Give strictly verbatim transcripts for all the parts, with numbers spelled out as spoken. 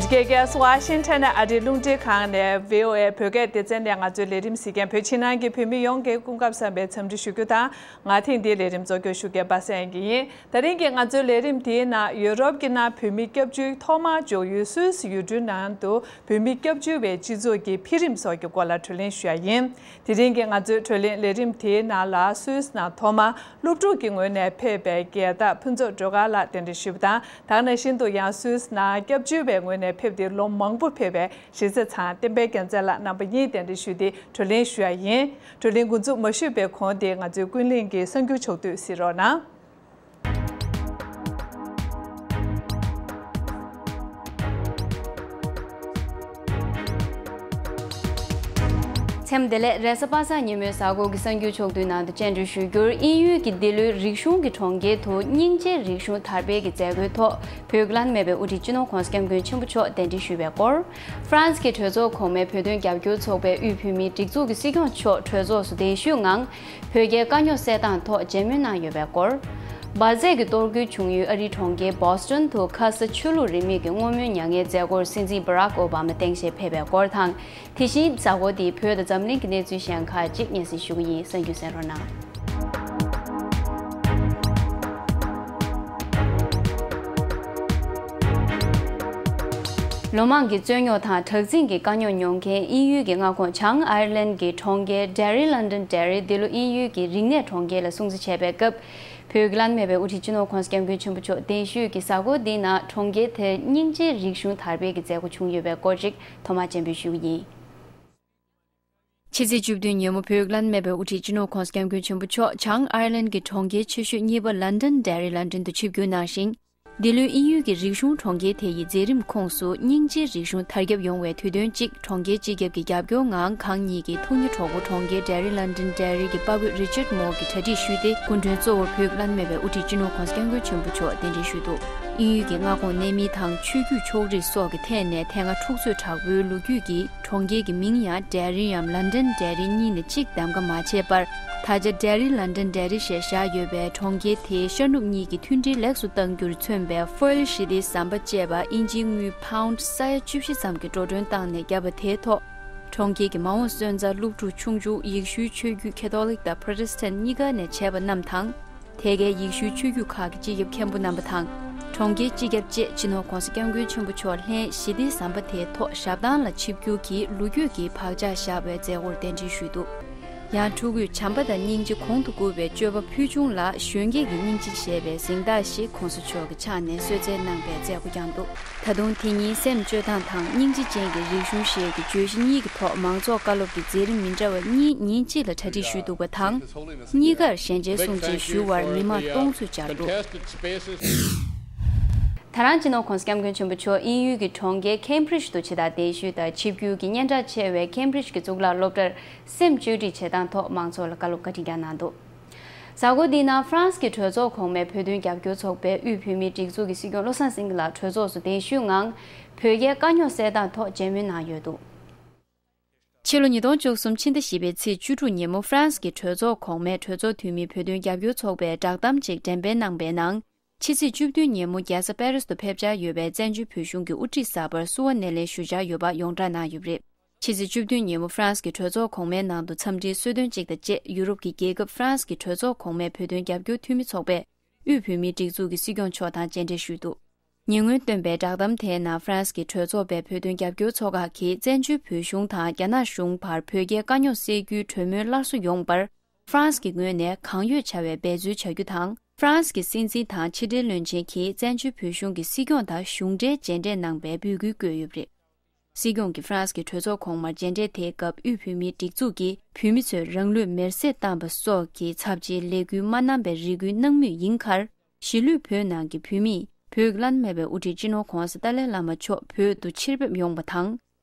རྒྱལ་ས་ཝ་ཤིང་ཊོན་ཨ་རིའི་རླུང་འཕྲིན་ཁང་ནས་བྷི་ཨོ་ཨེ་བོད་སྐད་སྡེ་ཚན་ནས་ང་ཚོའི་ལས་རིམ་གཟིགས་མཁན་བོད་ཕྱི་ནང་གི་བོད་མི་ཡོངས་ཀྱི་སྐུ་ཁམས་བཟང་བའི་འཚམས་འདྲི་ཞུ་རྒྱུ་དང་། ང་ཐེངས་འདིའི་ལས་རིམ་གཙོ་སྐྱོང་ཞུ་མཁན་པ་སངས་དབྱངས་སྐྱིད་ཡིན། ད་རིང་གི་ང་ཚོའི་ལས་རིམ་དེའི་ནང་ཡུ་རོབ་ཀྱི་ནང་བོད་མི་སྐྱབས་བཅོལ་ཐོག་མར་འཇོག་ཡུལ་སུད་སི་ཡུལ་གྲུའི་ནང་དུ་བོད་མི་སྐྱབས་བཅོལ་བའི་སྤྱི་ཚོགས་ཀྱི་འཕེལ་རིམ་སོགས་ཀྱི་སྐོར་ལ་གྲོས་གླེང་ཞུ་ཡ་ཡིན། དེ་རིང་གི་ང་ཚོའི་གྲོས་གླེང་ལས་རིམ་དེའི་ནང་ལ་སུད་སི་ནང་ཐོག་མར་སློབ་ཕྲུག་གི་ངོས་ནས་ཕེབས་པའི་རྒྱལ་བདག་ཕུན་ཚོགས་སྒྲོལ་དཀར་ལགས་གདན་འདྲེན་ཞུས་པ་དང་། ད་ག་ནང་བཞིན་དུ་ཡང་སུད་སི་ནང་སྐྱབས་བཅོལ་བའི་ངོས་ནས་ཕེབས་ཏེ་ལོ་མང་པོ་ཕེབས་པའི་གཞིས་རྩེ་ཚང་བསྟན་འཕེལ་རྒྱལ་མཚན་ལགས་རྣམ་པ་གཉིས་གདན་འདྲེན་ཞུས་ཏེ་གྲོས་གླེང་ཞུ་ཡ་ཡིན། གྲོས་གླེང་འགོ་འཛུགས་མ་ཞུས་པའི་གོང་དེ་ང་ཚོའི་ཀུན་གླེང་གི་གསར་འགྱུར་ཕྱོགས་བསྡུས་གཟིགས་རོགས་གནང་། མཚམས་བདེ་ལེགས། རེས་གཟའ་པ་སངས་ཉིན་མོའི་གཟའ་འཁོར་གྱི་གསར་འགྱུར་ཕྱོགས་བསྡུས་ནང་དུ་སྤྱན་འབུལ་ཞུ་རྒྱུར། དབྱིན་ཡུལ་གྱི་ལྡི་ལིའི་རིག་གཞུང་གི་གྲོང་ཁྱེར་དུ་སྙིང་རྗེའི་རིག་གཞུང་དར་སྤེལ་གྱི་མཛད་སྒོའི་ཐོག་བོད་བླ་ན་མེད་པའི་དབུ་ཁྲིད་སྤྱི་ནོར་༸གོང་ས་༸སྐྱབས་མགོན་ཆེན་པོ་མཆོག་གདན་འདྲེན་ཞུས་པའི་སྐོར། ཧྥ་རན་སི་གི་གྲོས་ཚོགས་གོང་མའི་བོད་དོན་རྒྱབ་སྐྱོར་ཚོགས་པའི་དབུས་བོད་མིའི་སྒྲིག་འཛུགས་ཀྱི་སྲིད་སྐྱོང་མཆོག་གྲོས་ཚོགས་སུ་གདན་ཞུས་ངང་། བོད་རྒྱའི་དཀའ་རྙོག་སེལ་སྟངས་ཐོག་མཇལ་མོལ་གནང་ཡོད་པའི་སྐོར། འབར་རྫས་ཀྱི་གཏོར་རྒོལ་བྱུང་ཡུལ་ཨ་རིའི་གྲོང་ཁྱེར་བོ་སི་ཊོན་དུ་ཁ་ས་ཆོས་ལུགས་རིས་མེད་ཀྱི་བསྔོ་སྨོན་མྱ་ངན་མཛད་སྒོར་སྲིད་འཛིན་བྷ་རག་ཨོ་བྷ་མ་སྟངས་དཔྱལ་ཕེབས་པའི་སྐོར་དང་། དེ་བཞིན་གཟའ་འཁོར་འདིའི་བོད་དང་འཛམ་གླིང་གི་གནས་ཚུལ་གཞན་ཁག་ཅིག་སྙན་སེང་ཞུ་གི་ཡིན། གསར་འགྱུར་གསན་རོགས་གནང་། ལོ་མང་གི་རྩོད་རྙོག་དང་དྲག་འཛིང་གི་དཀའ་རྙོག་མྱོང་མཁན་དབྱིན་ཡུལ་གྱི་མངའ་ཁོངས་བྱང་ཨའི་ལན་གྱི་གྲོང་ཁྱེར་ཌེ་རི་ལན་ཌན་ཌེ་རི་འདི་ལོ་དབྱིན་ཡུལ་གྱི་རིག་གནས་གྲོང་ཁྱེར་ལ་སྲུང་བརྩི་བྱས་པའི་སྐབས། བོད་ཀྱི་བླ་ན་མེད་པའི་དབུ་ཁྲིད་སྤྱི་ནོར་༸གོང་ས་༸སྐྱབས་མགོན་ཆེན་པོ་མཆོག་གདན་ཞུས་ཀྱི་གཟའ་འཁོར་འདིའི་ནང་གྲོང་ཁྱེར་དེར་སྙིང་རྗེའི་རིག་གཞུང་དར་སྤེལ་གྱི་མཛད་སྒོ་བྱུང་ཡོད་པའི་སྐོར་ཅིག་ཐོག་མར་སྤྱན་འབུལ་ཞུ་གི་ཡིན། ཕྱི་ཚེས་བཅུ་བདུན་ཉིན་མོ་བོད་ཀྱི་བླ་ན་མེད་པའི་དབུ་ཁྲིད་སྤྱི་ནོར་༸གོང་ས་༸སྐྱབས་མགོན་ཆེན་པོ་མཆོག་བྱང་ཨའི་ལན་གྱི་གྲོང་ཁྱེར་ཆེ་ཤོས་གཉིས་པ་ལན་ཌན་ཌེ་རི་ལན་ཌན་དུ་ཆིབས་བསྒྱུར་གནང་ཞིང་། འདི་ལོའི་དབྱིན་ཡུལ་གྱི་རིག་གཞུང་གྲོང་ཁྱེར་དེ་ཡི་མཛད་རིམ་ཁོངས་སུ་སྙིང་རྗེའི་རིག་གཞུང་དར་ཁྱབ་ཡོང་བའི་དུས་སྟོན་གཅིག་གྲོང་ཁྱེར་སྤྱི་ཁྱབ་ཀྱི་རྒྱབ་སྐྱོར་ངང་གང་ཉིད་ཀྱི་ཐུགས་ཉིད་གྲོགས་པོ་གྲོང་ཁྱེར་ཌེ་རི་ལན་ཌན་ཌེ་རི་གྱི་དཔའ་རྒོད་རི་ཅར་མོར་གྱིས་གྲ་སྒྲིག་ཞུས་ཏེ། སྐུ་མགྲོན་གཙོ་བོར་བོད་ཀྱི་བླ་ན་མེད་པའི་དབུ་ཁྲིད་སྤྱི་ནོར་༸གོང་ས་༸སྐྱབས་མགོན་ཆེན་པོ་མཆོག་གདན་འདྲེན་ཞུས་འདུག་དབྱིན་ཡུལ་གྱི་མངའ་ཁོངས་གནད་སྨིན་དང་ཆོས་བརྒྱུད་ཕྱོགས་རིས་སོགས་ཀྱི་ཐད་ནས་དེ་སྔ་འཁྲུག་རྩོད་དྲག་པོའི་ལོ་རྒྱུས་ཀྱི་གྲོང་ཁྱེར་གྱི་མིང་ཡང་ཌེ་རི་ཡམ་ལན་ཌན་ཌེ་རི་གཉིས་ནས་གཅིག་གདམ་ག་མ་བྱས་པར། ད་ཆ་ཌེ་རི་ལན་ཌན་ཌེ་རི་ཞེས་བཞག་ཡོད་པའི་གྲོང་ཁྱེར་དེའི་ཤར་ནུབ་གཉིས་ཀྱི་མཐུན་སྒྲིལ་ལེགས་སུ་གཏང་རྒྱུར་མཚོན་པའི་ཧྥོ་ཨེལ་ཞི་བདེའི་ཟམ་པ་ཅེས་པ་དབྱིན་ཇིའི་དངུལ་པའུནཌ་ས་ཡ་བཅུ་བཞི་ཙམ་གྱི་འགྲོ་གྲོན་བཏང་ནས་བརྒྱབ་པ་དེའི་ཐོག་གྲོང་ཁྱེར་གྱི་མ་འོངས་སོན་རྩ་སློབ་ཕྲུག་ཆུང་ཆུང་ཡེ་ཤུའི་ཆོས་བརྒྱུད་ཁེ་ཐོ་ལིག་དང་པྲོ་ཊེ་སི་ཊན་གཉིས་ཀ་ནས་བྱས་པ་རྣམས་དང་། དེ་གའི་ཡེ་ཤུའི་ཆོས་བརྒྱུད་ཁག་གི་སྤྱི་ཁྱབ་མཁན་པོ་རྣམ་པ་དང་། གྲོང་ཁྱེར་སྤྱི་ཁྱབ་བཅས་སྤྱི་ནོར་༸གོང་ས་༸སྐྱབས་མགོན་ཆེན་པོ་མཆོག་ལྷན་ཞི་བདེའི་ཟམ་པ་དེའི་ཐོག་ཞབས་བཏང་ལ་ཆིབས་བསྒྱུར་གྱིས་ལོ་རྒྱུས་ཀྱི་བག་ཆགས་བཞག་པའི་མཛད་སྒོར་གདན་འདྲེན་ཞུས་འདུག་ཡང་ཕྲུ་གུས་བྱམས་པ་དང་སྙིང་རྗེ་གོང་དུ་བཀུར་བའི་སྤྱོད་པ་ཕུལ་བྱུང་ལ་གཞོན་སྐྱེས་ཀྱི་སྙིང་རྗེ་ཞེས་པའི་གཟེངས་རྟགས་ཤིག་༸གོང་ས་མཆོག་གི་ཕྱག་ནས་གསོལ་སྩལ་གནང་པའི་མཛད་སྒོ་བསྐྱངས་འདུག་ད་དུང་དེ་ཉིན་སེམས་སྤྱོད་སྟངས་དང་སྙིང་རྗེ་ཅན་གྱི་རིག་གཞུང་ཞེས་ཀྱི་བརྗོད་གཞི་གཉིས་ཀྱི་ཐོག་མང་ཚོགས་བཀའ་སློབ་ཀྱི་མཛད་རིམ་མི་འདྲ་བ་གཉིས་ཉིན་གཅིག་ལ་གྲ་སྒྲིག་ཞུས་འདུག་པ་དང་། གཉིས་ཀར་ཞལ་མཇལ་གསུང་ཆོས་ཞུ་བར་མི་མང་སྟོང་ཚོ་བཅར་འདུག་ད་རང་སྤྱི་ནོར་༸གོང་ས་༸སྐྱབས་མགོན་ཆེན་པོ་མཆོག་དབྱིན་ཡུལ་གྱི་གྲོང་ཁྱེར་ཁེམ་བྷྲིཇ་དུ་ཕྱི་ཟླ་གདན་ཞུས་དང་ཆིབས་བསྒྱུར་གྱིས་སྙན་གྲགས་ཆེ་བའི་ཁེམ་བྷྲིཇ་གྱི་གཙུག་ལག་སློབ་གྲྭར་སེམས་བཅོས་སྒྲིག་བྱེད་སྟངས་ཐོག་མང་ཚོགས་ལ་བཀའ་སློབ་བཀའ་དྲིན་བསྐྱངས་གནང་འདུག་གཟའ་འཁོར་འདིའི་ནང་ཧྥ་རན་སི་གི་གྲོས་ཚོགས་གོང་མའི་བོད་དོན་རྒྱབ་སྐྱོར་ཚོགས་པའི་དབུས་བོད་མིའི་སྒྲིག་འཛུགས་ཀྱི་སྲིད་སྐྱོང་བློ་བཟང་སེང་གེ་ལགས་གྲོས་ཚོགས་སུ་གདན་ཞུས་ངང་། བོད་རྒྱའི་དཀའ་རྙོག་སེལ་སྟངས་ཐོག་མཇལ་མོལ་གནང་ཡོད་འདུག་ཕྱི་ལོ་ཉིས་སྟོང་བཅུ་གསུམ་ཕྱི་ཟླ་བཞི་པའི་ཚེས་བཅུ་དྲུག་ཉིན་མོ་ཧྥ་རན་སི་གི་གྲོས་ཚོགས་གོང་མས་གྲོས་ཚོགས་འཐུས་མིའི་བོད་དོན་རྒྱབ་སྐྱོར་ཚོགས་པའི་བསྒྲགས་གཏམ་ཅིག་འགྲེམས་སྤེལ་གནང་པའི་ནང་། ཕྱི་ཚེས་བཅུ་བདུན་ཉིན་མོ་རྒྱལ་ས་པེ་རིས་དུ་ཕེབས་འཆར་ཡོད་པའི་བཙན་བྱོལ་བོད་གཞུང་གི་དབུ་ཁྲིད་གསར་པར་བསུ་བ་སྣེ་ལེན་ཞུ་འཆར་ཡོད་པ་ཡོངས་བསྒྲགས་གནང་ཡོད་པ་རེད། ཕྱི་ཚེས་བཅུ་བདུན་ཉིན་མོ་ཧྥ་རན་སི་གི་གྲོས་ཚོགས་གོང་མའི་ནང་དུ་འཚམས་འདྲིའི་གསོལ་སྟོན་ཅིག་དང་བཅས་ཡུ་རོབ་ཀྱི་རྒྱལ་ཁབ་ཧྥ་རན་སི་གི་གྲོས་ཚོགས་གོང་མའི་བོད་དོན་རྒྱབ་སྐྱོར་འཐུས་མི་ཚོགས་པས་དབུས་བོད་མིའི་སྒྲིག་འཛུགས་ཀྱི་སྲིད་སྐྱོང་མཆོག་དང་མཇལ་འཕྲད་ཞུས་འདུག་ཉེ་སྔོན་བཏོན་པའི་བསྒྲགས་གཏམ་དེའི་ནང་ཧྥ་རན་སི་གི་གྲོས་ཚོགས་པའི་བོད་དོན་རྒྱབ་སྐྱོར་ཚོགས་ཁག་གིས་བཙན་བྱོལ་བོད་གཞུང་དང་རྒྱ་ནག་གཞུང་བར་བོད་རྒྱའི་དཀའ་རྙོག་སེལ་རྒྱུའི་གྲོས་མོལ་སླར་གསོ་ཡོང་བར། ཧྥ་རན་སི་གི་ངོས་ནས་གང་ཡོད་བྱ་བའི་འབད་རྩོལ་བྱ་རྒྱུ་དང་། ཧྥ་རན་སི་གི་སྲིད་འཛིན་དང་ཕྱི་འབྲེལ་བློན་ཆེན་གྱིས་བཙན་བྱོལ་བོད་གཞུང་གི་སྲིད་སྐྱོང་དང་གཞུང་འབྲེལ་མཇལ་འཕྲད་གནང་པའི་འབོད་སྐུལ་བཀོད་ཡོད་པ་རེད། སྲིད་སྐྱོང་གིས་ཧྥ་རན་སི་གི་གྲོས་ཚོགས་གོང་མར་མཇལ་འཕྲད་དེའི་སྐབས་དབུས་བོད་མིའི་སྒྲིག་འཛུགས་ཀྱིས་བོད་མི་ཚོས་རང་ལུས་མེར་སྲེག་བཏང་པ་སོགས་ཀྱི་ཚབས་ཆེའི་ལས་འགུལ་མ་གནང་པའི་རེ་སྐུལ་གནང་མུས་ཡིན་ཁར། གཞིས་ལུས་བོད་ནང་གི་བོད་མིས་བོད་ཀྱི་བླ་ན་མེད་པའི་དབུ་ཁྲིད་སྤྱི་ནོར་༸གོང་ས་ཏཱ་ལའི་བླ་མ་མཆོག་བོད་དུ་ཕྱིར་ཕེབས་ཡོང་བ་དང་།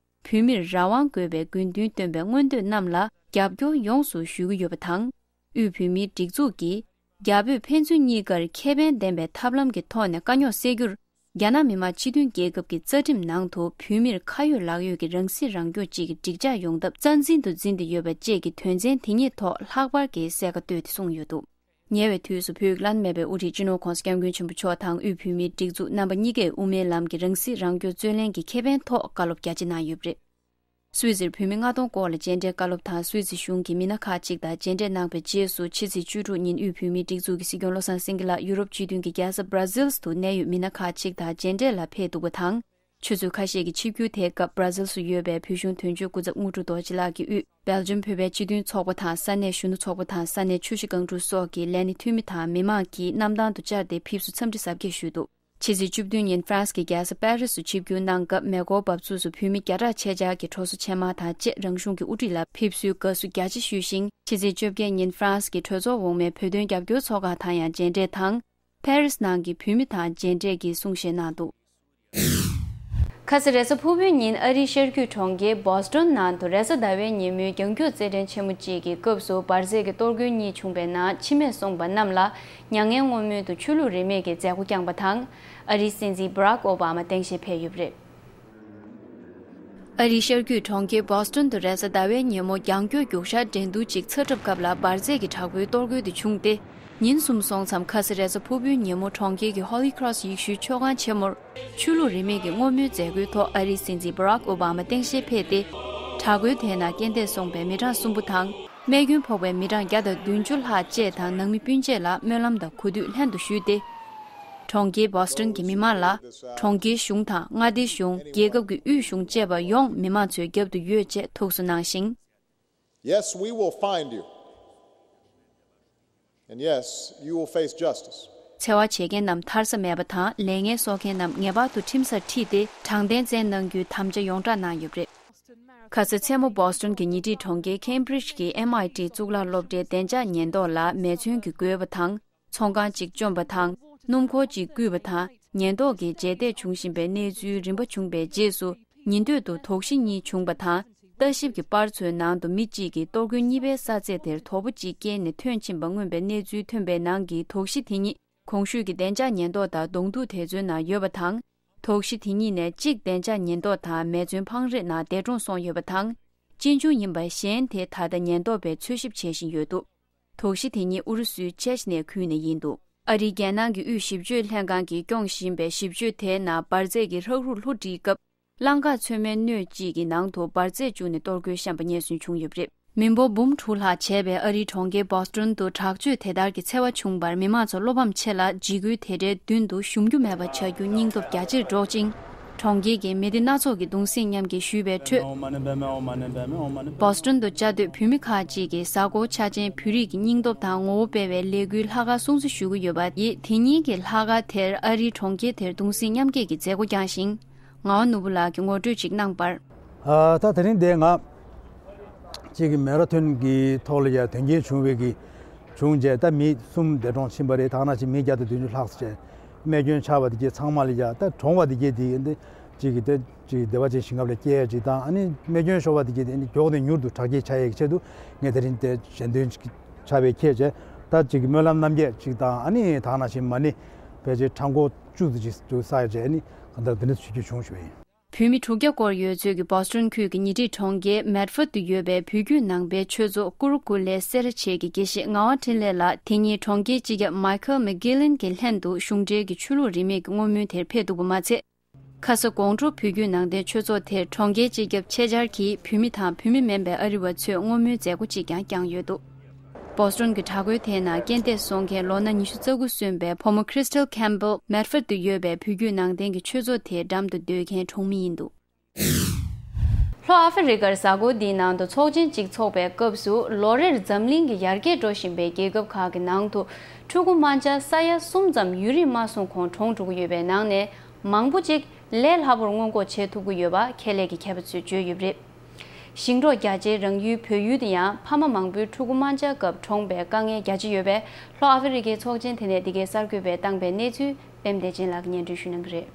བོད་མིར་རང་དབང་དགོས་པའི་དགོས་འདུན་བཏོན་པའི་མངོན་འདོད་རྣམས་ལ་རྒྱབ་སྐྱོར་ཡོངས་སུ་ཞུ་གི་ཡོད་པ་དང་། དབུས་བོད་མིའི་སྒྲིག་འཛུགས་ཀྱིས་རྒྱ་བོད་ཕན་ཚུན་གཉིས་ཀར་ཁེ་ཕན་ལྡན་པའི་ཐབས་ལམ་གྱི་ཐོག་ནས་དཀའ་རྙོག་སེལ་རྒྱུར། རྒྱ་ནག་མི་དམངས་སྤྱི་མཐུན་རྒྱལ་ཁབ་ཀྱི་རྩ་ཁྲིམས་ནང་དུ་བོད་མིར་ཁ་ཡོད་ལག་ཡོད་ཀྱི་རང་སྲིད་རང་སྐྱོང་བཅས་ཀྱི་འགྲིག་འཇགས་ཡོང་ཐབས་རྩ་འཛིན་དུ་འཛིན་ཏེ་ཡོད་པ་བཅས་ཀྱི་དོན་ཚན་དེ་ཉིད་ཐོག་ལྷག་པར་གྱི་གསལ་ཁ་བཏོད་དེ་གསུངས་ཡོད་འདུག་ཉེ་བའི་དུས་སུ་བོད་ཀྱི་བླ་ན་མེད་པའི་དབུ་ཁྲིད་སྤྱི་ནོར་༧གོང་ས་༧སྐྱབས་མགོན་ཆེན་པོ་མཆོག་དང་དབུས་བོད་མིའི་སྒྲིག་འཛུགས་རྣམ་པ་གཉིས་ཀས་དབུ་མའི་ལམ་གྱི་རང་སྲིད་རང་སྐྱོང་རྩོད་ལེན་གྱི་ཁེ་ཕན་ཐོག་བཀའ་སློབ་རྒྱ་ཆེ་གནང་ཡོད་པ་རེད། སུད་སིར་བོད་མི་ལྔ་སྟོང་སྐོར་ལ་མཇལ་འཕྲད་བཀའ་སློབ་དང་སུད་སི་གཞུང་གི་མི་སྣ་ཁག་ཅིག་དང་མཇལ་འཕྲད་གནང་བའི་རྗེས་སུ། ཕྱི་ཚེས་བཅུ་དྲུག་ཉིན་དབུས་བོད་མིའི་སྒྲིག་འཛུགས་ཀྱི་སྲིད་སྐྱོང་བློ་བཟང་སེང་གེ་ལགས་ཡུ་རོབ་སྤྱི་མཐུན་གྱི་རྒྱལ་ས་Brussels དུ་གནད་ཡོད་མི་སྣ་ཁག་ཅིག་དང་མཇལ་འཕྲད་ལ་ཕེབས་འདུག་པ་དང་། ཆུ་ཚོད་ཁ་ཤས་ཀྱི་ཆིབས་བསྒྱུར་དེའི་སྐབས་Brussels སུ་ཡོད་པའི་བོད་གཞུང་དོན་གཅོད་སྐུ་ཚབ་དངོས་གྲུབ་རྡོ་རྗེ་ལགས་ཀྱིས་དབུས་Belgium བོད་པའི་སྤྱི་མཐུན་ཚོགས་པ་དང་ས་གནས་གཞོན་ནུ་ཚོགས་པ་དང་ས་གནས་ཆུ་བཞི་སྒང་དྲུག་སོགས་ཀྱི་ལས་སྣེ་འཐུས་མི་དང་མི་མང་གིས་གནམ་ཐང་དུ་བཅར་ཏེ་ཕེབས་བསུ་འཚམས་འདྲི་གཟབ་རྒྱས་ཞུས་འདུག་ཕྱི་ཚེས་བཅུ་བདུན་ཉིན་France གི་རྒྱལ་ས་Paris སུ་ཆིབས་བསྒྱུར་གནང་སྐབས། མེ་འཁོར་འབབ་ཚུགས་སུ་བོད་མི་བརྒྱ་ཕྲག་ཕྱེད་ཅིག་གིས་གྲོ་སོ་ཕྱེ་མར་དང་བཅས་རང་གཞུང་གི་དབུ་ཁྲིད་ལ་ཕེབས་བསུའི་དགའ་བསུ་རྒྱ་ཆེ་ཞུས་ཤིང་། ཕྱི་ཚེས་བཅོ་བརྒྱད་ཉིན་France གི་གྲོས་ཚོགས་འོག་མའི་བོད་དོན་རྒྱབ་སྐྱོར་ཚོགས་ཁག་དང་ཡང་མཇལ་འཕྲད་དང་། Paris ནང་གི་བོད་མི་དང་མཇལ་འཕྲད་ཀྱིས་གསུང་བཤད་གནང་འདུག་ཁ་སང་རེས་གཟའ་ཕུར་བུའི་ཉིན་ཨ་རིའི་ཤར་རྒྱུད་གྲོང་ཁྱེར་Boston ནང་དུ་རེས་གཟའ་ཟླ་བའི་ཉིན་མོའི་རྒྱང་སྐྱོད་རྩེད་འགྲན་ཆེན་མོ་གཅིག་གི་སྐབས་སུ་འབར་རྫས་ཀྱི་གཏོར་རྒོལ་གཉིས་བྱུང་བའི་ནང་འཆི་རྨས་སོང་པ་རྣམས་ལ་མྱ་ངན་བསྔོ་སྨོན་དུ་ཆོས་ལུགས་རིས་མེད་ཀྱི་མཛད་སྒོ་བསྐྱངས་པ་དང་། ཨ་རིའི་སྲིད་འཛིན་Barack Obama སྟངས་དབྱེ་ཕེབས་ཡོད་པ་རེད། ཨ་རིའི་ཤར་རྒྱུད་གྲོང་ཁྱེར་Boston དུ་རེས་གཟའ་ཟླ་བའི་ཉིན་མོ་རྒྱང་སྐྱོད་རྒྱུག་ཤར་འགྲན་བསྡུར་གཅིག་ཚ་གྲབས་སྐབས་ལ་འབར་རྫས་ཀྱི་དྲག་པོའི་གཏོར་རྒོལ་དེ་བྱུང་སྟེ། ཉིན་གསུམ་སོང་མཚམས་ཁ་སང་རེས་གཟའ་ཕུར་བུའི་ཉིན་མོ་གྲོང་ཁྱེར་གྱི་Holy Cross ཡེ་ཤུའི་མཆོད་ཁང་ཆེན་མོར་ཆོས་ལུགས་རིས་མེད་ཀྱི་བསྔོ་སྨོན་མཛད་སྒོའི་ཐོག་ཨ་རིའི་སྲིད་འཛིན་Barack Obama སྟངས་དབྱེ་ཕེབས་ཏེ། དྲག་རྒོལ་དེའི་ནང་རྐྱེན་འདས་སོང་པའི་མི་གྲངས་གསུམ་པོ་དང་། རྨས་སྐྱོན་ཕོག་པའི་མི་གྲངས་བརྒྱ་དང་བདུན་ཅུ་ལྷག་བཅས་དང་ནང་མི་སྤུན་མཆེད་ལ་སྨོན་ལམ་དང་གུས་འདུད་ལྷན་དུ་ཞུས་ཏེ། གྲོང་ཁྱེར་Boston གྱི་མི་མང་ལ། གྲོང་ཁྱེར་གཞུང་དང་མངའ་སྡེ་གཞུང་། རྒྱལ་ཁབ་ཀྱི་དབུས་གཞུང་བཅས་པ་ཡོངས་མི་མང་ཚོའི་རྒྱབ་ཏུ་ཡོད་ཅེས་ཐུགས་གསོ་གནང་ཞིང་། Yes, we will find you. And yes, you will face justice. འཚེ་བ་བྱེད་མཁན་རྣམས་ཐར་ས་མེད་པ་དང་། ལས་ངན་གསོག་མཁན་རྣམས་ངེས་པར་དུ་ཁྲིམས་སར་ཁྲིད་དེ་དྲང་བདེན་བཙན་གནང་རྒྱུའི་དམ་བཅའ་ཡོངས་བསྒྲགས་གནང་ཡོད་པ་རེད། ཁ་སང་མཚན་མོ་Boston གྱི་ཉེ་འཁྲིས་གྲོང་ཁྱེར་Cambridge གྱི་M I T གཙུག་ལག་སློབ་གྲྭའི་བདེ་འཇགས་ཉེན་རྟོག་ལ་མེ་མཚོན་གྱིས་རྒོལ་བ་དང་། ཚོང་ཁང་གཅིག་བཅོམ་པ་དང་། སྣུམ་འཁོར་གཅིག་བརྐུས་པ་དང་། ཉེན་རྟོག་གིས་རྗེས་འདེད་བྱུང་བཞིན་པའི་གནས་ཚུལ་རིམ་པ་བྱུང་བའི་རྗེས་སུ། ཉིན་སྟོད་དུ་དོགས་གཞི་གཉིས་བྱུང་བ་དང་། ལྟ་ཞིབ་ཀྱི་པར་ཚོའི་ནང་དུ་མི་གཅིག་གིས་གཏོར་རྒོལ་གཉིས་པའི་ས་ཚད་དེར་དོ་པོ་གཅིག་བཀལ་ནས་ཐོན་ཕྱིན་པ་མངོན་པའི་གནས་ཚུལ་ཐོན་པའི་ནང་གི་དོགས་གཞི་དེ་ཉིད་གོང་ཞུས་ཀྱི་བདེ་འཇགས་ཉེན་རྟོག་དང་གདོང་ཐུག་དེ་ཚོའི་ནང་ཡོད་པ་དང་། དོགས་གཞི་དེ་གཉིས་ནས་གཅིག་བདེ་འཇགས་ཉེན་རྟོག་དང་མེ་མཚོན་འཕང་རིས་ནང་འདས་གྲོངས་སོང་ཡོད་པ་དང་། གཅེན་གཅུང་ཡིན་པ་གཞན་དེ་ད་ལྟ་ཉེན་རྟོག་པས་འཚོལ་ཞིབ་བྱེད་བཞིན་ཡོད་འདུག་དོགས་གཞི་དེ་ཉིད་ཨུ་རུ་སུའི་ཅེཆ་ནེ་ཁུལ་ནས་ཡིན་འདུག་ཨ་རིའི་རྒྱལ་ནང་གི་དབུས་ཞིབ་དཔྱོད་ལྷན་ཁང་གིས་སྐྱོང་བཞིན་པའི་ཞིབ་དཔྱོད་དེའི་ནང་འབར་རྫས་ཀྱི་ཧྲག་རུས་ལྷུ་བསྒྲིལ་སྐབས། གླང་ག་ཚོད་མའི་སྣོད་ཅིག་གི་ནང་དུ་འབར་རྫས་བཅུག་ནས་གཏོར་རྒོལ་བཤམས་པ་རྙེད་སོན་བྱུང་ཡོད་པ་རེད། མི་འབོར་འབུམ་དྲུག་ལྷག་བྱས་པའི་ཨ་རིའི་གྲོང་ཁྱེར་Boston དུ་དྲག་སྤྱོད་དེ་ལྟར་གྱི་འཚེ་བ་བྱུང་བར་མི་མང་ཚོ་བློ་ཕམ་ཆེ་ལ། འཇིགས་སྐུལ་དེ་འདྲའི་མདུན་དུ་ཞུམ་རྒྱུ་མེད་པ་བྱ་རྒྱུ་སྙིང་སྟོབས་རྒྱ་ཆེར་སྒྲོག་ཅིང་། གྲོང་ཁྱེར་གྱི་མི་སྡེ་སྣ་ཚོགས་ཀྱིས་གདུང་སེམས་མཉམ་སྐྱེད་ཞུས་པའི་ཁྲོད། Boston དུ་བཅའ་སྡོད་བོད་མི་ཁག་ཅིག་གིས་གཟའ་འཁོར་འཆར་ཅན་བོད་རིགས་ཀྱི་སྙིང་སྟོབས་དང་ངོ་བོ་སྤེལ་བའི་ལས་འགུལ་ལྷག་དཀར་སྲུང་བརྩི་ཞུ་གི་ཡོད་པ་ཡིན། དེ་ཉིན་གྱི་ལྷག་དཀར་དེར་ཨ་རིའི་གྲོང་ཁྱེར་དེར་གདུང་སེམས་མཉམ་སྐྱེད་ཀྱི་མཛད་སྒོ་བསྐྱངས་ཤིང་། ངག་དབང་ནོར་བུ་ལགས་ཀྱིས་ངོ་སྤྲོད་ཅིག་གནང་བར། ཨ། ད་དེ་རིང་འདིར་ང་གཅིག་གི་མེ་ར་ཐོན་གྱི་ཐོག་ལ་ཡ་དོན་རྐྱེན་བྱུང་བའི་གི་བྱུང་རྗེས་ད་མི་གསུམ་འདས་གྲོངས་ཕྱིན་པ་རེད། ད་ག་ནང་བཞིན་མི་བརྒྱ་དང་བདུན་ཅུ་ལྷག་ཙམ་བྱས་རྨས་སྐྱོན་ཆགས་པ་དེ་གྱད་ཚང་མ་ལ་ཡ་ད་གྲོངས་པ་དེ་གྱད་དེ་འདི་གཅིག་གི་དེ་གཅིག་བདེ་བ་ཅན་ཞིང་ཁམས་ལ་སྐྱེལ་ཡ་གཅིག་དང་། ཨ་ནི་རྨས་སྐྱོན་ཤོར་བ་དེ་གྱད་དེ་ནི་མགྱོགས་ནས་མྱུར་དུ་དྲག་སྐྱེད་བྱ་ཡ་གི་ཆེད་དུ་ངས་དེ་རིང་དེ་ཞལ་འདོན་ཅིག་ཆགས་པའི་ཁྱད་བྱས། ད་གཅིག་གི་སྨོན་ལམ་རྣམ་བརྒྱད་ཅིག་དང་། ཨ་ནི་ད་ག་ནང་བཞིན་མ་ཎི་ཕལ་ཆེར་གྲངས་འཁོར་བཅུ་ཙམ་ཅིག་བསགས་ཡ་བྱས། ཨ་ནི་གང་ལྟར་དེ་འདྲ་ཞུ་རྒྱུ་བྱུང་ཞུ་བ་ཡིན། བོད་མི་དྲུག་བརྒྱ་སྐོར་ཡོད་ཚད་ཀྱི་Boston ཁུལ་གྱི་ཉེ་འཁྲིས་གྲོང་ཁྱེར་Medford དུ་ཡོད་པའི་བོད་བརྒྱུད་ནང་པའི་ཆོས་ཚོགས་ཀུ་རུ་ཀུ་ལེ་སེ་ར་བྱེས་ཀྱི་དགེ་བཤེས་ངག་དབང་འཕྲིན་ལས་ལགས་དེ་ཉིན་གྲོང་ཁྱེར་སྤྱི་ཁྱབ་Michael McGillin གྱི་ལྷན་དུ་གཞུང་འབྲེལ་གྱི་ཆོས་ལུགས་རིས་མེད་ཀྱི་བསྔོ་སྨོན་དེར་ཕེབས་འདུག་པ་མ་ཚད། ཁ་ས་དགོང་དྲོ་བོད་བརྒྱུད་ནང་བསྟན་ཆོས་ཚོགས་དེར་གྲོང་ཁྱེར་སྤྱི་ཁྱབ་ཆེད་བཅར་གྱིས་བོད་མི་དང་བོད་མི་མིན་པའི་ཨ་རི་བ་ཚོས་བསྔོ་སྨོན་མཛད་སྒོ་གཅིག་ཀྱང་བསྐྱངས་ཡོད་འདུག Boston གྱི་དྲག་རྒོལ་དེའི་ནང་རྐྱེན་འདས་སོང་མཁན་ལོ་ན་ཉི་ཤུ་རྩ་དགུ་སོན་པའི་བུ་མོ་Christal Campbell Medford དུ་ཡོད་པའི་བོད་བརྒྱུད་ནང་བསྟན་གྱི་ཆོས་ཚོགས་དེའི་འགྲམ་དུ་སྡོད་མཁན་གྲོང་མི་ཡིན་འདུག་ལྷོ་ཨ་ཧྥེ་རི་ཁར་གཟའ་འཁོར་འདིའི་ནང་དུ་ཚོགས་ཆེན་གཅིག་འཚོགས་པའི་སྐབས་སུ། ལོ་རེར་འཛམ་གླིང་གི་ཡར་རྒྱས་འགྲོ་བཞིན་པའི་རྒྱལ་ཁབ་ཁག་གི་ནང་དུ་ཕྲུ་གུ་དམར་འབྱར་ས་ཡ་གསུམ་ཙམ་ཡུན་རིང་མ་སོང་གོང་གྲོངས་འགྲོ་གི་ཡོད་པའི་ནང་ནས། མང་པོ་ཅིག་ལས་སླ་པོར་སྔོན་འགོག་བྱེད་ཐུབ་ཀྱི་ཡོད་པ་ཁེ་ལས་ཀྱི་མཁས་པ་ཚོས་བརྗོད་ཡོད་པ་རེད། ཞིང་འབྲོག་རྒྱ་ཆེའི་རང་ཡུལ་བོད་ཡུལ་དུ་ཡང་ཕ་མ་མང་པོའི་ཕྲུ་གུ་དམར་འབྱར་སྐབས་གྲོངས་པའི་དཀའ་ངལ་རྒྱ་ཆེ་ཡོད་པས། ལྷོ་ཨ་ཧྥེ་རི་ཁའི་ཚོགས་ཆེན་དེ་ནས་འདི་གའི་གསར་འགོད་པས་བཏང་པའི་གནས་ཚུལ་པད་མ་བདེ་ཆེན་ལགས་ཀྱིས་སྙན་སྒྲོན་ཞུ་གནང་གི་རེད།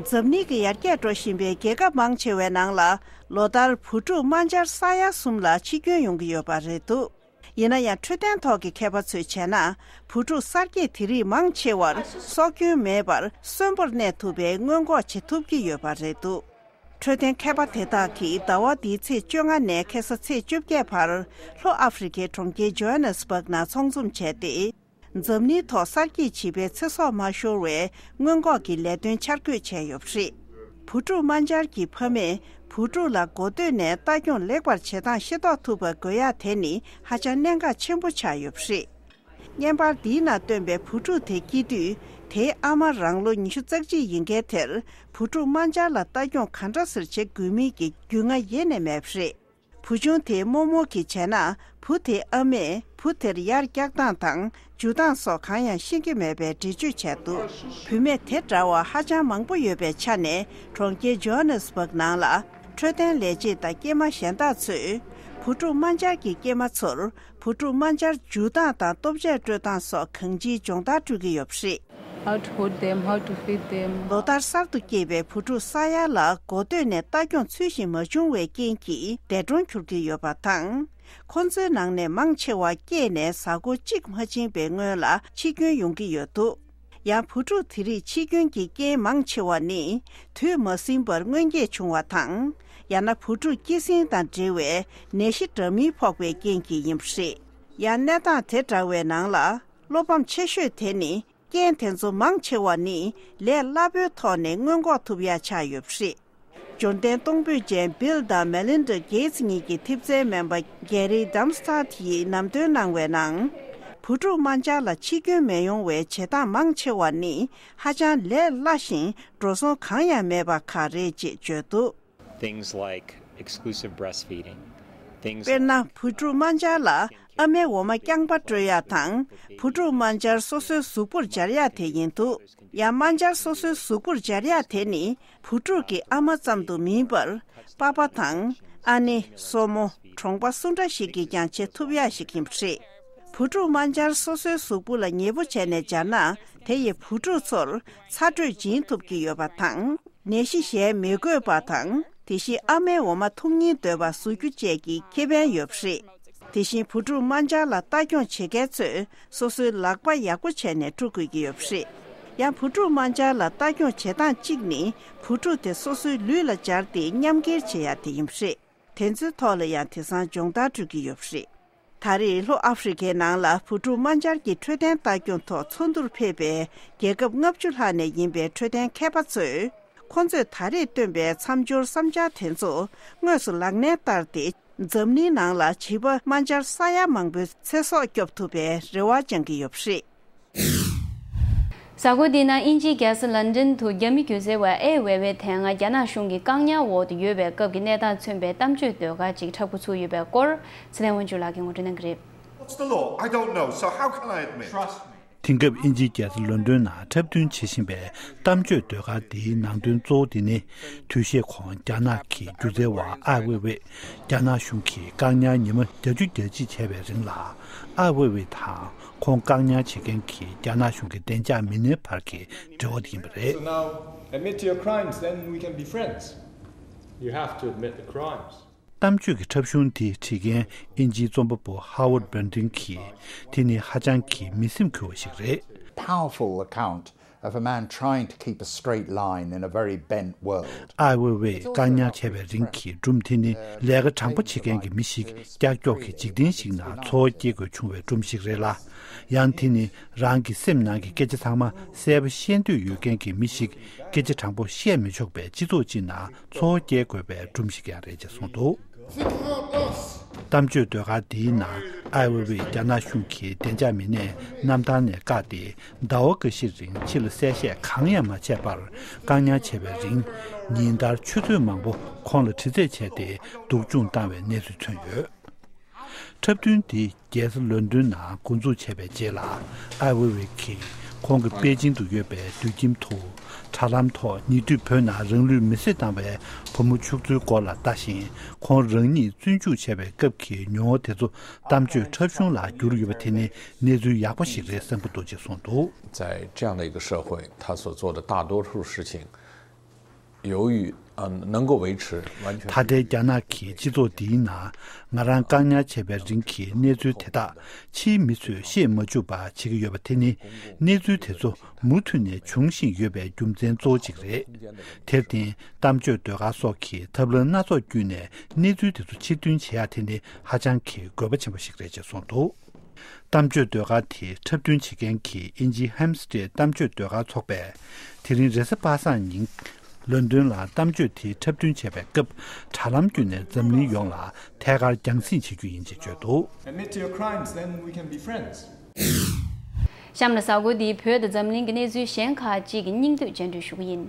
འཛམ་གླིང་གི་ཡར་རྒྱས་འགྲོ་བཞིན་པའི་རྒྱལ་ཁབ་མང་ཆེ་བའི་ནང་ལ་ལོ་ལྟར་བུ་ཕྲུག་དམར་འབྱར་ས་ཡ་གསུམ་ལ་འཆི་སྐྱོན་ཡོང་གི་ཡོད་པ་རེད་འདུག་ཡིན་ན་ཡང་འཕྲོད་བསྟེན་ཐོག་གི་མཁས་པ་ཚོས་བྱས་ན། བུ་ཕྲུག་གསར་སྐྱེས་དེ་རིགས་མང་ཆེ་བར་སྲོག་སྐྱོན་མེད་པར་གསོན་པོར་གནས་ཐུབ་པའི་སྔོན་འགོག་བྱེད་ཐུབ་ཀྱི་ཡོད་པ་རེད་འདུག་འཕྲོད་བསྟེན་མཁས་པ་དེ་དག་གིས་ཟླ་བ་འདིའི་ཚེས་བཅོ་ལྔ་ནས་ཁ་སང་ཚེས་བཅོ་བརྒྱད་བར་ལྷོ་ཨ་ཧྥེ་རི་ཁའི་གྲོང་ཁྱེར་ཇོ་ཧ་ནེ་སི་བྷག་ནང་ཚོགས་འཛོམས་བྱས་ཏེ། འཛམ་གླིང་ཐོག་གསར་སྐྱེས་བྱིས་པའི་ཚེ་སྲོག་མ་ཤོར་བའི་སྔོན་འགོག་གི་ལས་དོན་འཆར་འགོད་བྱས་ཡོད་པ་རེད། བུ་ཕྲུག་དམར་འབྱར་གྱི་ཕ་མས་བུ་ཕྲུག་ལ་འགོ་སྟོད་ནས་ལྟ་སྐྱོང་ལེགས་པར་བྱེད་སྟངས་ཤེས་རྟོགས་ཐུབ་པ་དགོས་ཡ་དེ་ནི་ཧ་ཅང་གནད་འགག་ཆེན་པོ་ཆགས་ཡོད་པ་རེད། བརྙན་པར་འདིའི་ནང་སྟོན་པའི་བུ་ཕྲུག་དེ་སྐྱེས་དུས་དེའི་ཨ་མ་རང་ལོ་ཉི་ཤུ་རྩ་གཅིག་ཡིན་མཁན་དེར་བུ་ཕྲུག་དམར་འབྱར་ལ་ལྟ་སྐྱོང་ག་འདྲ་སེ་བྱེད་དགོས་མིན་གྱི་རྒྱུས་མངའ་ཡེ་ནས་མེད་པ་རེད། བུ་ཆུང་དེས་རྨོ་མོ་གིས་བྱས་ན་བུ་དེའི་ཨ་མས་བུ་དེར་ཡར་བཀྱག་སྟངས་དང་འཇུ་སྟངས་སོགས་གང་ཡང་ཤེས་ཀྱི་མེད་པའི་འགྲེལ་བརྗོད་བྱས་འདུག་བུད་མེད་དེ་འདྲ་བ་ཧ་ཅང་མང་པོ་ཡོད་པའི་ཆ་ནས་གྲོང་ཁྱེར་ཇོ་ཧ་ནེ་སི་བྷག་ནང་ལ་འཕྲོད་བསྟེན་ལས་བྱེད་དང་སྐྱེས་མ་གཞན་དག་ཚོས་བུ་ཕྲུག་དམར་འབྱར་གྱི་སྐྱེས་མ་ཚོར་བུ་ཕྲུག་དམར་འབྱར་འཇུ་སྟངས་དང་ལྟོ་ཆས་སྤྲོད་སྟངས་སོགས་གང་ཅིའི་སྦྱོང་བརྡར་སྤྲོད་ཀྱི་ཡོད་པ་རེད། How to hold them, how to feed them. ལོ་ལྟར་གསར་དུ་སྐྱེས་པའི་བུ་ཕྲུག་ས་ཡ་ལ་འགོ་སྟོད་ནས་ལྟ་སྐྱོང་ཚུལ་བཞིན་མ་བྱུང་བའི་རྐྱེན་གྱིས་འདས་གྲོངས་གྱུར་གྱི་ཡོད་པ་དང་། ཁོ་ཚོའི་ནང་ནས་མང་ཆེ་བ་སྐྱེས་ནས་གཟའ་འཁོར་གཅིག་མ་ཕྱིན་པའི་སྔོན་ལ་འཆི་སྐྱོན་ཡོང་གི་ཡོད་འདུག་ཡང་བུ་ཕྲུག་དེ་རིགས་འཆི་སྐྱོན་གྱི་རྐྱེན་མང་ཆེ་བ་ནི་དུས་མ་ཟིན་པར་སྔོན་སྐྱེས་བྱུང་བ་དང་། ཡང་ན་བུ་ཕྲུག་སྐྱེད་སྲིང་དང་འབྲེལ་བའི་ནད་གཞི་འདྲ་མིན་ཕོག་པའི་རྐྱེན་གྱིས་ཡིན་པ་རེད། ཡང་གནས་སྟངས་དེ་འདྲ་བའི་ནང་ལ་བློ་ཕམ་ཆེ་ཤོས་དེ་ནི། རྐྱེན་དེ་ཚོ་མང་ཆེ་བ་ནི་ལས་སླ་པོའི་ཐོག་ནས་སྔོན་འགོག་ཐུབ་ཡ་ཆགས་ཡོད་པ་རེད། འབྱོར་ལྡན་གཏོང་ཕོད་ཅན་Bill དང་Melinda Gates གཉིས་ཀྱི་ཐེབས་རྩའི་སྨན་པ་Gary Darmstadt ཡིས་ལམ་སྟོན་གནང་བའི་ནང་། བུ་ཕྲུག་དམར་འབྱར་ལ་འཆི་སྐྱོན་མི་ཡོང་བའི་བྱེད་སྟངས་མང་ཆེ་བ་ནི་ཧ་ཅང་ལས་སླ་ཞིང་འགྲོ་སོང་གང་ཡང་མེད་པ་ཁག་རེད་ཅེས་བརྗོད་འདུག Things like exclusive breastfeeding. Things དཔེར་ན། བུ་ཕྲུག་དམར་འབྱར་ལ་ཨ་མའི་འོ་མ་རྐྱང་པ་སྤྲོད་ཡ་དང་། བུ་ཕྲུག་དམར་འབྱར་སོ་སོའི་གཟུགས་པོར་སྦྱར་ཡ་དེ་ཡིན་འདུག་ཡང་དམར་འབྱར་སོ་སོའི་གཟུགས་པོར་སྦྱར་ཡ་དེ་ནི་བུ་ཕྲུག་གི་ཨ་མ་ཙམ་དུ་མིན་པར། པ་ཕ་དང་། ཨ་ནེ། སྲུ་མོ། གྲོང་པ་སུ་འདྲ་ཞིག་གིས་ཀྱང་བྱེད་ཐུབ་ཡ་ཞིག་ཡིན་པ་རེད། བུ་ཕྲུག་དམར་འབྱར་སོ་སོའི་གཟུགས་པོ་ལ་ཉེ་པོ་བྱས་ནས་སྦྱར་ན། དེ་ཡིས་བུ་ཕྲུག་ཚོར་ཚ་དྲོད་སྦྱིན་ཐུབ་ཀྱི་ཡོད་པ་དང་། ནད་གཞི་གཞན་མི་འགོས་པ་དང་། དེ་བཞིན་ཨ་མའི་འོ་མ་འཐུང་སྙིང་འདོད་པ་བཟོ་རྒྱུ་བཅས་ཀྱི་ཁེ་ཕན་ཡོད་པ་རེད། དེ་བཞིན་བུ་ཕྲུག་དམར་འབྱར་ལ་ལྟ་སྐྱོང་བྱེད་མཁན་ཚོས་སོ་སོའི་ལག་པ་ཡག་པོ་བྱས་ནས་བཀྲུ་དགོས་ཀྱི་ཡོད་པ་རེད། ཡང་བུ་ཕྲུག་དམར་འབྱར་ལ་ལྟ་སྐྱོང་བྱེད་སྟངས་གཅིག་ནི་བུ་ཕྲུག་དེ་སོ་སོའི་ལུས་ལ་སྦྱར་ཏེ་མཉམ་འཁྱེར་བྱེད་ཡ་དེ་ཡིན་པ་རེད། དེ་ཚོའི་ཐོག་ལ་ཡང་དེང་སང་སྦྱོང་བརྡར་སྤྲོད་ཀྱི་ཡོད་པ་རེད། ད་རེས་ལྷོ་ཨ་ཧྥེ་རི་ཁའི་ནང་ལ་བུ་ཕྲུག་དམར་འབྱར་གྱི་འཕྲོད་བསྟེན་ལྟ་སྐྱོང་ཐོག་ཚོགས་འདུར་ཕེབས་པའི་རྒྱལ་ཁབ་ལྔ་བཅུ་ལྷག་ནས་ཡིན་པའི་འཕྲོད་བསྟེན་མཁས་པ་ཚོས། ཁོང་ཚོས་ད་རེས་བཏོན་པའི་མཚམས་སྦྱོར་བསམ་འཆར་དེ་ཚོ་དངོས་སུ་ལག་ལེན་བསྟར་ཏེ། འཛམ་གླིང་ནང་ལ་བྱིས་པ་དམར་འབྱར་ས་ཡ་མང་པོའི་ཚེ་སྲོག་སྐྱོབ་ཐུབ་པའི་རེ་བ་བཅང་གི་ཡོད་པ་རེད། གཟའ་འཁོར་འདིའི་ནང་དབྱིན་ཇིའི་རྒྱལ་ས་ལན་ཌན་དུ་རྒྱ་མི་སྒྱུ་རྩལ་བ་ཨའེ་ཝེ་ཝེ་དེ་སྔ་རྒྱ་ནག་གཞུང་གི་བཀག་ཉར་འོག་ཏུ་ཡོད་པའི་སྐབས་ཀྱི་གནས་སྟངས་མཚོན་པའི་གཏམ་བརྗོད་ཟློས་གར་ཅིག་འཁྲབ་འགོ་ཚུགས་ཡོད་པའི་སྐོར། ཚེ་བརྟན་དབང་ཕྱུག་ལགས་ཀྱིས་ངོ་སྤྲོད་གནང་གི་རེད། What's the law? I don't know, so how can I admit? Trust me. དེང་སྐབས་དབྱིན་ཇིའི་རྒྱལ་ས་ལོན་ཌོན་ནང་འཁྲབ་སྟོན་བྱེད་བཞིན་པའི་གཏམ་བརྗོད་ཟློས་གར་འདིའི་ནང་དོན་གཙོ་བོ་དེ་ནི། དུས་ཤས་གོང་རྒྱ་ནག་གི་སྒྱུ་རྩལ་བ་ཨའེ་ཝེ་ཝེ་རྒྱ་ནག་གཞུང་གིས་བཀག་ཉར་ཉི་མ་བརྒྱད་ཅུ་གྱ་གཅིག་བྱས་པའི་རིང་ལ། ཨའེ་ཝེ་ཝེ་དང་ཁོང་བཀག་ཉར་བྱེད་མཁན་གྱི་རྒྱ་ནག་གཞུང་གི་བདེ་འཇགས་མི་སྣའི་བར་གྱི་འབྲེལ་བ་དེ་ཡིན་པ་རེད། So now, admit to your crimes, then we can be friends. You have to admit the crimes. གཏམ་བརྗོད་ཀྱི་འཁྲབ་གཞུང་དེ་བྲིས་མཁན་དབྱིན་ཇིའི་རྩོམ་པ་པོ་Howard Berdin གྱིས། དེ་ནི་ཧ་ཅང་གི་མི་སེམས་འགུལ་བ་ཞིག་རེད། Powerful account of a man trying to keep a straight line in a very bent world. ཨའེ་ཝེ་ཝེ་བཀག་ཉར་བྱས་པའི་རིང་གི་སྒྲུང་དེ་ནི་ལས་ཀ་དྲང་པོ་བྱེད་མཁན་གྱི་མི་ཞིག་ཀྱག་ཀྱོག་གི་འཇིག་རྟེན་ཞིག་ནང་འཚོ་བ་སྐྱེལ་དགོས་བྱུང་བའི་སྒྲུང་ཞིག་རེད་ལ། ཡང་དེ་ནི་རང་གི་སེམས་ནང་གི་སྐད་ཆ་ཚང་མ་གསལ་པོ་བཤད་འདོད་ཡོད་མཁན་གྱི་མི་ཞིག་སྐད་ཆ་དྲང་པོ་བཤད་མི་ཆོག་པའི་སྤྱི་ཚོགས་ཅིག་ནང་འཚོ་བ་སྐྱེལ་དགོས་པའི་སྒྲུང་ཞིག་ཀྱང་རེད་ཅེས་གསུངས་འདུག་གཏམ་བརྗོད་ཟློས་གར་འདིའི་ནང་ཨའེ་ཝེ་ཝེས་རྒྱ་ནག་གཞུང་གི་བདེ་འཇགས་མི་སྣས་གནམ་ཐང་ནས་བཀག་སྟེ་ཟླ་བ་འགའ་ཤས་རིང་ཕྱི་ལ་གསལ་བཤད་གང་ཡང་མ་བྱས་པར་བཀག་ཉར་བྱས་པའི་རིང་ཉིན་ལྟར་ཆུ་ཚོད་མང་པོ་ཁོང་ལ་དྲི་རྩད་བྱས་ཏེ་སྡུག་སྦྱོང་བཏང་བའི་གནས་ཚུལ་ཐོན་ཡོད། འཁྲབ་སྟོན་འདི་རྒྱལ་ས་ལོན་ཌོན་ནང་འགོ་འཛུགས་བྱས་པའི་རྗེས་ལ། ཨའེ་ཝེ་ཝེ་གིས་ཁོང་གི་པེ་ཅིང་དུ་ཡོད་པའི་དུད་ཁྱིམ་དུ་དྲ་ལམ་ཐོག་ཉེ་དུས་བོད་ནང་རང་ལུས་མེར་སྲེག་བཏང་བའི་བུ་མོ་ཕྱུག་བཙུན་སྐོར་ལ་ལྟ་ཞིང་། ཁོང་རང་ཉིད་བཙོན་འཇུག་བྱས་པའི་སྐབས་ཀྱི་མྱོང་བ་དེ་ཚོ་གཏམ་བརྗོད་འཁྲབ་གཞུང་ལ་བསྒྱུར་ཡོད་པ་དེ་ནི་གནས་ཚུལ་ཡག་པོ་ཞིག་རེད་བསམ་གྱི་འདུག་ཅེས་གསུངས་འདུག 在这样的一个社会，他所做的大多数事情，由于啊能够维持完全ད་ལྟའི་རྒྱ་ནག་གི་སྤྱི་ཚོགས་འདིའི་ནང་ང་རང་བཀག་ཉར་བྱས་པའི་རིང་གི་གནས་ཚུལ་དེ་དག་ཕྱིའི་མི་ཚོས་ཤེས་མ་བཅུག་པ་བྱེད་ཀྱི་ཡོད་པ་དེ་ནི་གནས་ཚུལ་དེ་ཚོ་མུ་མཐུད་ནས་འབྱུང་བཞིན་ཡོད་པའི་རྒྱུ་མཚན་གཙོ་བོ་གཅིག་རེད། དེར་བརྟེན་གཏམ་བརྗོད་ཟློས་གར་སོགས་ཀྱི་ཐབས་ལམ་སྣ་ཚོགས་བརྒྱུད་ནས་གནས་ཚུལ་དེ་ཚོ་ཕྱིར་འདོན་བྱེད་ཡ་དེ་ནི་ཧ་ཅང་གི་དགོས་པ་ཆེན་པོ་ཞིག་རེད་ཅེས་གསུངས་འདུག་གཏམ་བརྗོད་ཟློས་གར་དེ་འཁྲབ་སྟོན་བྱེད་མཁན་གྱི་དབྱིན་ཇིའི་ཧེམ་སི་ཊེད་གཏམ་བརྗོད་ཟློས་གར་ཚོགས་པས་དེ་རིང་རེས་གཟའ་པ་སངས་ཉིན་ལོན་ཌོན་ལ་གཏམ་བརྗོད་དེ་འཁྲབ་སྟོན་བྱས་པའི་སྐབས་དྲ་ལམ་བརྒྱུད་ནས་འཛམ་གླིང་ཡོངས་ལ་ཐད་ཀར་རྒྱང་སྲིང་བྱེད་རྒྱུ་ཡིན་ཅེས་བརྗོད་འདུག Admit to your crimes, then we can be friends. གཤམ་ལ་གཟའ་འཁོར་འདིའི་བོད་དང་འཛམ་གླིང་གི་གནས་ཚུལ་གཞན་ཁག་ཅིག་གི་སྙིང་བསྡུས་སྙན་སྒྲོན་ཞུ་གི་ཡིན།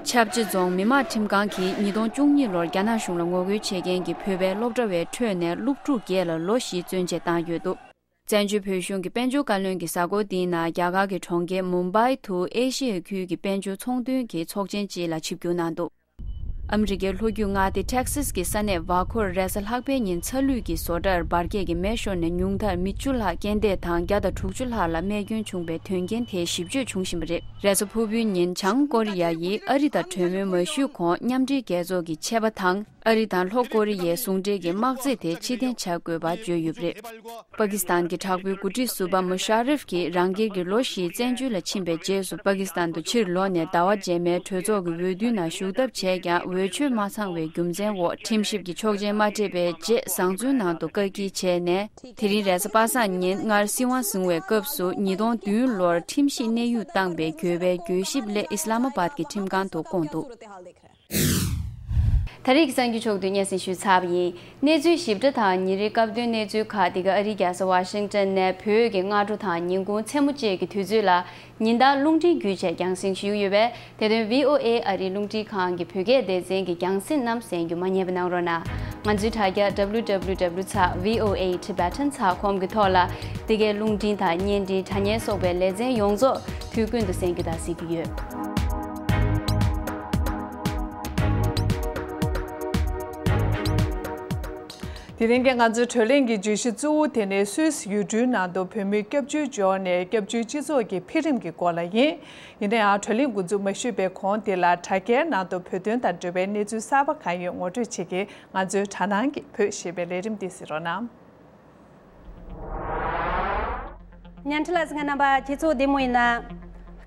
ཆབ་ཆ་རྫོང་མི་དམངས་ཁྲིམས་ཁང་གིས་ཉིས་སྟོང་བཅུ་གཉིས་ལོར་རྒྱ་ནག་གཞུང་ལ་ངོ་རྒོལ་བྱེད་མཁན་གྱི་བོད་པའི་སློབ་གྲྭ་བའི་ཁྲོད་ནས་སློབ་ཕྲུག་བརྒྱད་ལ་ལོ་བཞིའི་བཙོན་འཇལ་བཏང་ཡོད་འདུག་བཙན་བྱོལ་བོད་གཞུང་གི་དཔལ་འབྱོར་བཀའ་བློན་གྱིས་གཟའ་འཁོར་འདིའི་ནང་རྒྱ་གར་གྱི་གྲོང་ཁྱེར་མུམ་བྷའི་དུ་ཨེ་ཤི་ཡའི་ཁུལ་གྱི་དཔལ་འབྱོར་ཚོང་དོན་གྱི་ཚོགས་ཆེན་ཅིག་ལ་ཆིབས་བསྒྱུར་གནང་འདུག་ཨ་མི་རི་ཀའི་ལྷོ་རྒྱུད་མངའ་སྡེ་ཊེག་སིས་ཀྱི་ས་གནས་ཝ་ཁོར་རེས་གཟའ་ལྷག་པའི་ཉིན་ཚ་ལུད་ཀྱི་བཟོ་གྲྭར་འབར་གས་ཀྱི་མེ་ཤོར་ནས་ཉུང་མཐར་མི་བཅུ་ལྷག་རྐྱེན་འདས་དང་བརྒྱ་དང་དྲུག་ཅུ་ལྷག་ལ་རྨས་སྐྱོན་བྱུང་བའི་དོན་རྐྱེན་དེ་ཞིབ་དཔྱོད་བྱུང་བཞིན་པ་རེད། རེས་གཟའ་ཕུར་བུའི་ཉིན་བྱང་ཀོ་རི་ཡ་ཡིས་ཨ་རི་དང་གྲོས་མོལ་མ་ཞུས་གོང་མཉམ་འབྲེལ་རྒྱལ་ཚོགས་ཀྱི་ཆད་པ་དང་ཨ་རི་དང་ལྷོ་ཀོ་རི་ཡའི་ཟུང་འབྲེལ་གྱི་དམག་རྩེད་དེ་ཕྱིར་འཐེན་བྱ་དགོས་པ་བརྗོད་ཡོད་པ་རེད། པ་ཀི་སི་ཐན་གྱི་དྲག་པོའི་འགོ་ཁྲིད་ཟུར་པ་མུ་ཤ་རིབ་ཀྱིས་རང་སྒེར་གྱི་ལོ་བཞིའི་བཙན་བྱོལ་ལ་ཕྱིན་པའི་རྗེས་སུ་པ་ཀི་སི་ཐན་དུ་ཕྱིར་ལོག་ནས་ཟླ་བ་རྗེས་མའི་གྲོས་ཚོགས་ཀྱི་འོས་བསྡུའི་ནང་ཞུགས་ཐབས་བྱས་ཀྱང་འོས་ཆོས་མ་ཚང་བའི་རྒྱུ་མཚན་འོག་ཁྲིམས་ཞིབ་ཀྱི་ཆོག་མཆན་མ་སྤྲད་པའི་རྗེས་བཟང་བཙོན་ནང་དུ་བཀག་སྐྱིལ་བྱས་ནས་དེ་རིང་རེས་གཟའ་པ་སངས་ཉིན་སྔར་སྲིད་དབང་བཟུང་བའི་སྐབས་སུ་ཉིས་སྟོང་བདུན་ལོར་ཁྲིམས་ཞིབ་གནས་དབྱུང་བཏང་པའི་འགྱོད་པའི་གྱོད་ཞིབ་སླད་ཨི་སི་ལ་མ་བཱད་ཀྱི་ཁྲིམས་ཁང་དུ་བསྐོངས་འདུག་ད་རེས་ཀྱི་གསར་འགྱུར་ཕྱོགས་བསྡུས་སྙན་སེང་ཞུས་ཚར་བ་ཡིན། གནས་ཚུལ་ཞིབ་ཕྲ་དང་ཉིན་རེའི་སྐབས་བསྟུན་གནས་ཚུལ་ཁག་འདི་ག་ཨ་རིའི་རྒྱལ་ས་ཝ་ཤིང་ཊོན་ནས་བོད་ཀྱི་སྔ་དྲོ་དང་ཉིན་གུང་མཚན་མོ་བཅས་ཀྱི་དུས་ཚོད་ལ་ཉིན་ལྟར་རླུང་འཕྲིན་བརྒྱུད་བཅས་རྒྱང་སྲིང་ཞུས་ཡོད་པས་དེ་དོན་བྷི་ཨོ་ཨེ་ཨ་རིའི་རླུང་འཕྲིན་ཁང་གི་བོད་སྐད་སྡེ་ཚན་གྱི་རྒྱང་སྲིང་རྣམས་གསན་རྒྱུ་མ་བསྙེལ་བ་གནང་རོགས་གནང་། ང་ཚོའི་དྲ་རྒྱ་W W W ཚེག་V O A Tibetan ཚེག་ཁོམ་གྱི་ཐོག་ལ་འདི་གའི་རླུང་འཕྲིན་དང་བརྙན་འཕྲིན་དྲ་བརྙན་སོགས་པའི་ལེ་ཚན་ཡོངས་རྫོགས་དུས་ཀུན་ཏུ་གསན་རྒྱུ་དང་གཟིགས་རྒྱུ་ཡོད། དེ་རིང་གི་ང་ཚོའི་བགྲོ་གླེང་གི་བརྗོད་གཞི་གཙོ་བོ་དེ་ནི་སུད་སི་ཡུལ་གྲུའི་ནང་དུ་བོད་མིའི་སྐྱབས་བཅོལ་འབྱོར་ནས་སྐྱབས་བཅོལ་སྤྱི་ཚོགས་ཀྱི་འཕེལ་རིམ་གྱི་སྐོར་ལ་ཡིན། ཡིན་ན་ཡང་བགྲོ་གླེང་འགོ་འཛུགས་མ་ཞུས་པའི་གོང་དེ་ལ་དྲ་རྒྱའི་ནང་དུ་བོད་དོན་དང་འབྲེལ་བའི་གནས་ཚུལ་གསར་པ་གང་ཡོད་ངོ་སྤྲོད་བྱེད་ཀྱིན་ང་ཚོའི་དྲ་ནང་གི་བོད་ཞེས་པའི་ལས་རིམ་འདི་གཟིགས་རོགས་གནང་། ཉན་ཁྲི་ལ་གཟིགས་རྣམ་པ་ཁྱེད་ཚོ་བདེ་མོ་ཡིན་ན།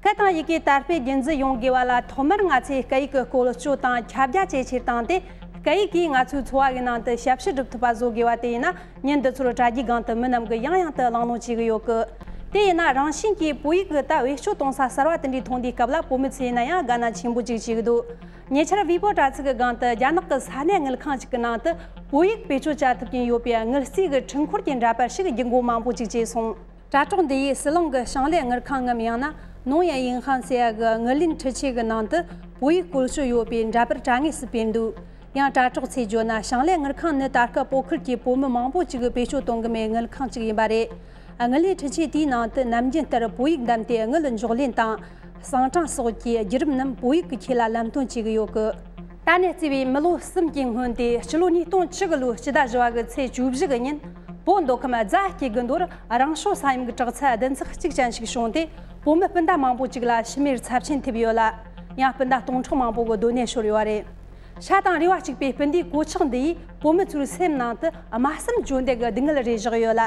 སྐད་དང་ཡི་གེ་དར་སྤེལ་རྒྱུན་འཛིན་ཡོང་དགོས་པ་ལ་ཐོག་མར་ང་ཚོས་སྐད་ཡིག་གི་བཀོལ་སྤྱོད་དང་ཁྱབ་རྒྱ་ཇེ་ཆེར་བཏང་སྟེ་སྐད་ཡིག་གིས་ང་ཚོའི་འཚོ་བ་གི་ནང་དུ་ཞབས་ཞུ་སྒྲུབ་ཐུབ་པ་བཟོ་དགོས་པ་དེ་ཡིན་ན་ཉིན་འདི་ཚོར་དྲ་རྒྱའི་སྒང་དུ་མི་རྣམས་ཀྱིས་ཡང་ཡང་དུ་གླེང་སློང་བྱེད་ཀྱི་ཡོད་གི། དེ་ཡིན་ན་རང་བཞིན་གྱིས་བོད་ཡིག་གི་ད་བེད་སྤྱོད་གཏོང་ས་གསར་བ་དེ་འདྲའི་མཐོང་དུས་སྐབས་ལ་བོད་མི་ཚོ་ཡིན་ན་ཡང་དགའ་སྣང་ཆེན་པོ་ཅིག་བྱེད་ཀྱི་འདུག་ཉེ་ཆར་ཝི་པོ་དྲ་ཚིགས་ཀྱི་སྒང་དུ་རྒྱ་ནག་གི་ས་གནས་དངུལ་ཁང་ཞིག་གི་ནང་དུ་བོད་ཡིག་བེད་སྤྱོད་བྱ་ཐུབ་ཀྱིན་ཡོད་པའི་དངུལ་རྩིས་ཀྱི་འཕྲུལ་འཁོར་གྱི་འདྲ་པར་ཞིག་རྒྱུན་མགོ་མང་པོ་ཅིག་བྱས་སོང་། དྲ་གྲོགས་འདི་ཡིས་ཟི་ལིང་གི་ཞིང་ལས་དངུལ་ཁང་ངམ་ཡང་ན་ནོང་ཡན་ཡིན་ཧན་ཟེར་ཡ་གི་དངུལ་ལེན་འཕྲུལ་ཆས་ཀྱི་ནང་དུ་བོད་ཡིག་བཀོལ་སྤྱོད་ཡོད་པའི་འདྲ་པར་དྲ་ངོས་སུ་སྤེལ་འདུག་ཡང་དྲ་གྲོགས་ཚོས་བརྗོད་ན་ཞིང་ལས་དངུལ་ཁང་ནི་ད་སྐབས་བོད་ཁུལ་གྱི་བོད་མི་མང་པོ་ཅིག་གིས་བེད་སྤྱོད་གཏོང་གི་མེད་དངུལ་ཁང་ཅིག་ཡིན་པ་རེད། དངུལ་ལས་འཕྲུལ་ཆས་དེའི་ནང་དུ་ནམ་རྒྱུན་ལྟར་བོད་ཡིག་བདམས་ཏེ་དངུལ་འཇོག་ལེན་དང་། ཟིང་ཀྲང་སོགས་ཀྱི་བརྒྱུད་རིམ་རྣམས་བོད་ཡིག་གི་ཆེད་ལ་ལམ་སྟོན་བྱེད་ཀྱི་ཡོད་གི། ད་ནས་བརྩིས་པའི་མི་ལོ་གསུམ་གྱི་སྔོན་ཏེ་སྤྱི་ལོ་ཉིས་སྟོང་བཅུ་དགུ་ལོའི་སྤྱི་ཟླ་བཞི་བ་གི་ཚེས་བཅུ་བཞི་གི་ཉིན་བོད་མདོ་ཁམས་རྫ་སྐྱེ་དགུ་མདོར་རང་བྱུང་ས་ཡོམ་གྱི་དྲག་ཚད་བདུན་ཚེག་གཅིག་ཅན་ཞིག་བྱུང་སྟེ་བོད་མི་སྤུན་ཟླ་མང་པོ་ཅིག་ལ་ཤི་རྨས་རྩ་ཆེན་ཐེབས་ཡོད་ལ། ཡང་སྤུན་ཟླ་སྟོང་ཕྲག་མང་པོ་གི་སྡོད་གནས་ཤོར་ཡོད་རེད། ཤ་དང་རུས་པ་གཅིག་པའི་སྤུན་ཟླའི་གོད་ཆག་འདི་ཡིས་བོད་མི་ཚོའི་སེམས་ནང་དུ་དམར་གསུམ་བརྗོད་འདེབས་ཀྱི་སྡུག་བསྔལ་རེ་བཞག་ཡོད་ལ།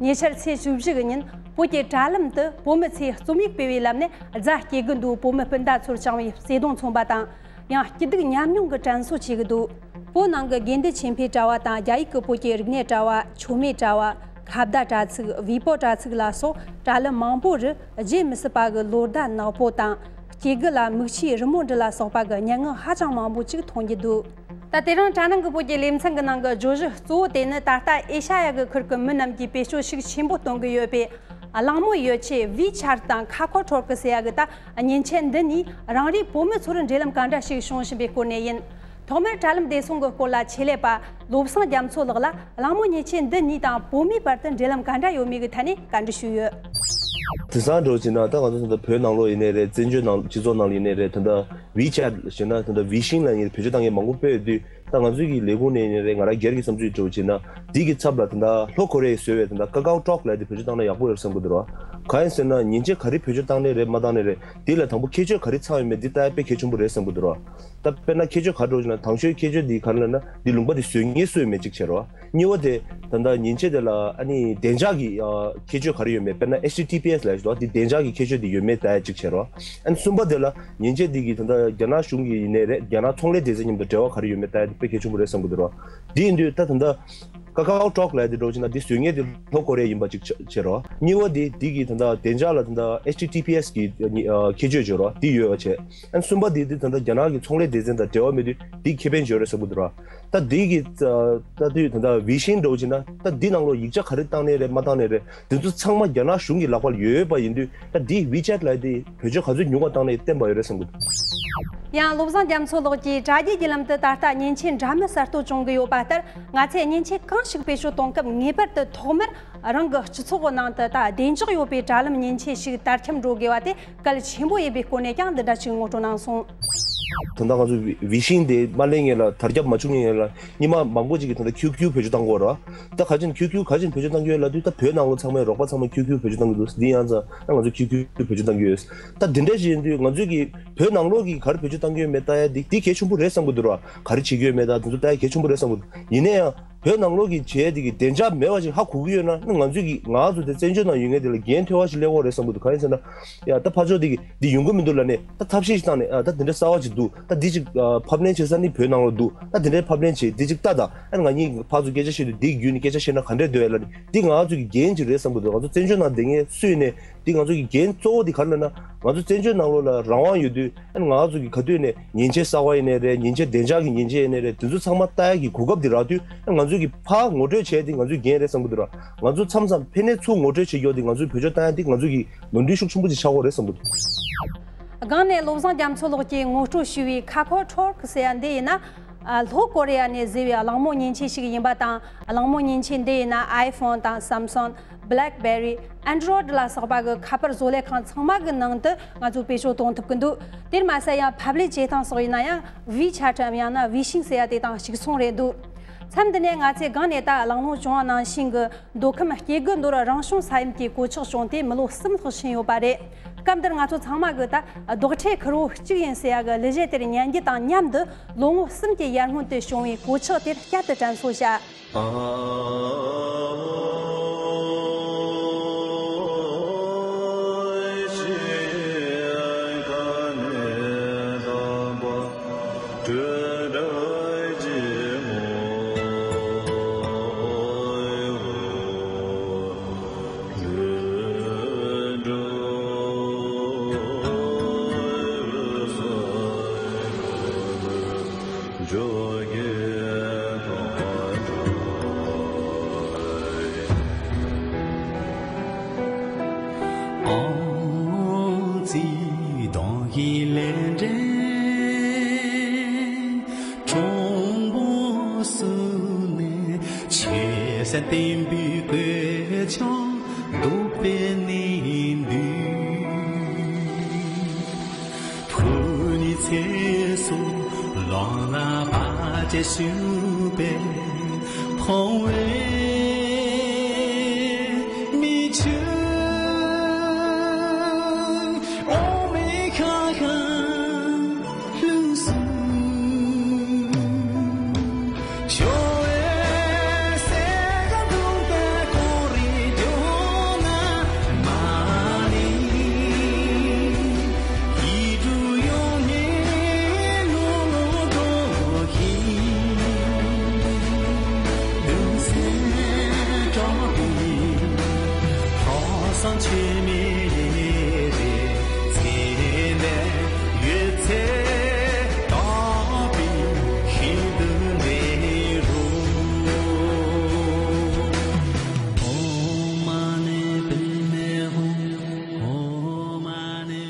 ཉེ་ཆར་ཚེས་བཅུ་བཞི་གི་ཉིན་བོད་ཀྱི་དྲ་ལམ་དུ་བོད་མི་ཚོས་རྩོམ་ཡིག་སྤེལ་བའི་ལམ་ནས་རྫ་སྐྱེ་དགུ་མདོའི་བོད་མི་སྤུན་ཟླ་ཚོར་བཅངས་པའི་བརྩེ་དུང་མཚོན་པ་དང་ཡང་སྐྱིད་སྡུག་མཉམ་མྱོང་གི་དྲན་གསོ་བྱེད་ཀྱི་འདུག་བོད་ནང་གི་དགེ་འདུན་ཆོས་འཕེལ་དྲ་བ་དང་རྒྱ་ཡིག་གི་བོད་ཀྱི་རིག་གནས་དྲ་བ། མཆོད་མེ་དྲ་བ། ཁ་བརྡ་དྲ་ཚིགས། ཝི་པོ་དྲ་ཚིགས་ལ་སོགས་དྲ་ལམ་མང་པོ་རུ་བརྗེད་མི་སྲིད་པ་གི་ལོ་ཟླ་ནག་པོ་དང་། སྐྱེ་དགུ་ལ་མིག་ཆུའི་རི་མོ་འབྲི་ལ་སོགས་པ་གི་སྙན་ངག་ཧ་ཅང་མང་པོ་ཅིག་མཐོང་རྒྱུ་འདུག་ད་དེ་རིང་དྲ་ནང་གི་བོད་ཀྱི་ལེ་ཚན་གྱི་ནང་གི་བརྗོད་གཞི་གཙོ་བོ་དེ་ནི་ད་ལྟ་ཨེ་ཤ་ཡ་གི་ཁུལ་གྱི་མི་རྣམས་ཀྱིས་བེད་སྤྱོད་ཤུགས་ཆེན་པོ་གཏོང་གི་ཡོད་པའི་གླེང་མོལ་ཡོ་ཆས་ཝི་ཆར་དང་ཁ་ཁོ་ཐོར་ཀི་ཟེར་ཡ་གི་ད་མཉེན་ཆས་འདི་གཉིས་རང་རེའི་བོད་མི་ཚོར་འབྲེལ་ལམ་ག་འདྲ་ཞིག་བྱུང་བཞིན་པའི་སྐོར་ནས་ཡིན། ཐོག་མར་དྲ་ལམ་བདེ་སྲུང་གི་སྐོར་ལ་ཆེད་ལས་པ་བློ་བཟང་རྒྱ་མཚོ་ལགས་ལ་གླེང་མོལ་མཉེན་ཆས་འདི་གཉིས་དང་བོད་མིའི་བར་དུ་འབྲེལ་ལམ་ག་འདྲ་ཡོད་མེད་ཀྱི་ཐད་ནས་བཀའ་འདྲི་ཞུས་ཡོད། དེང་སང་འདྲ་བོ་བྱས་ན་ད་ང་ཚོ་ད་ལྟ་བོད་ནང་ལོགས་ཡིན་ནའི་རེད། བཙན་བྱོལ་ནང་སྤྱི་ཚོགས་ནང་ལ་ཡིན་ནའི་རེད། ད་ལྟ་ཝི་ཆེ་ཊི་ཞེ་ན་ད་ལྟ་ཝི་ཤིང་ལབ་མཁན་བེད་སྤྱོད་བཏང་མཁན་མང་པོ་སྤེལ་ཡོད་དུས། ད་ང་ཚོའི་གི་ལས་ཁུངས་ནས་ཡིན་ནའི་རེད། ང་རང་སྒེར་གྱི་བསམ་ཚུལ་འདྲ་བོ་བྱས་ན་འདི་གི་ཚབ་ལ་ད་ལྟ་ལྷོ་ཀོ་རི་ཡས་བཟོས་པའི་ད་ལྟ་ཀ་ཀའོ་ཊོག་ལབ་དེ་བེད་སྤྱོད་བཏང་ན་ཡག་པོ་ཡོད་བསམ་གི་འདུག་ར། གང་ཡིན་ཟེར་ན་ཉེན་ཆད་ག་རེ་བེད་སྤྱོད་བཏང་ནའི་རེད་མ་བཏང་ནའི་རེད། འདི་ལ་དང་པོ་ཁྱད་ཆོས་ག་རེ་ཚང་ཡོད་མེད་འདི་ལྟ་ཡ་དཔེ་གལ་ཆེན་པོ་རེད་བསམ་གི་འདུག་ར། ད་དཔེར་ན་ཁྱད་ཆོས་ག་རེ་འདྲ་ཞིག་ན་དང་ཤོས་ཁྱད་ཆོས་འདི་ག་རེ་ལབ་ན་འདི་ལུང་པ་འདི་བཟོ་མཁན་སུ་ཡོད་མེད་གཅིག་བྱས་ར། གཉིས་པ་དེ་ད་ལྟ་ཉེན་ཆད་དེ་ལ་ཨ་ནི་བདེ་འཇགས་ཀྱི་ཨ་ཁྱད་ཆོས་ག་རེ་ཡོད་མེད། དཔེར་ན་ཨེཆ་ཊི་ཊི་པི་ཨེས་ལབ་ཞིག་འདུག་འདི་བདེ་འཇགས་ཀྱི་ཁྱད་ཆོས་འདི་ཡོད་མེད་ལྟ་ཡ་གཅིག་བྱས་ར། ཨ་ནི་གསུམ་པ་དེ་ལ་ཉེན་ཆད་འདི་གི་ད་ལྟ་རྒྱ་ནག་གཞུང་གི་ཡིན་ནའི་རེད། རྒྱ་ནག་ཚོང་ལས་སྡེ་ཚན་མཉམ་དུ་འབྲེལ་བ་ག་རེ་ཡོད་མེད་ལྟ་ཡ་འདི་དཔེ་གལ་ཆེན་པོ་རེད་བསམ་གི་འདུག་ར། འདི་ཡིན་དུས་ད་ད་ལྟ་ཀ་ཀའོ་ཀྲོག་ལབ་ཡ་དེ་འདྲ་བྱས་ན་འདི་བཟོ་མཁན་དེ་ལྷོ་ཀོ་རི་ཡ་ཡིན་པ་ཅིག་བྱས་རོ། གཉིས་པ་དེ་འདི་གི་ད་ལྟ་བདེ་འཇགས་ལ་ད་ལྟ་ཨེཆ་ཊི་ཊི་པི་ཨེས་གི་ཁྱད་ཆོས་བརྗོད་རོ་འདི་ཡོད་པ་བྱས། ཨན་གསུམ་པ་དེ་འདི་ད་ལྟ་རྒྱ་ནག་གི་ཚོང་ལས་སྡེ་ཚན་དང་འབྲེལ་བ་མེད་དུས་འདི་ཁེ་ཕན་བརྗོད་རེད་བསམ་གི་འདུག་ར། ད་འདི་གི་ད་དུས་ད་ལྟ་ཝི་ཤིང་འདྲ་བོ་བྱས་ན་ད་འདི་ནང་ལོགས་ཡིག་ཆ་ག་རེ་བཏང་ནའི་རེད་མ་བཏང་ནའི་རེད། དེ་ཚོ་ཚང་མ་རྒྱ་ནག་གཞུང་གི་ལག་པར་ཡོད་པ་ཡིན་དུས་ད་འདི་ཝི་ཅེཊ་ལབ་དེ་བེད་སྤྱོད་ག་ཚོད་ཉུང་བ་བཏང་ནའི་བརྟེན་པ་ཡོད་རེད་བསམ་གི་འདུག་ཡང་བློ་བཟང་རྒྱ་མཚོ་ལགས་ཀྱིས་དྲ་རྒྱའི་བརྒྱུད་ལམ་དུ་ད་ལྟ་མཉེན་ཆས་འདྲ་མིན་གསར་གཏོད་བྱུང་གི་ཡོད་པ་ལྟར། ང་ཚོས་མཉེན་ཆས་གང་ཞིག་བེད་སྤྱོད་གཏོང་སྐབས་ངེས་པར་དུ་ཐོག་མར་རང་གི་སྤྱི་ཚོགས་ནང་དུ་ད་བདེ་འཇགས་ཡོད་པའི་དྲ་ལམ་མཉེན་ཆས་ཤིག་དར་ཁྱབ་འགྲོ་དགོས་པ་དེ་གལ་ཆེན་པོ་ཡིན་པའི་སྐོར་ནས་ཀྱང་འདི་འདྲ་ཞིག་ངོ་སྤྲོད་གནང་སོང་། ད་ལྟ་ང་ཚོ་ཝི་ཤིང་དེ་མ་ལེན་ངེས་ལ་དར་ཁྱབ་མ་བྱུང་ངེས་ལ་སྔོན་མ་མང་པོ་ཅིག་གིས་ད་ལྟ་ཁྱུ་ཁྱུ་བེད་སྤྱོད་བཏང་གི་ཡོད་རེད། ད་ག་ཅིན་ཁྱུ་ཁྱུ་ག་ཅིན་བེད་སྤྱོད་བཏང་གི་ཡོད་ལབ་དུས་ད་བོད་ནང་ལོགས་ཚང་མས་རོགས་པ་ཚང་མས་ཁྱུ་ཁྱུ་བེད་སྤྱོད་བཏང་གི་འདུག་འདི་ཡང་ཚ་ད་ང་ཚོ་ཁྱུ་ཁྱུ་བེད་སྤྱོད་བཏང་གི་ཡོད། ད་འདི་འདྲ་ཞིག་ཡིན་དུས་ང་ཚོས་ཀྱི་བོད་ནང་ལོགས་ཀྱི་ག་རེ་བེད་སྤྱོད་བཏང་གི་ཡོད་མེད་ལྟ་ཡ་འདི་འདི་གལ་ཆེན་པོ་རེད་བསམ་གི་འདུག་ར། ག་རེ་བྱེད་ཀྱི་ཡོད་མེད་ད་འདི་ཚོ་ལྟ་ཡ་གལ་ཆེན་པོ་རེད་བསམ་གི་འདུག་ཡིན་ན་ཡང་བོད་ནང་ལོགས་ཀྱི་བྱས་འདི་གི་བདེ་འཇགས་མེད་པ་ཞིག་ཧ་གོ་གི་ཡོད་ན་ང་ཚོས་ཀྱི་ང་ཚོ་དེ་བཙན་བྱོལ་ནང་ཡོད་མཁན་དེ་ལ་འགན་ཐོལ་བ་ཞིག་སླེབས་ཡོད་རེད་བསམ་གི་འདུག་ག་རེ་ཟེར་ན་ཡ་ད་ཕར་ཕྱོགས་འདི་གི་འདི་ཡོང་གི་མི་འདུག་ལབ་ནས་ད་ཐབས་ཤེས་ཤིག་བཏང་ནས་ཨ་ད་འདི་འདྲ་གསར་བ་ཞིག་འདུག་ད་འདི་ཅིག་ཨ་ཕབ་ལེན་བྱེད་ས་ནི་བོད་ནང་ལ་འདུག་ད་འདི་འདྲའི་ཕབ་ལེན་བྱེད་འདི་ཅིག་ལྟ་དང་ཨ་ང་གཉིས་ཕར་ཚུར་སྐད་ཆ་བཤད་དུས་འདི་བརྒྱུད་ནས་སྐད་ཆ་བཤད་ན་ག་འདྲས་འདུག་ལབ་ནས་འདི་ང་ཚོ་གི་འགན་ཅིག་རེད་བསམ་གི་འདུག་ང་ཚོ་བཙན་བྱོལ་ནང་བསྡད་མཁན་སུ་ཡིན་ནས་འདི་ང་ཚོ་གི་འགན་གཙོ་བོ་འདི་ག་རེ་ལབ་ན་ང་ཚོ་བཙན་བྱོལ་ནང་ལོགས་ལ་རང་དབང་ཡོད་དུས་ཨ་ང་ཚོ་གི་ག་དུས་ནས་མཉེན་ཆས་གསར་བ་ཡིན་ནའི་རེད། མཉེན་ཆས་བདེ་འཇགས་ཀྱི་མཉེན་ཆས་ཡིན་ནའི་རེད། དེ་ཚོ་ཚང་མ་ལྟ་ཡ་གི་གོ་སྐབས་འདི་རག་དུས་ཨ་ང་ཚོ་གི་ཕར་ངོ་སྤྲོད་བྱས་འདི་ང་ཚོའི་འགན་རེད་བསམ་གི་འདུག་ར། ང་ཚོ་མཚམས་མཚམས་ཕན་ནས་ཚུར་ངོ་སྤྲོད་བྱེད་ཀྱོག་འདི་ང་ཚོའི་བེད་སྤྱོད་བཏང་ཡ་འདི་ང་ཚོ་གི་ནོར་འཁྲུལ་ཤུགས་ཆེན་པོ་ཅིག་ཆགས་ཀྱོག་རེད་བསམ་གི་འདུག་སྒང་ནས་བློ་བཟང་རྒྱ་མཚོ་ལགས་ཀྱིས་ངོ་སྤྲོད་ཞུས་པའི་ཁ་ཁོ་ཁྲོར་ཟེར་ཡ་འདི་ཡིན་ན། ལྷོ་ཀོ་རི་ཡ་ནས་བཟོས་པའི་གླེང་མོལ་མཉེན་ཆས་ཤིག་ཡིན་པ་དང་། གླེང་མོལ་མཉེན་ཆས་འདི་ཡིན་ན་ཨའི་ཕོན་དང་སམ་སུང་། བྷི་ལེག་བྷེ་རི། ཨན་ཌོ་རོ་ཡིཌ་ལ་སོགས་པ་གི་ཁ་པར་བཟོ་ལས་ཁང་ཚང་མ་གི་ནང་དུ་ང་ཚོས་བེད་སྤྱོད་གཏོང་ཐུབ་ཀྱི་འདུག་དེར་མ་ཟད་ཡང་ཕབ་ལེན་བྱེད་སྟངས་སོགས་ཡིན་ན་ཡང་ཝི་ཆེ་ཊི་འམ་ཡང་ན་ཝི་ཤིང་ཟེར་ཡ་དེ་དང་གཅིག་མཚུངས་རེད་འདུག་མཚམས་འདི་ནས་ང་ཚོས་སྒང་ནས་ད་གླེང་སློང་བྱུང་བ་ནང་བཞིན་གྱི་མདོ་ཁམས་སྐྱེ་དགུ་མདོར་རང་བྱུང་ས་ཡོམ་གྱི་གོད་ཆག་བྱུང་སྟེ་མི་ལོ་གསུམ་ལྷག་ཕྱིན་ཡོད་པ་རེད། སྐབས་འདིར་ང་ཚོ་ཚང་མ་གིས་ད་རྡོག་ཁྲེས་ཁུར་བོ་གཅིག་ཡིན་ཟེར་ཡ་གི་གླུ་གཞས་དེར་ཉན་རྒྱུ་དང་མཉམ་དུ་ལོ་ངོ་གསུམ་གྱི་ཡར་སྔོན་དུ་བྱུང་བའི་གོད་ཆག་དེར་བསྐྱར་དུ་དྲན་གསོ་བྱ།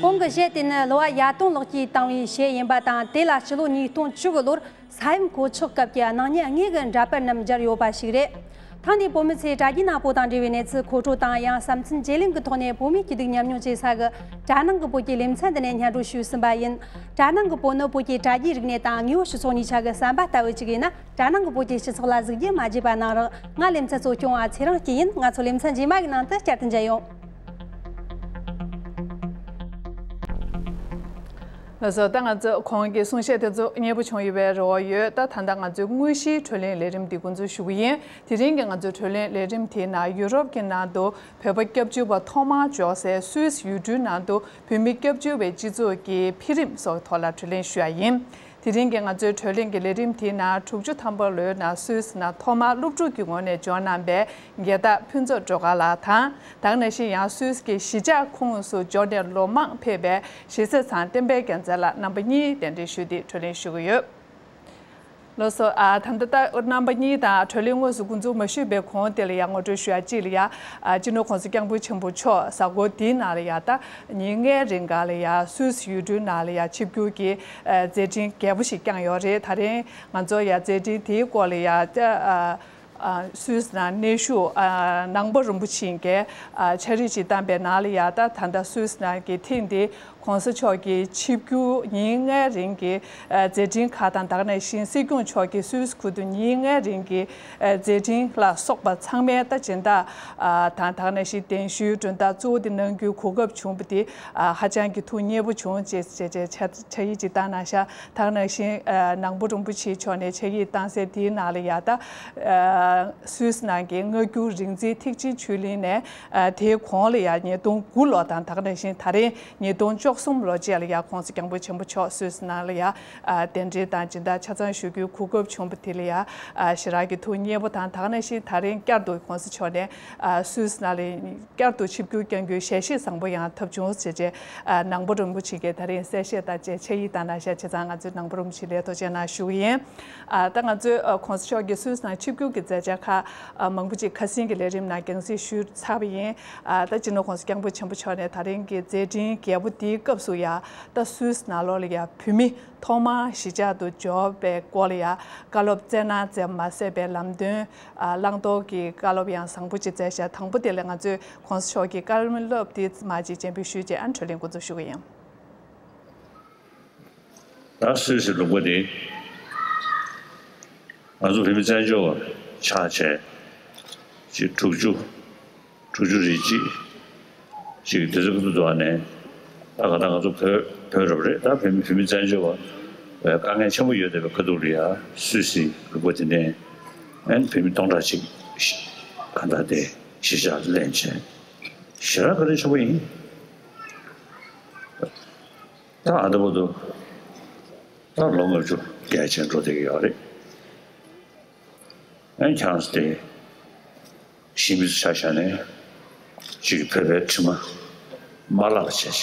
གོང་གི་གཞས་དེ་ནི་གླུ་བ་ཡ་དོང་ལགས་ཀྱིས་བཏང་བའི་གཞས་ཡིན་པ་དང་། དེ་ལ་སྤྱི་ལོ་ཉིས་སྟོང་བཅུ་གི་ལོར་ས་ཡོམ་གོད་ཆག་སྐབས་ཀྱི་སྣང་བརྙན་དངོས་ཀྱི་འདྲ་པར་རྣམས་སྦྱར་ཡོད་པ་ཞིག་རེད། ཐེངས་འདིའི་བོད་མི་ཚོས་དྲ་རྒྱའི་ནང་བོད་དང་འབྲེལ་བའི་གནས་ཚུལ་མཁོ་སྤྲོད་དང་། ཡང་བསམ་ཚུལ་བརྗེ་ལེན་གྱི་ཐོག་ནས་བོད་མིའི་སྐྱིད་སྡུག་མཉམ་མྱོང་བྱེད་ས་གི་དྲ་ནང་གི་བོད་ཀྱི་ལེ་ཚན་འདི་ནས་སྙན་སྒྲོན་ཞུས་ཟིན་པ་ཡིན། དྲ་ནང་གི་བོད་ནི་བོད་ཀྱི་དྲ་རྒྱའི་རིག་གནས་དང་དངོས་པོ་སྤྱི་ཚོགས་གཉིས་ཆ་གི་ཟམ་པ་ལྟ་བུ་ཅིག་ཡིན་ན། དྲ་ནང་གི་བོད་ཀྱི་སྤྱི་ཚོགས་ལ་གཟིགས་རྒྱུ་མ་བརྗེད་པ་གནང་རོགས། ང་ལེ་ཚན་གཙོ་སྐྱོང་བ་ཚེ་རིང་སྐྱིད་ཡིན། ང་ཚོ་ལེ་ཚན་རྗེས་མ་གི་ནང་དུ་བསྐྱར་དུ་མཇལ་ཡོང་། ལགས་སོ། ད་ང་ཚོ་གོང་གི་གསུང་བཤད་དེ་ཚོ་མཉེས་པོ་བྱུང་ཡོད་པའི་རེ་བ་ཡོད། ད་ད་ལྟ་ང་ཚོའི་དངོས་གཞིའི་བགྲོ་གླེང་ལས་རིམ་འདི་འགོ་འཛུགས་ཞུ་གི་ཡིན། དེ་རིང་གི་ང་ཚོའི་བགྲོ་གླེང་ལས་རིམ་དེའི་ནང་ཡུ་རོབ་ཀྱི་ནང་དུ་བོད་པ་སྐྱབས་བཅོལ་བ་ཐོག་མར་འབྱོར་སའི་སུད་སི་ཡུལ་གྲུའི་ནང་དུ་བོད་མི་སྐྱབས་བཅོལ་བའི་སྤྱི་ཚོགས་ཀྱི་འཕེལ་རིམ་སོགས་ཐོག་ལ་བགྲོ་གླེང་ཞུ་ཡ་ཡིན། དེ་རིང་གི་ང་ཚོའི་བགྲོ་གླེང་གི་ལས་རིམ་དེའི་ནང་དྲུག་ཅུ་ཐམ་པ་ལོའི་ནང་སུད་སི་ནང་ཐོག་མར་སློབ་ཕྲུག་གི་ངོས་ནས་འབྱོར་གནང་པའི་རྒྱལ་དར་ཕུན་ཚོགས་སྒྲོལ་དཀར་ལགས་དང་། ད་ག་ནང་བཞིན་ཡང་སུད་སི་གི་གཞིས་ཆགས་ཁོངས་སུ་འབྱོར་ནས་ལོ་མང་ཕེབས་པའི་ཞེ་ཚེ་ཚང་བསྟན་པའི་རྒྱལ་མཚན་ལགས་རྣམ་པ་གཉིས་གདན་འདྲེན་ཞུས་ཏེ་བགྲོ་གླེང་ཞུ་གི་ཡོད། ལགས་སོ། ཨ། ད་ལྟ་ད་རྣམ་པ་གཉིས་དང་བགྲོ་གླེང་དངོས་སུ་འགོ་འཛུགས་མ་ཞུས་པའི་གོང་དེ་ལ་ཡང་ངོ་སྤྲོད་ཞུ་ཡ་གཅིག་ལ་ཡ། ཨ། སྤྱི་ནོར་༸གོང་ས་༸སྐྱབས་མགོན་ཆེན་པོ་མཆོག་གཟའ་འཁོར་འདིའི་ནང་ལ་ཡ་ད་ཉིན་ལྔའི་རིང་ག་ལ་ཡ་སུད་སི་ཡུལ་གྲུའི་ནང་ལ་ཡ་ཆིབས་བསྒྱུར་གྱི་ཨ་མཛད་འཕྲིན་རྒྱས་པོ་ཞིག་བསྐྱངས་ཡོད་རེད། ད་རིང་ང་ཚོ་ཡ་མཛད་འཕྲིན་དེའི་སྐོར་ལ་ཡ་ད་ཨ། ཨ། སུད་སི་ནང་གནས་བཞུགས་ཨ་ནང་པ་རིན་པོ་ཆེ་གིས་ཨ་ཕྱག་བྲིས་ཅིག་བཏང་པའི་ནང་ལ་ཡ་ད་ད་ལྟ་སུད་སི་ནང་གི་ཐེངས་འདི་༸གོང་ས་མཆོག་གི་ཆིབས་བསྒྱུར་ཉིན་ལྔའི་རིང་གི་ཨ་མཛད་འཕྲིན་ཁག་དང་། ད་ག་ནང་བཞིན་སྲིད་སྐྱོང་མཆོག་གི་སུད་སི་ཁུལ་དུ་ཉིན་ལྔའི་རིང་གི་ཨ་མཛད་འཕྲིན་ལ་སོགས་པ་ཚང་མའི་ད་སྦྱིན་བདག་ཨ་དང་། ད་ག་ནང་བཞིན་གདན་ཞུའི་མགྲོན་བདག་གཙོ་བོ་དེ་གནང་རྒྱུའི་གོ་སྐབས་བྱུང་བ་དེ་ཨ་ཧ་ཅང་གི་ཐུགས་མཉེས་པོ་བྱུང་ཅེས་ཅེས་ཅེས་ཕྱག་ཕྱག་ཡིག་ཅིག་བཏང་གནང་ཤག་ད་ག་ནང་བཞིན་ཨ་ནང་པ་རིན་པོ་ཆེ་མཆོག་ནས་ཕྱག་ཡིག་བཏང་གསལ་དེའི་ནང་ལ་ཡ་ད་ཨ་སུད་སི་ནང་གི་སྔ་འགྱུར་རིག་འཛིན་ཐེག་ཆེན་ཆོས་གླིང་ནས་ཨ་དེའི་གོང་ལ་ཡ་ཉིས་སྟོང་དགུ་ལོ་དང་། ད་ག་ནང་བཞིན་ད་རིང་ཉིས་སྟོང་བཅུ་གསུམ་ལོ་བཅས་ལ་ཡ་༸གོང་ས་༸སྐྱབས་མགོན་ཆེན་པོ་མཆོག་སུད་སི་ནང་ལ་ཡ་ཨ་གདན་འདྲེན་དང་སྦྱིན་བདག་ཆ་ཚང་ཞུ་རྒྱུའི་གོ་སྐབས་བྱུང་བ་དེ་ལ་ཡ་ཨ་ཞེ་དྲག་གི་ཐུགས་མཉེས་པོ་དང་། ད་ག་ནང་བཞིན་ད་རིང་བསྐྱར་དུ་༸གོང་ས་མཆོག་ནས་ཨ་སུད་སི་ནང་ལ་བསྐྱར་དུ་ཆིབས་བསྒྱུར་བསྐྱང་རྒྱུའི་ཞལ་བཞེས་བཟང་པོ་ཡང་ཐོབ་བྱུང་ཟེར་བྱས་ཨ་ནང་པ་རིན་པོ་ཆེ་གིས་ད་རིང་གསལ་བཤད་དང་བཅས་ཕྱག་ཡིག་བཏང་གནང་ཤག་བྱས་ཙང་ང་ཚོས་ནང་པ་རིན་པོ་ཆེ་ལ་ཐུགས་རྗེ་གནང་ཞུ་གི་ཡིན། ཨ་ད་ང་ཚོས་ཨ་༸གོང་ས་མཆོག་གིས་སུད་སི་ནང་ཆིབས་བསྒྱུར་གྱི་མཛད་འཆར་ཁག་ཨ་མང་པོ་ཅིག་ཁ་སང་གི་ལས་རིམ་ནང་རྒྱང་སྲིང་ཞུས་ཚར་བ་ཡིན། ཨ་ད་སྤྱི་ནོར་༸གོང་ས་༸སྐྱབས་མགོན་ཆེན་པོ་མཆོག་ནས་ད་རིང་གི་མཛད་འཕྲིན་རྒྱས་པོ་འདིའི་སྐབས་སུ་ཡ་ད་སུད་སི་ནང་ལོགས་ལ་ཡ་བོད་མི་ཐོག་མར་གཞིས་ཆགས་དུ་འབྱོར་བའི་སྐོར་ལ་ཡ་བཀའ་སློབ་སྩལ་གནང་མཛད་མ་ཟད་པའི་ལམ་སྟོན་ཨ་བླང་དོར་གྱི་བཀའ་སློབ་ཡང་བཟང་པོ་ཅིག་སྩལ་ཤག་དང་པོ་དེ་ལ་ང་ཚོས་༸གོང་ས་མཆོག་གི་བཀའ་སློབ་དེ་མར་ཅིག་སྤྱན་འབུལ་ཞུས་རྗེས་ཨ་ནི་བགྲོ་གླེང་འགོ་འཛུགས་ཞུ་གི་ཡིན། ད་སུད་སི་ལུང་པ་འདི་ང་ཚོ་བོད་མི་བཙན་བྱོལ་བ་ཆགས་བྱས་ཅིག་དྲུག་ཅུ་དྲུག་ཅུ་རེ་གཅིག་ཅིག་དུས་ཚོད་ཀྱི་ཐོག་ནས་ད་ག་ད་ང་ཚོ་བོད་བོད་རབ་རེད། ད་བོད་མི་བོད་མི་བཙན་བྱོལ་བ་དཀའ་ངལ་ཆེན་པོ་ཡོད་བསྡད་པའི་ཁ་ཐུག་ལ་ཡ་སུད་སི་ལུང་པ་འདི་ནས་ཨན་བོད་མི་སྟོང་ཕྲག་གཅིག་གང་ལྟར་དེ་གཞིས་ཆགས་ལེན་བྱས་ཞེ་དྲག་བཀའ་དྲིན་ཆེན་པོ་ཡིན། ད་ཨ་ད་བར་དུ་ད་ལོ་ལྔ་བཅུ་བརྒལ་ཕྱིན་འགྲོ་བསྡད་ཀྱི་ཡོད་རེད། ཨ་ནི་ཁྱེད་རང་ཚོ་དེ་གཞིས་མི་ཚོ་ཆ་བཞག་ནས་ཅིག་བོད་པའི་དྲི་མ་མ་བརླག་པ་བྱས་བྱས་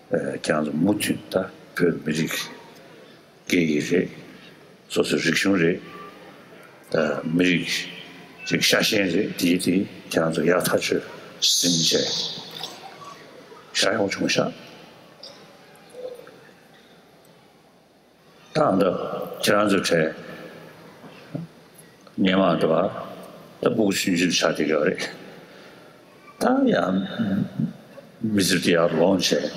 ཨ་ཁྱེད་རང་ཚོ་མུ་མཐུད་ད་བོད་མི་རིགས་སྐད་ཡིག་རེད། སོ་སོའི་རིག་གཞུང་རེད། ད་མི་རིགས་ཅིག་ཤ་ཞེན་རེད། དེ་དེ་ཁྱེད་རང་ཚོ་ཡག་ཐག་ཆོད་ཟིན་བྱས་ཤ་ཡག་བྱུང་ཤག་ད་ཨ་ད་ཁྱེད་རང་ཚོའི་གྲས་སྔོན་མ་འདྲ་བ་ད་ཕྲུ་གུ་ཆུང་ཆུང་ཆགས་བསྡད་ཡོད་རེད། ད་ཡང་མི་ཚེ་འདི་ཡར་ལོངས་བྱས་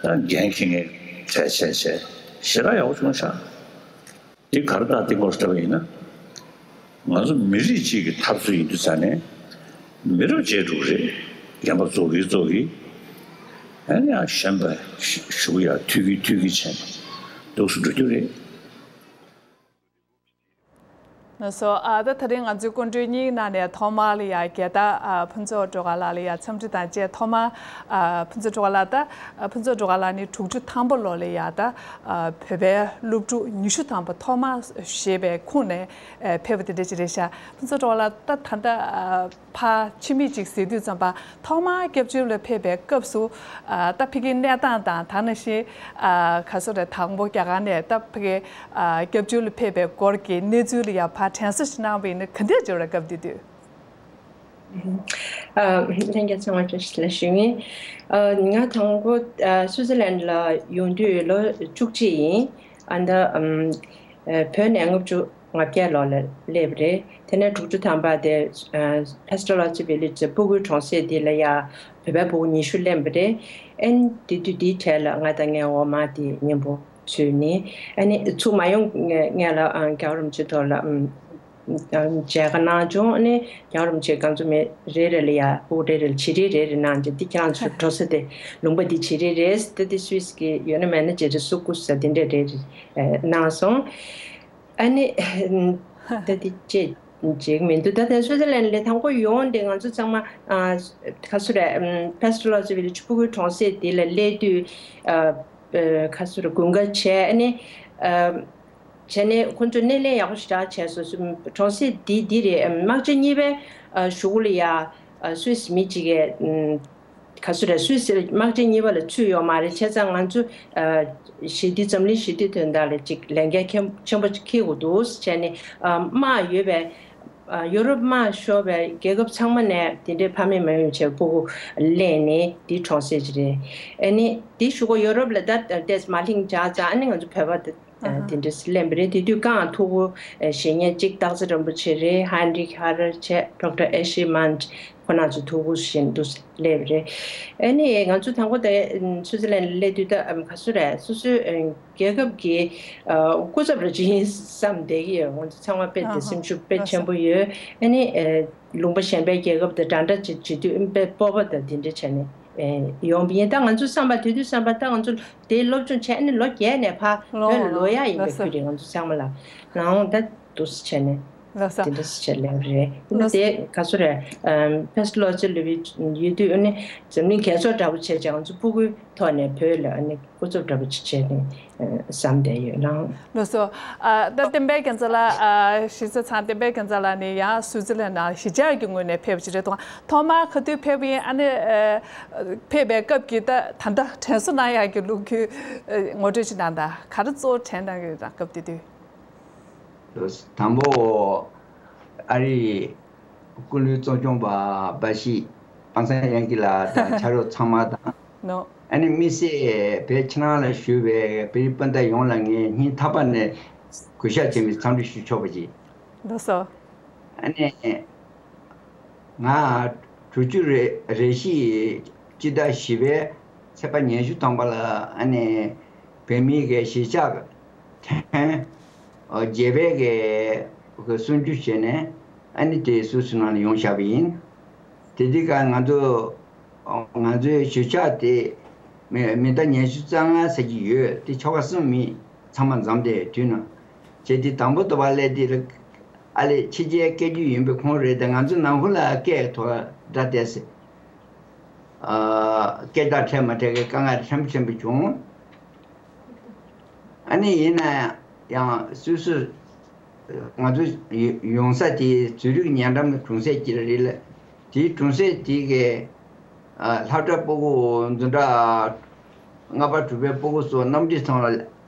ད་འགན་འཁྱེར་མཁན་གྲས་བྱས་བྱས་ཞེ་དྲག་ཡག་པོ་བྱུང་ཤག་འདི་ག་རེ་ད་འདི་སྐོར་ལྟ་བ་ཡིན་ན། ང་ཚོ་མི་རིགས་གཅིག་གི་འཐབ་རྩོད་ཡིན་དུས་ཙང་ནས་མི་རབས་བརྗེ་འགྲོ་གི་རེད། རྒན་པ་རྫོགས་གི་རྫོགས་གི། ཨ་ནི་ཡང་གཞོན་པ་ཞུ་གི་ཡ་ཐུག་གི་ཐུག་གི་བྱས་ནས་འདུག་སེ་འགྲོ་རྒྱུ་རེད། ལགས་སོ། ཨ་ད་དེ་རིང་ང་ཚོའི་སྐུ་མགྲོན་གཉིས་ནང་ནས་ཐོག་མར་ལ་ཡ་རྒྱལ་དར་ཨ་ཕུན་ཚོགས་སྒྲོལ་དཀར་ལགས་ལ་ཡ་འཚམས་འདྲི་དང་བཅས་ཐོག་མར་ཨ་ཕུན་ཚོགས་སྒྲོལ་དཀར་ལགས་ད་ཨ་ཕུན་ཚོགས་སྒྲོལ་དཀར་ལགས་ནི་དྲུག་ཅུ་ཐམ་པ་ལོ་ལ་ཡ་ད་ཨ་བོད་པའི་སློབ་ཕྲུག་ཉི་ཤུ་ཐམ་པ་ཐོག་མར་བཞེས་པའི་ཁོངས་ནས་ཨ་ཕེབས་པ་དེ་འདྲ་ཅིག་རེད་ཤག་ཕུན་ཚོགས་སྒྲོལ་དཀར་ལགས་ད་ད་ལྟ་ཨ་ཕར་ཕྱི་མིག་ཅིག་གཟིགས་དུས་ཙམ་པ་ཐོག་མར་སྐྱབས་བཅོལ་ལ་ཕེབས་པའི་སྐབས་སུ་ཨ་ད་ཕ་གིའི་གནས་སྟངས་དང་ད་ནང་བཞིན་ཨ་ག་ཚོད་རེད། དང་པོ་རྒྱ་གར་ནས་ད་ཕ་གི་ཨ་སྐྱབས་བཅོལ་ལ་ཕེབས་པའི་སྐོར་གྱི་གནས་ཚུལ་ལ་ཡང་ཕར་དྲན་གསོ་ཞིག་གནང་བ་ཡིན་ན་ག་འདྲས་འབྱོར་རེད་སྐབས་དེ་དུས། ཨ་ལྷན་རྒྱས་ཚང་མ་བཀྲ་ཤིས་བདེ་ལེགས་ཞུ་ཡིན། ཨ་ང་དང་པོ་ཨ་སུའི་ཙི་ལན་ལ་ཡོང་དུས་ལོ་བཅུ་གཅིག་ཡིན། ཨ་ད་ཨམ་ཨ་བོད་ནས་ལྔ་བཅུ་ང་བརྒྱད་ལོ་ལ་སླེབས་པ་རེད། དེ་ནས་དྲུག་ཅུ་ཐམ་པ་དེ་ཨ་Pastoral Village ཕྲུ་གུའི་གྲོང་གསེབ་དེ་ལ་ཡ་བོད་པའི་ཕྲུ་གུ་ཉི་ཤུ་སླེབས་པ་རེད། ཨན་དེ་དུས་དེའི་གྲས་ལ་ང་དང་ངའི་འོག་མ་དེ་མཉམ་པོ་ཚུད་ནས་ཨ་ནི་ཚུར་མ་ཡོང་སྔོན་ལ་ཨ་རྒྱལ་བ་རིན་པོ་ཆེ་ཐོག་ལ་ཨམ་ མཇལ་ཁ་གནང་བྱུང་། ཨ་ནི་རྒྱལ་བ་རིན་པོ་ཆེ་རྒན་གསོ་མི་རེ་རེ་ལ་ཡ་ཕྲུ་གུ་རེ་རེ་ལ་བྱི་རིལ་རེ་རེ་གནང་རྗེས། འདི་ཁྱེད་རང་ཚོ་འགྲོ་ས་དེ་ལུང་པ་འདི་བྱི་རིལ་རེད། ད་འདི་སུད་སི་གི་ཡོད་ན་མེད་ན་བྱི་རིལ་བསུ་དགོས་ས་འདི་འདྲ་རེ་རེ་གནང་སོང་། ཨ་ནི་ད་འདི་བཅས་བྱེད་ཀྱི་མི་འདུག་ད་ལྟ་སུའི་ཙི་ལན་ལ་དང་པོ་ཡོང་དེ་ང་ཚོ་ཚང་མ། ཨ། ག་སུ་རེད། ཨམ། Pastor Lotso Village ཕྲུ་གུའི་གྲོང་གསེབ་དེ་ལ་སླེབས་དུས། ཨ། ཨ། ག་སུ་རེད། དགུན་ཁ་བྱས། ཨ་ནི། ཨ། བྱས་ནས་ཁོ་ཚོ་སྣེ་ལེན་ཡག་པོ་ཞེ་དྲག་བྱས་སོང་། སུ། གྲོང་གསེབ་འདི་འདི་རེད། ཨམ། དམག་ཆ་གཉིས་པའི། ཨ། གཞུག་གུ་ལ་ཡ། ཨ། སུད་སི་མི་གཅིག་གིས། ཨམ། ག་སུ་རེད། སུད་སིར་དམག་ཆེན་གཉིས་པ་ལ་ཚུད་ཡོད་མ་རེད། བྱས་ཙང་ང་ཚོ། ཨ། ཞི་བདེ། འཛམ་གླིང་ཞི་བདེ་དོན་དག་ལ་ཅིག་ལས་འགན་ཁྱད་ཆེན་པོ་ཅིག་འཁྱེར་དགོས་འདུག་བྱས་ནས། ཨ། དམག་ཡོད་པའི། ཨ། ཡོ་རོབ་དམག་ཤོར་བའི་རྒྱལ་ཁབ་ཚང་མ་ནས་དེ་འདྲའི་ཕ་མེས་མ་ཡོང་བྱས་ཕྲུ་གུ་ལེན་ནས་འདི་གྲོང་གསེབ་ཅིག་རེད། ཨ་ནི་འདི་གཞུག་གུ་ཡོ་རོབ་ལ་ད་ཏོག་ཙམ་མ་ལྷིང་འཇགས་ཙང་། ཨ་ནི་ང་ཚོ་བོད་པ་དེ། ཨ། དེ་འདྲ་ལེན་པ་རེད། དེ་དུས་ཀའང་ཐུགས་ཁུར་བཞེས་མཁན་གཅིག་སྟག་འཚེར་རིན་པོ་ཆེ་རེད། Heinrich Harrer བྱས། Doctor Escher Mann བྱས། ཁོ་རང་ཚོ་ཐུགས་ཁུར་བཞེས་འདུག་སླེབས་རེད། ཨ་ནི་ང་ཚོ་དང་པོ་དེ་སུའི་ཙི་ལན་སླེབས་དུས་ད། ཨམ། ག་སུ་རེད། སོ་སོའི། ཨ། རྒྱལ་ཁབ་ཀྱི། ཨ། སྐུ་ཚབ་རུ་ཅིག་ཡིན་བསམ་བསྡད་ཀྱི་ཡོད། ང་ཚོ་ཚང་མ་དཔེ་དེ་སེམས་ཤུགས་དཔེ་ཆེན་པོ་ཡོད། ཨ་ནི། ཨ། ལུང་པ་གཞན་པའི་རྒྱལ་ཁབ་དང་འདྲ་འདྲ་ཅིག་བྱེད་དུས་དཔེ་སྤོབས་པ་དང་དེ་འདྲ་བྱས་ནས། ཨེ། ཡོང་བ་ཡིན། ད་ང་ཚོ་བསམ་པ། དེ་དུས་བསམ་པ། ད་ང་ཚོ་དེ་སློབ་སྦྱོང་བྱས་ནས་ལོ་བརྒྱད་ནས་ཕར་བོད་ལ་ལོག་ཡག་ཡིན་པའི་ཁུལ་རེད། ང་ཚོ་ཚང་མ་ལ་ནའང་ད་འདུག་སེ་བྱས་ནས། ལགས་སོ། དེ་འདྲ་སེ་བྱས་ལེན་རེད། ཨ་ནི་དེ་ག་སུ་རེད། ཨམ། Pastor Lotso ལུས་པའི་ཡོད་དུས། ཨ་ནི་འཛམ་གླིང་རྒྱལ་ཚོགས་འདྲ་པོ་བྱས་ཀྱང་། ང་ཚོ་ཕྲུ་གུའི་ཐོག་ནས་བོད་ལ་ཨ་ནི་སྐུ་ཚབ་འདྲ་པོ་ཅིག་བྱས་ནས། ཨ། བསམ་བསྡད་ཡོད་ལགས། ལགས་སོ། ཨ། ད་བསྟན་པའི་རྒྱལ་མཚན་ལགས། ཨ། གཞིས་རྩེ་ཚང་བསྟན་པའི་རྒྱལ་མཚན་ལགས་ནི་ཡང་སུའུ་ཙི་ལན་ནང་གཞིས་ཆགས་ཀྱི་ངོས་ནས་ཕེབས་པ་ཅིག་རེད་དོ། ཐོག་མར་ག་དུས་ཕེབས་པ་ཡིན། ཨ་ནི། ཨ། ཕེབས་པའི་སྐབས་ཀྱི་ད་ད་ལྟ་དྲན་གསོ་གནང་ཡག་གི་ལོ་རྒྱུས། ཨ། ངོ་སྤྲོད་ཅིག་གནང་དང་། ག་རེ་གཙོ་བོ་དྲན་གནང་གི་ཡོད་དང་། སྐབས་དེ་དུས། དང་པོ་ཨ་རིའི་སྐུ་ལུས་གཙོ་སྐྱོང་པ་འབའ་ཞིག་པང་གསར་དབྱངས་སྐྱིད་ལགས་དང་ཕྱག་རོགས་ཚང་མ་དང་། ནོ། ཨ་ནི་དམིགས་བསལ་བོད་ཕྱི་ནང་ལ་བཞུགས་པའི་བོད་རིགས་སྤུན་ཟླ་ཡོངས་ལ་ངས་སྙིང་ཐག་པ་ནས་གུས་ཞབས་ཆེན་པོས་འཚམས་འདྲི་ཞུ་ཆོག་པ་ཅིག། ལགས་སོ། ཨ་ནི། ང་དྲུག་ཅུ་རེ་རེ་བཞི་ཡི་སྤྱི་ཟླ་བཞི་པའི་ཚེས་པ་ཉི་ཤུ་ཐམ་པ་ལ། ཨ་ནི་བོད་མིའི་གི་གཞིས་ཆགས་ཐེངས་བརྒྱད་པའི་གི་གི་གསར་འཇུག་བྱས་ནས། ཨ་ནི་དེ་སུད་སི་ནང་ལ་ཡོང་བཞག་པ་ཡིན། དེ་དུས་ཀ་ང་ཚོ་ང་ཚོའི་གཞིས་ཆགས་དེ་མི་མི་ཟླ་ཉི་ཤུ་རྩ་ལྔ་ཟེར་གྱི་ཡོད། དེ་ཆོལ་ཁ་གསུམ་མི་ཚང་མ་འཛོམས་ཏེ་དུས་ནང་བྱས། དེ་དང་པོ་དུ་བ་ལས་དེ་ལ། ཨ་ལས་ཕྱི་རྒྱལ་སྐད་རྒྱུད་ཡིན་པའི་ཁོངས་རེད་དེ། ང་ཚོ་ནང་ཁུལ་ལ་སྐད་ཐོག་སྒྲ་བལྟས་སེ། ཨ། སྐད་གྲགས་འཕྲད་མ་འཕྲད་ཀྱི་དཀའ་ངལ་ཕྲན་བུ་ཕྲན་བུ་བྱུང་། ཨ་ནི་ཡིན་ན་ཡང་སུད་སི་ང་ཚོ་ཡོང་ས་དེ་ཛུ་རིག་ཉེ་འགྲམ་གྱི་གྲོང་གསེབ་ཅིག་རེད་ལ། དེའི་གྲོང་གསེབ་དེ་གའི། ཨ། སློབ་གྲྭ་ཕྲུ་གུ་འཛིན་གྲྭ་ལྔ་པ་དྲུག་པའི་ཕྲུ་གུ་སོགས་གནམ་གྲུའི་ཐང་ལ་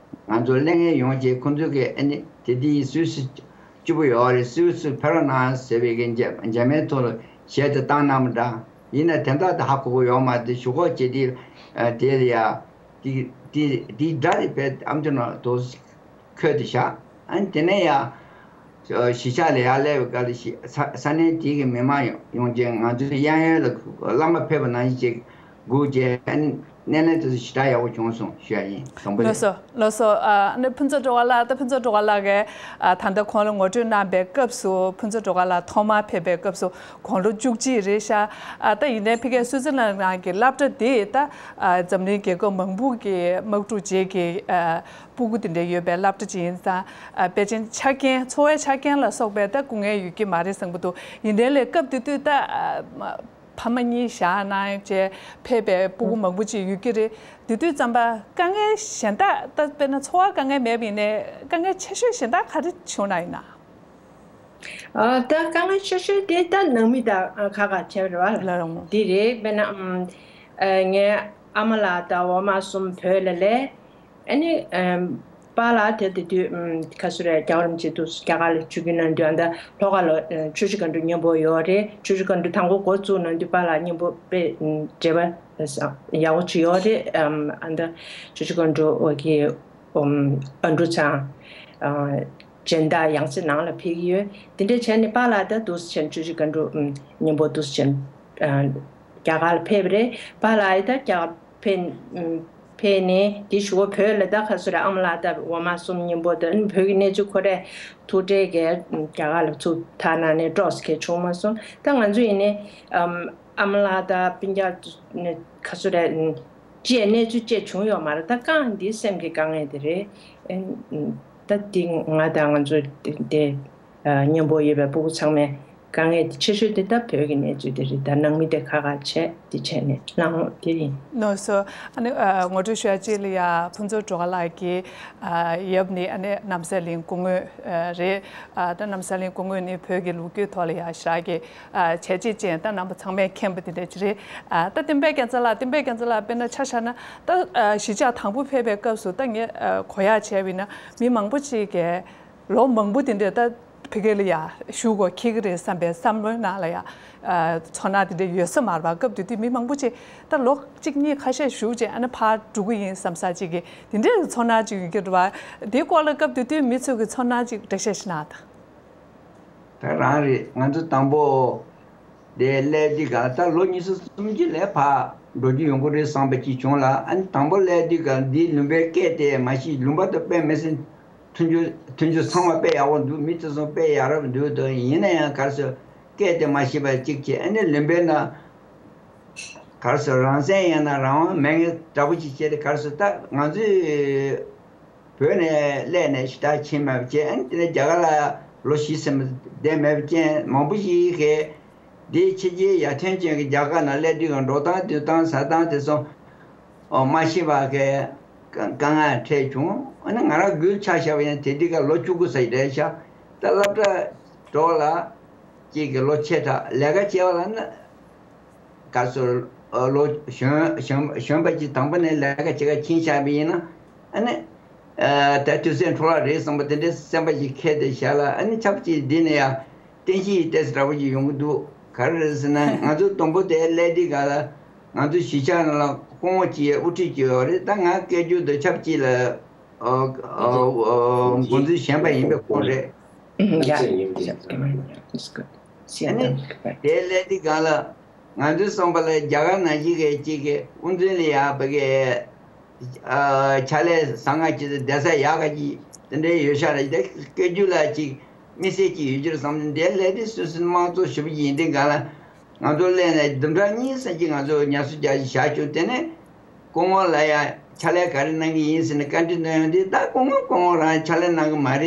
ང་ཚོ་གློད་གྲོལ་ཡོང་རྗེས། ཁོང་ཚོས་ཀྱིས་ཨ་ནི་དེ་དུས་སུད་སི་སྐྱིད་པོ་ཡོད་རེད། སུད་སི་ཕེབས་རོགས་གནང་ཟེར་བའི་གི་མཇལ་མཇལ་མོལ་ཐོག་ལ་ཞལ་དེ་བཏང་གནང་བ་འདྲ། ཡིན་ན་དོན་དག་དེ་ཧ་གོ་གི་ཡོད་མ་རེད། ཞུ་སྒོ་བྱེད་དུས། ཨ། དེ་ལ་ཡ་དེ་དེ་དེའི་སྒྲ་དེ་དཔེ་ཨམ་ཅོག་ནང་དུ་འཁོད་དེ་བཞག། ཨ་ནི་དེ་ནས་ཡ་གཞིས་ཆགས་ལ་ཡར་སླེབས་པའི་སྐབས་ལ། ས་ས་གནས་དེ་གི་མི་མང་ཡོང་རྗེས་ང་ཚོའི་གཡས་གཡོན་ལ་བླ་མ་ཕེབས་པ་ནང་བཞིན་ཅིག་སྒུག་རྗེས། ཨ་ནི་སྣེ་ལེན་དེ་ཚོ་ཞེ་དྲག་ཡག་པོ་བྱུང་སོང་ཞུ་ཡ་ཡིན། དང་པོ་དེ། ལགས་སོ། ལགས་སོ། ཨ་ནི་ཕུན་ཚོགས་སྒྲོལ་དཀར་ལགས། ད་ཕུན་ཚོགས་སྒྲོལ་དཀར་ལགས་ཀྱིས། ཨ། ད་ལྟ་ཁོང་ལ་ངོ་སྤྲོད་གནང་པའི་སྐབས་སུ། ཕུན་ཚོགས་སྒྲོལ་དཀར་ལགས་ཐོག་མར་ཕེབས་པའི་སྐབས་སུ་དགུང་ལོ་བཅུ་གཅིག་རེད་ཤག། ཨ། ད་ཡིན་ནའི་ཕ་གིའི་སུའུ་ཙི་ལན་ནང་གི་སློབ་གྲྭ་འདི་ད། ཨ། འཛམ་གླིང་རྒྱལ་ཁབ་མང་པོ་གི་དམག་འཁྲུག་རྗེས་ཀྱི། ཨ། སྤུ་གུ་དེ་འདྲ་ཡོད་པའི་སློབ་གྲྭ་ཅིག་ཡིན་ཙང་། ཨ། དཔེ་ཅན་ཆ་རྐྱེན། འཚོ་བའི་ཆ་རྐྱེན་ལ་སོགས་པའི་ད་སྐུ་ངལ་ཡོད་ཀྱི་མ་རེད་བསམ་གྱི་འདུག། ཡིན་ནའི་ལས་སྐབས་དེ་དུས་ད། ཨ། ཕ་མ་གཉིས་བཞག་གནང་བྱས་ཕེབས་པའི་སྤུ་གུ་མང་པོ་ཅིག་ཡོད་ཀྱི་རེད། དེ་དུས་ཙམ་པ་དཀའ་ངལ་གཞན་དག། ད་དཔེར་ན་འཚོ་བ་དཀའ་ངལ་མེད་པ་ཡིན་ནའི་དཀའ་ངལ་ཆེ་ཤོས་གཞན་དག་ག་རེ་བྱུང་ན་ཡིན་ན། ཨ། ད་དཀའ་ངལ་ཆེ་ཤོས་དེ་ད་ནང་མི་དང་ཁ་ཁ་བྱས་པ་རེད་པ། ལགས་རང་མོ། འདི་རེད། དཔེར་ན། ཨམ། ཨ། ངའི་ཨ་མ་ལགས་དང་འོག་མ་གསུམ་བོད་ལ་སླེབས། ཨ་ནི། ཨམ། པཱ་ལགས་དེ་དེ་དུས། ཨམ། ག་སུ་རེད། རྒྱལ་བ་རིན་པོ་ཆེ་འདུག་སེ་རྒྱ་གར་ལ་ཆིབས་བསྒྱུར་གནང་དུས། ཨ། ད་ལྷོ་ཁ་ལ། ཨ། ཆུ་བཞི་སྒང་དྲུག་མཉམ་པོ་ཡོད་རེད། ཆུ་བཞི་སྒང་དྲུག་དང་པོ་འགོ་བཙུགས་གནང་དུས་པཱ་ལགས་མཉམ་པོ་དཔེ། ཨམ། འབྲེལ་བ་ཡག་པོ་ཅིག་ཡོད་རེད། ཨམ། ཨ། ད་ཆུ་བཞི་སྒང་དྲུག་གི། ཨམ། ཨ་འབྲུག་ཚང་། ཨ། སྦྱིན་བདག་ཡང་སེ་ནང་ལ་ཕེབས་ཀྱི་ཡོད། དེ་འདྲ་བྱས་ནས་པཱ་ལགས་ད་འདུག་སེ་བྱས་ནས་ཆུ་བཞི་སྒང་དྲུག། ཨམ། མཉམ་པོ་འདུག་སེ་བྱས་ནས། ཨ། རྒྱ་གར་ལ་ཕེབས་པ་རེད། པཱ་ལགས་ཡིན་ད་རྒྱ་གར་ཕེབས། ཨམ། ཕེབས་ནས་དེ་གཞུག་གུ་བོད་ལ་ད་ག་ཚོད་རེད། ཨ་མ་ལགས་ད་འོ་མ་གསུམ་མཉམ་པོ་དང་བོད་ཀྱི་གནས་ཚུལ་ཁོ་རེ་ཐུགས་ཁྲལ་གྱིས་རྒྱ་གར་ལ་ཚུར་ཐག་གནང་ནས་འགྲོ་ཟེར་མཁན་བྱུང་མ་སོང་། ད་ང་ཚོ་ཡིན་ནའི་ཨམ་ཨ་མ་ལགས་ད་སྤུན་ཀྱག་ག་ཚོད་རེད། ཅེས་གནས་ཚུལ་ཅེས་བྱུང་ཡོད་མ་རེད། ད་གང་འདི་སེམས་ཀྱི་དཀའ་ངལ་དེ་རེད། ཨེ་ད་འདི་ང་དང་ང་ཚོ་དེ་དེ་མཉམ་པོ་ཡོད་པའི་སྤུ་གུ་ཚང་མའི་དཀའ་ངལ་དེ་ཆེ་ཤོས་དེ་ད་བོད་ཀྱི་གནས་ཚུལ་དེ་རེད། ད་ནང་མི་དེ་ཁ་ཁ་བྱས་དེ་བྱས་ནས་ལངས་དེ་ཡིན། ནོ་སོ། ཨ་ནི་ཨ་ངོ་སྤྲོད་ཞུ་ཡ་གཅིག་ལ་ཡ་ཕུན་ཚོགས་སྒྲོལ་དཀར་ལགས་ཀྱི་ཨ་ཡབ་ནི་ཨ་ནི་རྣམ་གསལ་གླིང་སྐུ་ངོ་ཨ་རེད། ཨ་ད་རྣམ་གསལ་གླིང་སྐུ་ངོ་ནི་བོད་ཀྱི་ལོ་རྒྱུས་ཐོག་ལ་ཡ་ཞེ་དྲག་གི་ཨ་བྱས་རྗེས་ཅན་ད་རྣམ་པ་ཚང་མས་མཁྱེན་པ་དེ་འདྲ་ཅིག་རེད། ཨ་ད་བསྟན་པའི་རྒྱལ་མཚན་ལགས། བསྟན་པའི་རྒྱལ་མཚན་ལགས་དཔེར་ན་ཆ་བཞག་ན་ད་ཨ་གཞིས་ཆགས་དང་པོ་ཕེབས་པའི་སྐབས་སུ་ད་ངས་ཨ་གོ་ཡག་བྱས་པ་ཡིན་ན་མི་མང་པོ་ཅིག་གིས་ལོ་མང་པོ་དེ་འདྲ་ད་ཕ་གི་ལ་ཡ་བཞུགས་དགོས་འཁེལ་གི་རེད་བསམ་པའི་བསམ་བློའི་ནང་ལ་ཡ་ཨ་ཚོར་སྣང་དེ་འདྲ་ཡོད་ས་མ་རེད་པ། སྐབས་དེ་དུས་མི་མང་པོ་ཅིག་ད་ལོ་གཅིག་གཉིས་ཁ་ཤས་བཞུགས་རྗེས་ཨ་ནི་ཕར་འགྲོ་གི་ཡིན་བསམ་ས་ཅིག་གི་དེ་འདྲའི་ཚོར་སྣང་ཅིག་ཡོད་ཀྱི་རེད་པ། དེའི་སྐོར་ལ་སྐབས་དེ་དུས་མི་ཚོ་གི་ཚོར་སྣང་ཅིག་འགྲེལ་བཤད་ཞིག་གནང་དང་། ད་རང་རེད། ང་ཚོ་དང་པོ་དེ་སླེབས་དུས་ག་ད་ལོ་ཉི་ཤུ་སུམ་ཅུ་ལས་ཕར་འགྲོ་རྒྱུ་ཡོང་གི་རེད་བསམ་པ་ཅིག་བྱུང་ལ། ཨ་ནི་དང་པོ་སླེབས་དུས་ག་འདིའི་ལུང་པའི་སྐད་དེ་མ་གཞི་ལུང་པ་དེ་དཔེ་མི་སྲིད་མཐུན་འགྱུར་མཐུན་འགྱུར་ཚང་མ་དཔེ་ཡག་པོ་འདུག་མི་དེ་ཚོ་དཔེ་ཡག་རབས་འདུག་དང་ཡིན་ན་ཡང་ག་རེ་ཟེར་སྐད་དེ་མ་ཤེས་པ་ཅིག་བྱས། ཨ་ནི་ལུང་པའི་ནང་ག་རེ་ཟེར་རང་བཙན་ཡིན་ན་རང་དབང་མེད་མཁན་འདྲ་པོ་ཅིག་བྱས་ཏེ་ག་རེ་ཟེར་ད་ང་ཚོའི་བོད་ནས་སླེབས་ནས་ཞེ་དྲག་ཕྱིན་མེད་པ་ཅན། ཨ་ནི་དེ་ནས་རྒྱ་གར་ལ་ལོ་བཞི་ཙམ་བསྡད་མེད་པ་ཅན་མང་པོ་ཞིག་གིས་འདིའི་ཕྱི་རྒྱལ་ཡར་ཐོན་ཅན་གྱི་རྒྱ་གར་ནང་སླེབས་དུས་ཀྱི་འགྲོ་སྟངས་འདུག་སྟངས་ཟ་སྟངས་དེ་ཚོ་མ་ཤེས་པ་གི་དཀའ་ངལ་འཕྲད་བྱུང་། ཨ་ནི་ང་རང་སྒུལ་ཆ་བཞག་པ་ཡིན་དེ་དུས་ཀ་ལོ་བཅུ་དགུ་ཙམ་རེད་ཤག་ད་སློབ་གྲྭ་འགྲོ་ལ་གཅིག་གི་ལོ་ཕྱེད་དྲགས་ལས་ཀ་བྱས་པ་ལ་ནི། ག་ཚོད་ལོ་གཞོན་གཞོན་གཞོན་པ་ཅིག་དང་པོ་ནས་ལས་ཀ་བྱེད་ག་ཕྱིན་བཞག་པ་ཡིན་ན། ཨ་ནི་ད་དུས་ཚོད་འཕྲོ་བརླག་རེད་བསམ་པ་དེ་འདྲའི་སེམས་པ་ཞིག་འཁྱེར་ཏེ་བཞག་ལ། ཨ་ནི་ཆབས་ཅིག་འདི་ནས་ཡང་རྟེན་གཞི་ཡི་ཏོག་ཙམ་འདྲ་པོ་ཞིག་ཡོང་གི་འདུག་ག་རེ་རེད་ཟེར་ན་ང་ཚོ་དང་པོ་དེ་སླེབས་དུས་ག་ལ་ང་ཚོ་གཞིས་ཆགས་ནང་ལ་སྐུ་ངོ་ཅིག་དབུ་ཁྲིད་ཅིག་ཡོད་རེད། ད་ང་སྐད་སྒྱུར་དུ་ཆབས་ཅིག་ལ་འགོ་འཛིན་གཞོན་པ་ཡིན་པའི་ཁོངས་རེད། ཨ་ནི་དེ་སླེབས་དུས་ག་ལ་ང་ཚོའི་བསམ་པ་ལ་རྒྱ་གར་ནང་བཞིན་གྱི་གཅིག་གི་དབུ་འཛིན་ལ་ཡག་པ་གི་ཕྱག་ལས་བཟང་ང་ཅིག་བསྡད་ས་ཡག་ག་ཅིག་དེ་འདྲའི་ཡོད་ཤག་རེད། དེ་སྐད་སྒྱུར་ལ་ཅིག་དམིགས་བསལ་ཅིག་ཡོད་རྒྱུ་རེད་བསམ་ནས་དེ་སླེབས་དུས་སོ་སོའི་དམངས་གཙོ་ཞེ་པོ་ཅིག་ཡིན་དུས་ག་ལ། ང་ཚོ་སླེབས་ནས་བདུན་ཕྲག་གཉིས་ཙམ་ཅིག་ང་ཚོ་ངལ་གསོ་རྒྱག་བཞག་བྱུང་། དེ་ནས་སྐུ་ངོ་ལ་ཡང་ཕྱག་ལས་ག་རེ་གནང་གི་ཡིན་ཟེར་ནས་བཀའ་འདྲི་གནང་ཡོང་དུས་ད་སྐུ་ངོ་སྐུ་ངོ་རང་ཕྱག་ལས་གནང་གི་མ་རེད།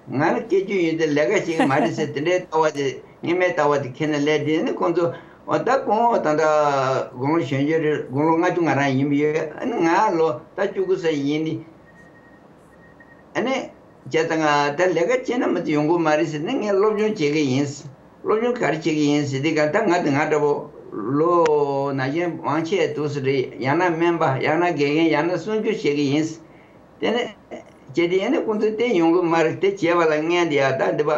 ང་ལ་སྐད་སྒྱུར་ཡོད་དུས་ལས་ཀ་བྱེད་ཀྱི་མ་རེད་ཟེར་དེ་འདྲའི་ལྟ་བ་དེ་སྔོན་མའི་ལྟ་བ་དེ་འཁྱེར་ནས་སླེབས་དུས་ནི་ཁོང་ཚོ་འོ་ད་སྐུ་ངོ་ད་ལྟ་དགུང་ལོ་གཞོན་གཞོན་རེད། དགུང་ལོ་ལྔ་བཅུ་ང་རང་ཡིན་པ་ཡོད། ཨ་ནི་ང་ལོ་ད་བཅུ་དགུ་ཙམ་ཡིན་ནི། ཨ་ནི། བྱས་ཙང་ད་ལས་ཀ་བྱས་ན་མི་ཚེ་ཡོང་གི་མ་རེད་ཟེར་ནས་ངས་སློབ་སྦྱོང་བྱེད་ཀྱི་ཡིན། སློབ་སྦྱོང་ག་རེ་བྱེད་ཀྱི་ཡིན་ཟེར་དུས་ག་ད་ང་དང་ང་འདྲ་པོ་ལོ་ན་གཞོན་མང་ཆེ་འདུག་ས་རེད། ཡང་ན་སྨན་པ་ཡང་ན་དགེ་རྒན་ཡང་ན་གསོ་སྒྱུར་བྱེད་ཀྱི་ཡིན། དེ་ནས་བྱས་དུས་ཨ་ནི་ཁོང་ཚོས་དེ་ཡོང་གི་མ་རེད། དེ་བྱས་པ་ལ་ངས་འདི་ཡ་ད་འདི་པ།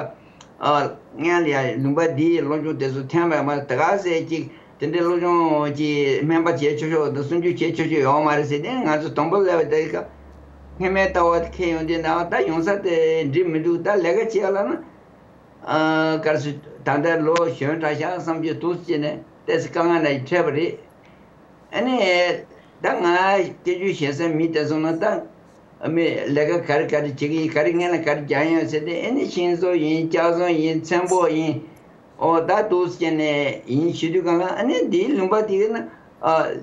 ཨ། སྔོན་ལ་ཡང་ལུང་པ་འདིའི་སློབ་སྦྱོང་དེ་ཚོ་ཐོན་པ་མ་ད་ག་ཟེ་ཅིག་དེ་འདྲའི་སློབ་སྦྱོང་ཅིག་སྨན་པ་བྱེད་ཆོག་ཆོག་དང་སུམ་ཅུ་བྱེད་ཆོག་ཆོག་ཡོད་མ་རེད་ཟེར་ཏེ་ང་ཚོ་དང་པོ་སླེབས་པ་དེ་སྐབས་སྔོན་མའི་ལྟ་བ་དེ་ཁེལ་ཡོང་དུས་ན་ད་ཡོང་ས་དེ་འགྲིག་མི་འདུག་ད་ལས་ཀ་བྱེད་ཡ་ལ་ན་ཨ་གར་སུ་ད་ལྟ་ལོ་གཞོན་དྲགས་ཤག་བསམ་རྒྱུ་འདུག་ཟེར་ནས་ཏོག་ཙམ་དཀའ་ངལ་ནང་འཕྲད་པ་རེད། ཨ་ནི། ད་ང་སྐད་སྒྱུར་ཤེས་ས་མི་དེ་ཚོ་ན་ད། མི་ལས་ཀ་ག་རེ་ག་རེ་བྱེད་ཀྱི་ཡིན་ག་རེ་སྔན་ལ་ག་རེ་སྦྱངས་ཡོད་ཟེར་ཏེ་ཨ་ནི་ཤིང་བཟོ་ཡིན་ལྕགས་བཟོ་ཡིན་ཚོན་པོ་ཡིན། ཨོ་ད་འདུག་ཟེར་ནས་ཡིན་ཞུ་དུས་གང་ལ་ཨ་ནི་འདིའི་ལུང་པ་དེ་ན།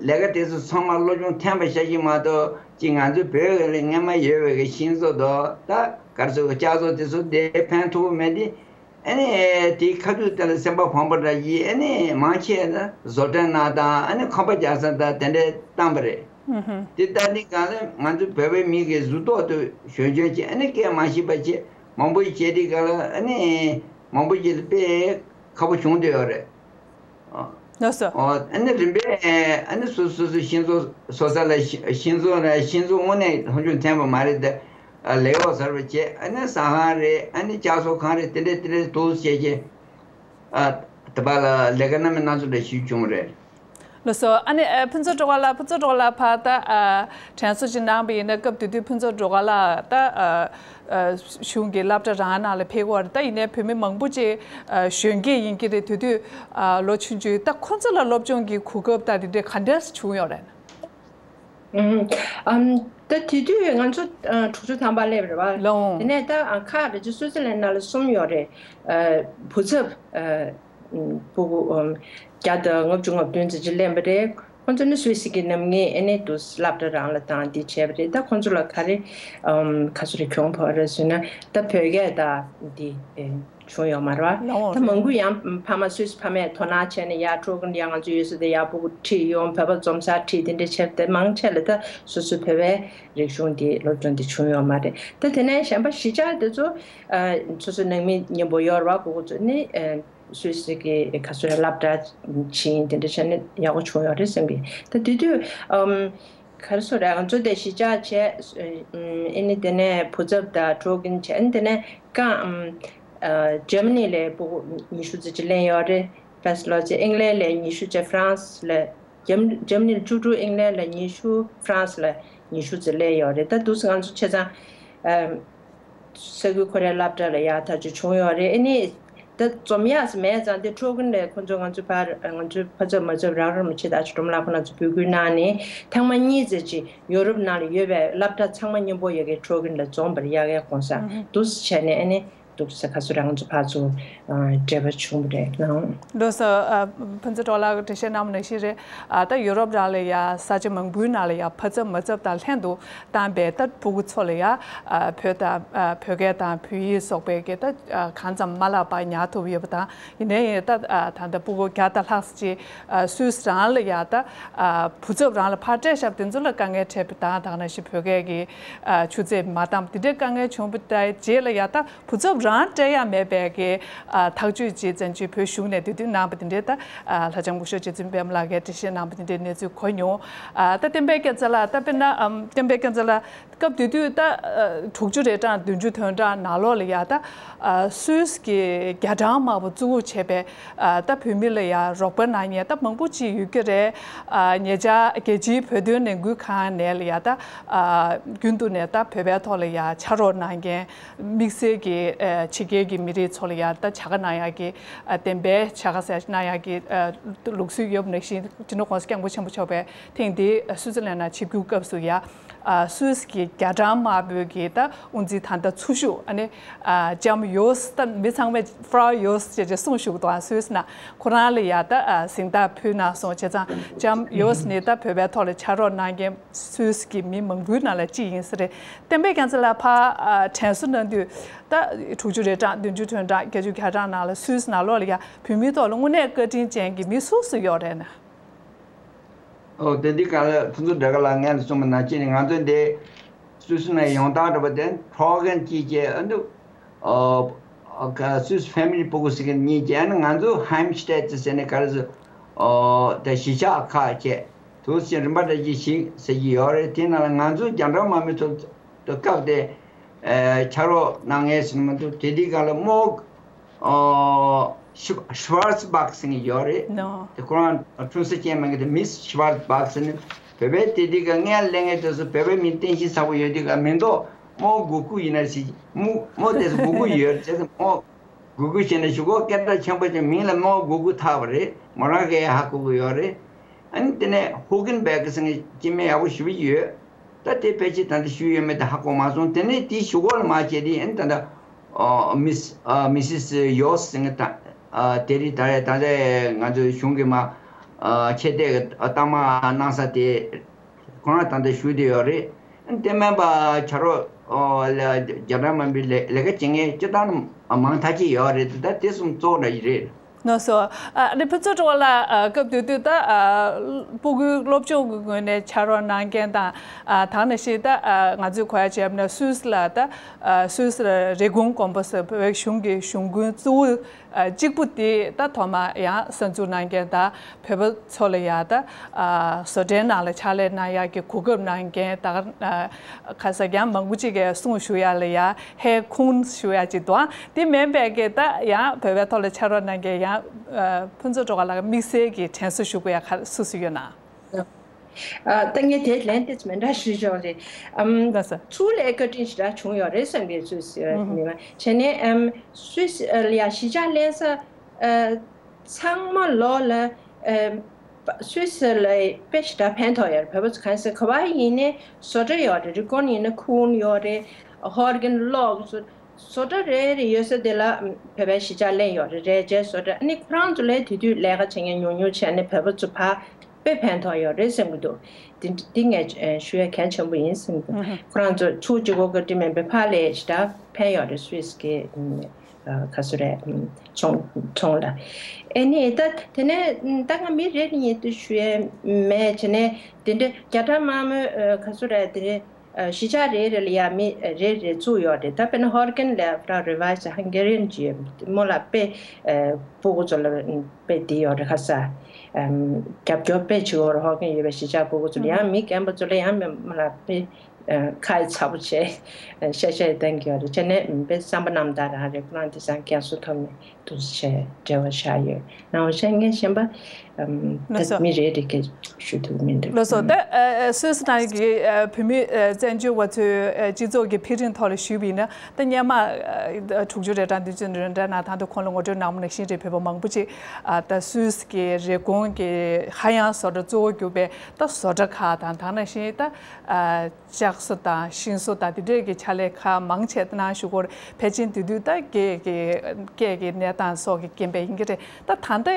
ལས་ཀ་དེ་ཚོ་ཚང་མ་སློབ་སྦྱོང་ཐོན་པ་ཤ་ཞིག་མ་གཏོགས་ཅིག་ང་ཚོའི་བོད་ལ་སྔན་མ་ཡོད་པའི་གི་ཤིང་བཟོ་དང་ད་ག་རེ་ཟེར་ལྕགས་བཟོ་དེ་ཚོ་དེ་ཕན་ཐོགས་མེད་དེ། ཨ་ནི་དེའི་ཁ་ཐུག་དེ་ལ་སེམས་པ་ཕངས་པོ་འདྲ་ཡིས་ཨ་ནི་མང་ཆེ་ན་བཟོ་གྲྭ་ནང་དང་ཨ་ནི་ཁང་པ་རྒྱག་ས་དང་དེ་འདྲའི་བཏང་པ་རེད། དེ་ལྟ་ནི་གང་ལ་ང་ཚོ་བོད་པའི་མི་གི་གཟུགས་ཐོག་ཏུ་གཞོན་གཞོན་གྱི་ཨ་ནི་སྐད་མ་ཤེས་པ་བྱས་མང་པོ་ཞིག་བྱས་དེ་གང་ལ་ཨ་ནི་མང་པོ་ཞིག་ལ་དཔེ་ཁག་པོ་བྱུང་བསྡད་ཡོད་རེད། ལགས་སོ། ཨོ་ཨ་ནི་རིམ་པས་ཨ་ནི་སོ་སོ་སོ་ཤིང་བཟོ་བཟོ་ས་ལ་ཤི་ཤིང་བཟོ་ར་ཤིང་བཟོ་དངོས་གནས་ལྷོ་ཕྱོགས་ཐོན་པ་མ་རེད་དེ། ལས་འོག་གསར་པ་བྱས་ཨ་ནི་ཟ་ཁང་རེད། ཨ་ནི་ལྕགས་བཟོ་ཁང་རེད། དེ་འདྲས་དེ་འདྲས་འདུག་བྱས་བྱས། ཨ་དེ་པ་ལ་ལས་ཀ་སྣ་མིན་སྣ་ཚོགས་འདྲ་ཞིག་བྱུང་རེད། ལགས་སོ། ཨ་ནི་ཨ་ཕུན་ཚོགས་སྒྲོལ་དཀར་ལགས། ཕུན་ཚོགས་སྒྲོལ་དཀར་ལགས་ཕར་ད་ཨ་དྲན་གསོ་ཅིག་གནང་བ་ཡིན་ན་སྐབས་དེ་དུས་ཕུན་ཚོགས་སྒྲོལ་དཀར་ལགས་ད་ཨ་ཨ་གཞུང་གི་སློབ་གྲྭ་རང་ནང་ལ་ཕེབས་ཀྱི་ཡོད་རེད། ད་ཡིན་ནའི་བོད་མི་མང་པོ་ཅིག་ཨ་གཞོན་སྐྱེས་ཡིན་གྱི་རེད། དེ་དུས་ཨ་ལོ་ཆུང་ཆུང་ད་ཁོ་ཚོ་ལ་སློབ་སྦྱོང་གི་གོ་སྐབས་ད་དེ་འདྲས་ག་འདྲས་བྱུང་ཡོད་རེད། ཨུམ། ཨམ། ད་དེ་དུས་ང་ཚོ་ཨ་དྲུག་ཅུ་ཐམ་པ་སླེབས་རེད་བ། ལོ། དེ་ནས་ད་ཨ་ཁག་རེ་ཅིག་སུའི་ཙི་ལན་ནང་ལ་གསུམ་ཡོད་རེད། ཨ་བུ་ཚབ། ཨ་ཕྲུ་གུ་ཨམ་བརྒྱ་དང་ལྔ་བཅུ་ང་བདུན་ཙམ་ཅིག་སླེབས་པ་རེད། ཁོང་ཚོ་ནི་སུད་སི་གི་ནམ་ངའི་ཨེ་ནི་དུ་སློབ་གྲྭ་རང་ལ་བཏང་དེ་བྱས་པ་རེད། ད་ཁོང་ཚོ་ལ་ག་རེ་ཨམ་ག་ཚོད་རེ་གྱོང་ཕོག་རེད་ཟེར་ན་ད་བོད་སྐད་ད་འདི་ཨེ། བྱུང་ཡོད་མ་རེད་བ། ལའོ། ད་མང་པོ་ཡང་ཕ་མ་སུད་སི་ཕ་མས་དོ་སྣང་བྱས་ནས་ཡར་ཕྲུ་གུ་ཡང་ང་ཚོ་ཡུལ་སྲོལ་དེ་ཡར་ཕྲུ་གུ་ཁྲིད་ཡོང་། བོད་པ་འཛོམས་སར་ཁྲིད། དེ་འདྲ་བྱས་ཏེ་མང་ཆེ་ལ་ད་སོ་སོའི་བོད་པའི་རིག་གཞུང་དེ་སློབ་སྦྱོང་དེ་བྱུང་ཡོད་མ་རེད། ད་དེ་ནས་གཞན་པ་གཞིས་ཆགས་དེ་ཚོ་ཨ་སོ་སོའི་ནང་མི་མཉམ་པོ་ཡོད་རེད་བ། ཕྲུ་གུ་ཚོ་ནི་ཨ་སུད་སི་གི་ག་ཚོད་རེད་སློབ་གྲྭ་ཕྱིན། དེ་འདྲ་བྱས་ནས་ཡག་པོ་བྱུང་ཡོད་རེད་བསམ་གི། ད་དེ་དུས་ཨམ། ག་རེ་ཟེར་རེད། ང་ཚོ་དེ་གཞིས་ཆགས་བྱས། ཨ་ནི་དེ་ནས་བུ་ཚབ་དང་ཕྲུ་གུ་བྱས། ཨ་ནི་དེ་ནས་ཀ་ཨམ་ཨ་འཇར་མ་ནི་ལ་ཕྲུ་གུ་ཉི་ཤུ་ཙམ་ཅིག་སླེབས་ཡོད་རེད། ཕ་སི་ལོ་ཙེ་ཨིང་ལན་ལ་ཉི་ཤུ་བྱས། ཧྥ་རན་སི་ལ་འཇར་འཇར་མ་ནི་ལ་བཅུ་དྲུག་ཨིང་ལན་ལ་ཉི་ཤུ། ཧྥ་རན་སི་ལ་ཉི་ཤུ་ཙམ་སླེབས་ཡོད་རེད། ད་འདུག་སེ་ང་ཚོ་བྱས་ཙང་ཨ། ས་ཁུལ་ཁོ་རའི་སློབ་གྲྭ་ལ་ཡར་ཐག་གཅོད་བྱུང་ཡོད་རེད། ཨ་ནི་ད་འཛོམས་ཡག་ཙམ་མེད་ཙང་དེ་ཕྲུ་གུ་ལ་ཁོ་ཚོ་ང་ཚོའི་ཕར་ང་ཚོའི་ཕ་ཚབ་མ་ཚབ་རག་རོགས་མི་བྱེད། ད་ཅི་སྒྲོལ་མ་ལགས་ཁོ་ན་ཚོ་འབོད་སྐུལ་གནང་ནས་ཐེངས་མ་གཉིས་ཙམ་ཅིག་ཡོ་རོབ་ནང་ལ་ཡོད་པའི་སློབ་གྲྭ་ཚང་མ་མཉམ་པོ་ཡ་གི་ཕྲུ་གུ་ལ་འཛོམས་པར་ཡ་གི་དགོངས་བཞེས་འདུག་སེ་བྱས་ནས། ཨ་ནི་འདུག་སེ་ཁ་སོ་རང་ཚོ་ཕར་ཚུར་འབྲེལ་བ་བྱུང་བ་རེད་ལགས། ལགས་སོ། ཨ་ཕུན་ཚོགས་གྲོགས་ལགས་ཀྱིས་འགྲེལ་བཤད་གནང་བ་ནང་བཞིན་རེད། ཨ་ད་ཡོ་རོབ་རང་ལ་ཡ་ས་ཆ་མང་པོའི་ནང་ལ་ཡ་ཕ་ཚབ་མ་ཚབ་དང་ལྷན་དུ་བཏང་པའི་ད་ཕྲུ་གུ་ཚོ་ལ་ཡ་ཨ་བོད་དང་ཨ་བོད་སྐད་དང་བོད་ཡིག་སོགས་པའི་གི་ད་ཨ་གང་ཙམ་མ་བསླབས་པར་ཉར་ཐུབ་ཡོད་པ་དང་། ཡིན་ནའི་ད་ཨ་ད་ལྟ་ཕྲུ་གུ་བརྒྱ་དང་ལྷག་ཙམ་ཅིག་ཨ་སུད་སི་རང་ལ་ཡ་ད་ཨ་བུ་ཚབ་རང་ལ་ཕར་སྤྲད་བཞག་པ་དེ་ཚོ་ལ་དཀའ་ངལ་འཕྲད་པ་དང་། དེ་ནང་བཞིན་བོད་སྐད་ཀྱི་ཨ་ཆུ་ཚད་མ་འདང་དེ་འདྲའི་དཀའ་ངལ་བྱུང་བ་དང་རྗེས་ལ་ཡ་ད་བུ་ཚབ་རང་སྤྲད་ཡ་མེད་པའི་གི་ཨ་ཐག་གཅོད་ཅིག་བཙན་བྱོལ་བོད་གཞུང་ནས་དེ་དུས་གནང་བ་དེ་འདྲའི་ད་ཨ་ལྷ་ལྕམ་སྐུ་ཞབས་རྗེ་བཙུན་པད་མ་ལགས་ཀྱིས་འགྲེལ་བཤད་གནང་བ་དེ་འདྲའི་གནས་ཚུལ་གོ་མྱོང་། ཨ་ད་བསྟན་པའི་སྐྱབས་མཚོ་ལགས། ད་དཔེར་ན་ཨམ་བསྟན་པའི་སྐྱབས་མཚོ་ལགས། སྐབས་དེ་དུས་ད་ཨ་དྲུག་ཅུ་རེ་གྲངས་བདུན་ཅུ་དོན་གྲངས་ནང་ལོགས་ལ་ཡ་ད་ཨ་སུད་སི་གི་རྒྱ་གྲམ་དམར་པོ་བཙུགས་བྱས་པའི་ཨ་ད་བོད་མི་ལ་ཡ་རོགས་པ་གནང་མཁན་ད་མང་པོ་ཅིག་ཡོད་ཀྱི་རེད། ཨ་ཉེ་ཆར་རྒྱལ་སྤྱིའི་བོད་དོན་ལས་འགུལ་ཁང་ནས་ལ་ཡ་ད་ཨ་རྒྱུན་དུ་ནས་ད་བོད་པའི་ཐོག་ལ་ཡ་ཕྱག་རོགས་གནང་མཁན། དམིགས་བསལ་གྱི་ཨ་ཕྱི་རྒྱལ་གྱི་མི་རིགས་ཚོ་ལ་ཡ་ད་བྱ་དགའ་གནང་ཡག་གི་ཨ་བདེན་པའི་བྱ་དགའ་ཟེར་གནང་ཡག་གི་ཨ་ལུགས་སྲོལ་ཡོད་པ་ནང་བཞིན། སྤྱི་ནོར་༸གོང་ས་༸སྐྱབས་མགོན་ཆེན་པོ་མཆོག་པས་ཐེངས་འདིའི་སུའུ་ཙི་ལན་ནང་ཆིབས་བསྒྱུར་སྐབས་སུ་ཡ། ཨ་སུད་སི་གི་རྒྱ་གྲམ་དམར་པོའི་གི་ད་དབུ་འཛིན་ད་ལྟ་ཚུར་ཞུགས། ཨ་ནི་ཨ་ལྕམ་ཡོས། ད་མི་ཚང་མས་ཧྥ་རའོ་ཡོས་ཅེས་ཅེས་གསུང་ཞུ་གི་འདུག་ཨ་སུད་སི་ནང་ཁོ་རང་ལ་ཡ་ད་ཨ་གཟེངས་རྟགས་ཕུལ་གནང་སོང་། བྱས་ཙང་ལྕམ་ཡོས་ནི་ད་བོད་པའི་ཐོག་ལ་ཕྱག་རོགས་གནང་མཁན་སུད་སི་གི་མི་མང་པོའི་ནང་ལ་གཅིག་ཡིན་ས་རེད། བསྟན་པའི་རྒྱ་མཚོ་ལགས་ཕར་ཨ་དྲན་གསོ་གནང་དུས། ད་དྲུག་ཅུ་རེ་གྲངས་བདུན་ཅུ་དོན་གྲངས་བརྒྱད་ཅུ་གྱ་གྲངས་ནང་ལ་སུད་སི་ནང་ལོགས་ལ་ཡ་བོད་མིའི་ཐོག་ལ་དངོས་གནས་བཀའ་དྲིན་ཅན་གྱི་མི་སུ་སུ་ཡོད་རེད་ན། ཨོ་དེ་འདི་ག་ལ་ཕུན་ཚོགས་སྒྲོལ་དཀར་ལགས་ངས་གསུངས་པ་ནང་བཞིན་ང་ཚོ་འདི་སུད་སི་ནས་ཡོང་སྟངས་འདྲ་པོ་དེ་ཕྲོ་གན་གྱིས་བྱས། ཨ་འདུག་ཨོ་ཨ་ག་སུད་སི་ཕེ་མི་ལི་ཕྲུ་གུ་ཟེར་མཁན་གཉིས་བྱས། ཨ་ནི་ང་ཚོ་ཧའིམ་སི་ཊེ་ཏི་ཟེར་ནས་ག་རེ་ཟེར། ཨོ་ད་གཞིས་ཆགས་ཁག་བྱས་དུ་ཟེར་རིམ་པ་འདྲ་ཅིག་ཞིག་ཟེར་གྱི་ཡོད་རེད། དེ་ནང་ལ་ང་ཚོ་རྒྱ་གྲམ་དམར་མོའི་ཚོ་དུ་སྐབས་དེ་ཨ་ཕྱག་རོགས་གནང་མཁན་ཟེར་ནི་མ་གཏོགས། དེ་དུས་སྒང་ལ་རྨོ་ཨོ་ཤུ་ཤུ་ཝར་ཚ་བག་ཟེར་མཁན་ཡོད་རེད། ནོ། དེ་ཁོ་རང་ཁྲུང་ས་ཅན་མ་གི་དེ་མིས་ཤུ་ཝར་ཚ་བག་ཟེར་ནི། བོད་པའི་དེ་དུས་སྒང་སྔོན་ལ་སླེབས་མཁན་དེ་ཚོ་བོད་པའི་མིང་བསྟན་བཤིག་ཚ་པོ་ཡོད་དུས་སྒང་མིང་འདོགས་རྨོ་གུ་གུ་ཡིན་ན་ཟེར། རྨོ་རྨོ་དེ་ཚོ་གུ་གུ་ཡོད་རེད་ཟེར། རྨོ་གུ་གུ་བྱས་ནས་གཞུག་གུ་སྐད་གྲགས་ཆེན་པོ་ཅན་མིང་ལ་རྨོ་གུ་གུ་བཏགས་པ་རེད། མོ་རང་གིས་ཧ་གོ་གི་ཡོད་རེད། ཨ་ནི་དེ་ནས་ཧུ་ཀིན་བེག་ཟེར་མཁན་སྐྱེ་དམན་ཡག་པོ་ཞེ་པོ་ཅིག་ཡོད། ད་དེ་ཕལ་ཆེར་ད་ལྟ་ཞུས་ཡོད་མེད་དེ་ཧ་གོ་མ་སོང་། དེ་ནས་དེའི་གཞུག་གུ་ལ་མར་བྱས་དེ་ཨ་ནི་ད་ལྟ་ཨ་མིས་ཨ་མི་སིས་ཡོས་ཟེར་མཁན་ད་ཨ་དེ་རིང་ད་རེས་ད་ལྟའི་ང་ཚོའི་གཞུང་གི་མ་ཨ་ཆེ་གྲས་ཀྱི་གཏའ་མ་གནང་ས་དེ་ཁོ་རང་ད་ལྟ་བཞུགས་བསྡད་ཡོད་རེད། ཨ་ནི་དེ་མིན་པ་ཕྱག་རོགས་ཨ་ལ་རྒྱ་གྲམ་དམར་པོའི་ལས་ལས་ཀ་བྱེད་མཁན་སྤྱིར་བཏང་མང་ཐག་ཆོད་ཡོད་རེད། ད་དེ་གསུམ་གཙོ་བོ་འདྲ་ཞིག་རེད། ལགས་སོ། ཨ་ནི་ཕུན་ཚོགས་སྒྲོལ་དཀར་ལགས། ཨ་སྐབས་དེ་དུས་ད་ཨ་ཕྲུ་གུའི་སློབ་སྦྱོང་གི་ངོས་ནས་ཕྱག་རོགས་གནང་མཁན་དང་། ཨ་ད་ག་ནང་བཞིན་ད་ཨ་ང་ཚོས་གོ་ཡ་བྱས་པ་ན་སུད་སི་ལ་ད་ཨ་སུད་སི་ལ་རེ་སྐུན་དགོན་པ་ཟེར་བོད་གཞུང་གི་གཞུང་དགོན་གཙོ་བོ་ཨ་གཅིག་པུ་དེ་ད་ཐོག་མ་ཡང་གསར་འཛུགས་གནང་མཁན་དང་། བོད་པ་ཚོ་ལ་ཡ་ད་ཨ་བཟོ་གྲྭའི་ནང་ལ་ཕྱག་ལས་གནང་ཡག་གི་གོ་སྐབས་གནང་མཁན་ད་ཨ་ཁ་ས་ཡང་མང་པོ་ཅིག་གིས་གསུང་ཞུ་ཡག་ལ་ཡ་ཧེ་ཁུང་ཞུ་ཡག་ཅིག་འདུག་ཨ་དེ་མིན་པའི་གི་ད་ཡང་བོད་པའི་ཐོག་ལ་ཕྱག་རོགས་གནང་མཁན་ཡང་ཨ་ཕུན་ཚོགས་སྒྲོལ་དཀར་ལགས་དམིགས་བསལ་གྱི་དྲན་གསོ་ཞུ་དགོས་ཡག་ག་སུ་སུ་ཡོད་ན། ཨ་ད་ངས་དེ་ལན་ཏོག་ཙམ་མི་འདྲ་ཞུ་ཆོག་རེད། ཨམ། ལགས་སོ། ཚུར་ལ་བཀའ་དྲིན་ཞེ་དྲག་བྱུང་ཡོད་རེད་བསམ་གྱི་ཚོད་ཨུ་ཧུ། མི་མ་བྱས་ནས་ཨམ་སུད་སི་ལ་ཡ་གཞིས་ཆགས་ལེན་ས་ཨ་ཚང་མ་ལོག་ལ་ཨམ་ སུད་སི་ལ་དཔེ་ཞེ་དྲག་ཕན་ཐོགས་ཡོད་རེད། བོད་པ་ཚོ་གང་ཟེར་ག་པར་ཡིན་ནའི་བཟོ་གྲྭ་ཡོད་རེད། རི་ཀོན་ཡིན་ན་ཁུན་ཡོད་རེད། ཧོར་གན་ལོག་ཚོ་བཟོ་གྲྭ་རེ་རེ་ཡོད་ས་དེ་ལ་བོད་པའི་གཞིས་ཆགས་ལེན་ཡོད་རེད། རས་ཆའི་བཟོ་གྲྭ། ཨ་ནི་ཁོ་རང་ཚོ་ལས་དེ་དུས་ལས་ཀ་བྱེད་མཁན་ཉུང་ཉུང་བྱས་ནས་བོད་པ་ཚོ་ཕར་དཔེ་ཕན་ཐོགས་ཡོད་རེད་བསམ་གྱི་འདུག་དེ་འདི་ངས་ཞུ་ཡ་གལ་ཆེན་པོ་ཡིན་བསམ་གྱི་འདུག་ཁོ་རང་ཚོ་ཚུར་གཅིག་པོ་གི་འགྲིག་མིན་པའི་ཕར་ལས་ཞེ་དྲག་ཕན་ཡོད་རེད། སུད་སི་གི་ཨ་ག་ཚོད་རེད། ཚོང་ཚོང་ལ། ཨེ་ནི་ད་དེ་ནས་ད་ང་མི་རེ་རེ་ཡིན་དུ་ཞུ་ཡས་མེད་བྱས་ནས་དེ་འདྲ་རྒྱ་གྲམ་དམར་མོའི་ག་ཚོད་རེད། དེ་རེད། གཞིས་ཆགས་རེ་རེ་ལ་ཡ་མི་རེ་རེ་བཙུགས་ཡོད་རེད། ད་དཔེར་ན་ཧོར་གན་ལ་ཕར་Revised Hungarian ཅེས་མོ་ལ་དཔེ་སྤུ་གུ་ཚོ་ལ་དཔེ་འདི་ཡོད་རེད། ཁ་ས་རྒྱབ་སྐྱོར་དཔེ་བྱེད་ཡོད་རེད། ཧོར་གན་ཡོད་པའི་གཞིས་ཆགས་སྤུ་གུ་ཚོ་ལ་ཡང་མི་རྒན་པ་ཚོ་ལ་ཡང་མོ་ལ་དཔེ། ཁ་ཡི་ཚ་པོ་བྱས། ཤ་ཤ་ཡི་བསྟན་གྱི་ཡོད་རེད། བྱས་ནས་བསམ་པ་རྣམ་དག་རང་རེད། ཁོ་རང་དེ་སང་རྒན་གསོ་ཐོབ་ནས་འདུག་བྱས་འབྲེལ་བ་བཞག་ཡོད། ནང་བཞིན་ངས་གཞན་པ་ལགས་སོ། མི་རེ་རེ་གས་ཞུ་ཐུབ་མི་འདུག་ལགས་སོ། ད་སུད་སི་ནང་གི་བོད་མི་བཙན་བྱོལ་བ་ཚོའི་སྤྱི་ཚོགས་ཀྱི་འཕེལ་རིམ་ཐོག་ལ་ཞུས་པ་ཡིན་ན། ད་སྔོན་མ་དྲུག་ཅུ་རེ་གྲངས་བདུན་ཅུ་རེ་གྲངས་ནང་ད་དུང་ཁོང་ལ་ངོ་སྤྲོད་གནང་བ་ནང་བཞིན་རེད། བོད་པ་མང་པོ་ཅིག་ད་སུད་སི་གི་རི་ཀོན་གྱི་ཧ་ཡང་བཟོ་གྲྭ་གཙོ་བོ་གྱུར་པའི་ད་བཟོ་གྲྭ་ཁག་དང་། ད་ནང་བཞིན་ད། ལྕགས་བཟོ་དང་ཤིང་བཟོ་དང་དེ་འདྲས་ཀྱི་ཕྱག་ལས་ཁག་མང་ཆེ་གནང་བཞུགས་སྐོར། ཕལ་ཆེར་དེ་དུས་ད་སྐད་ཀྱི་སྐད་ཀྱི་གནས་སྟངས་སོགས་ཀྱི་རྐྱེན་པས་ཡིན་གྱི་རེད། ད་ད་ལྟ་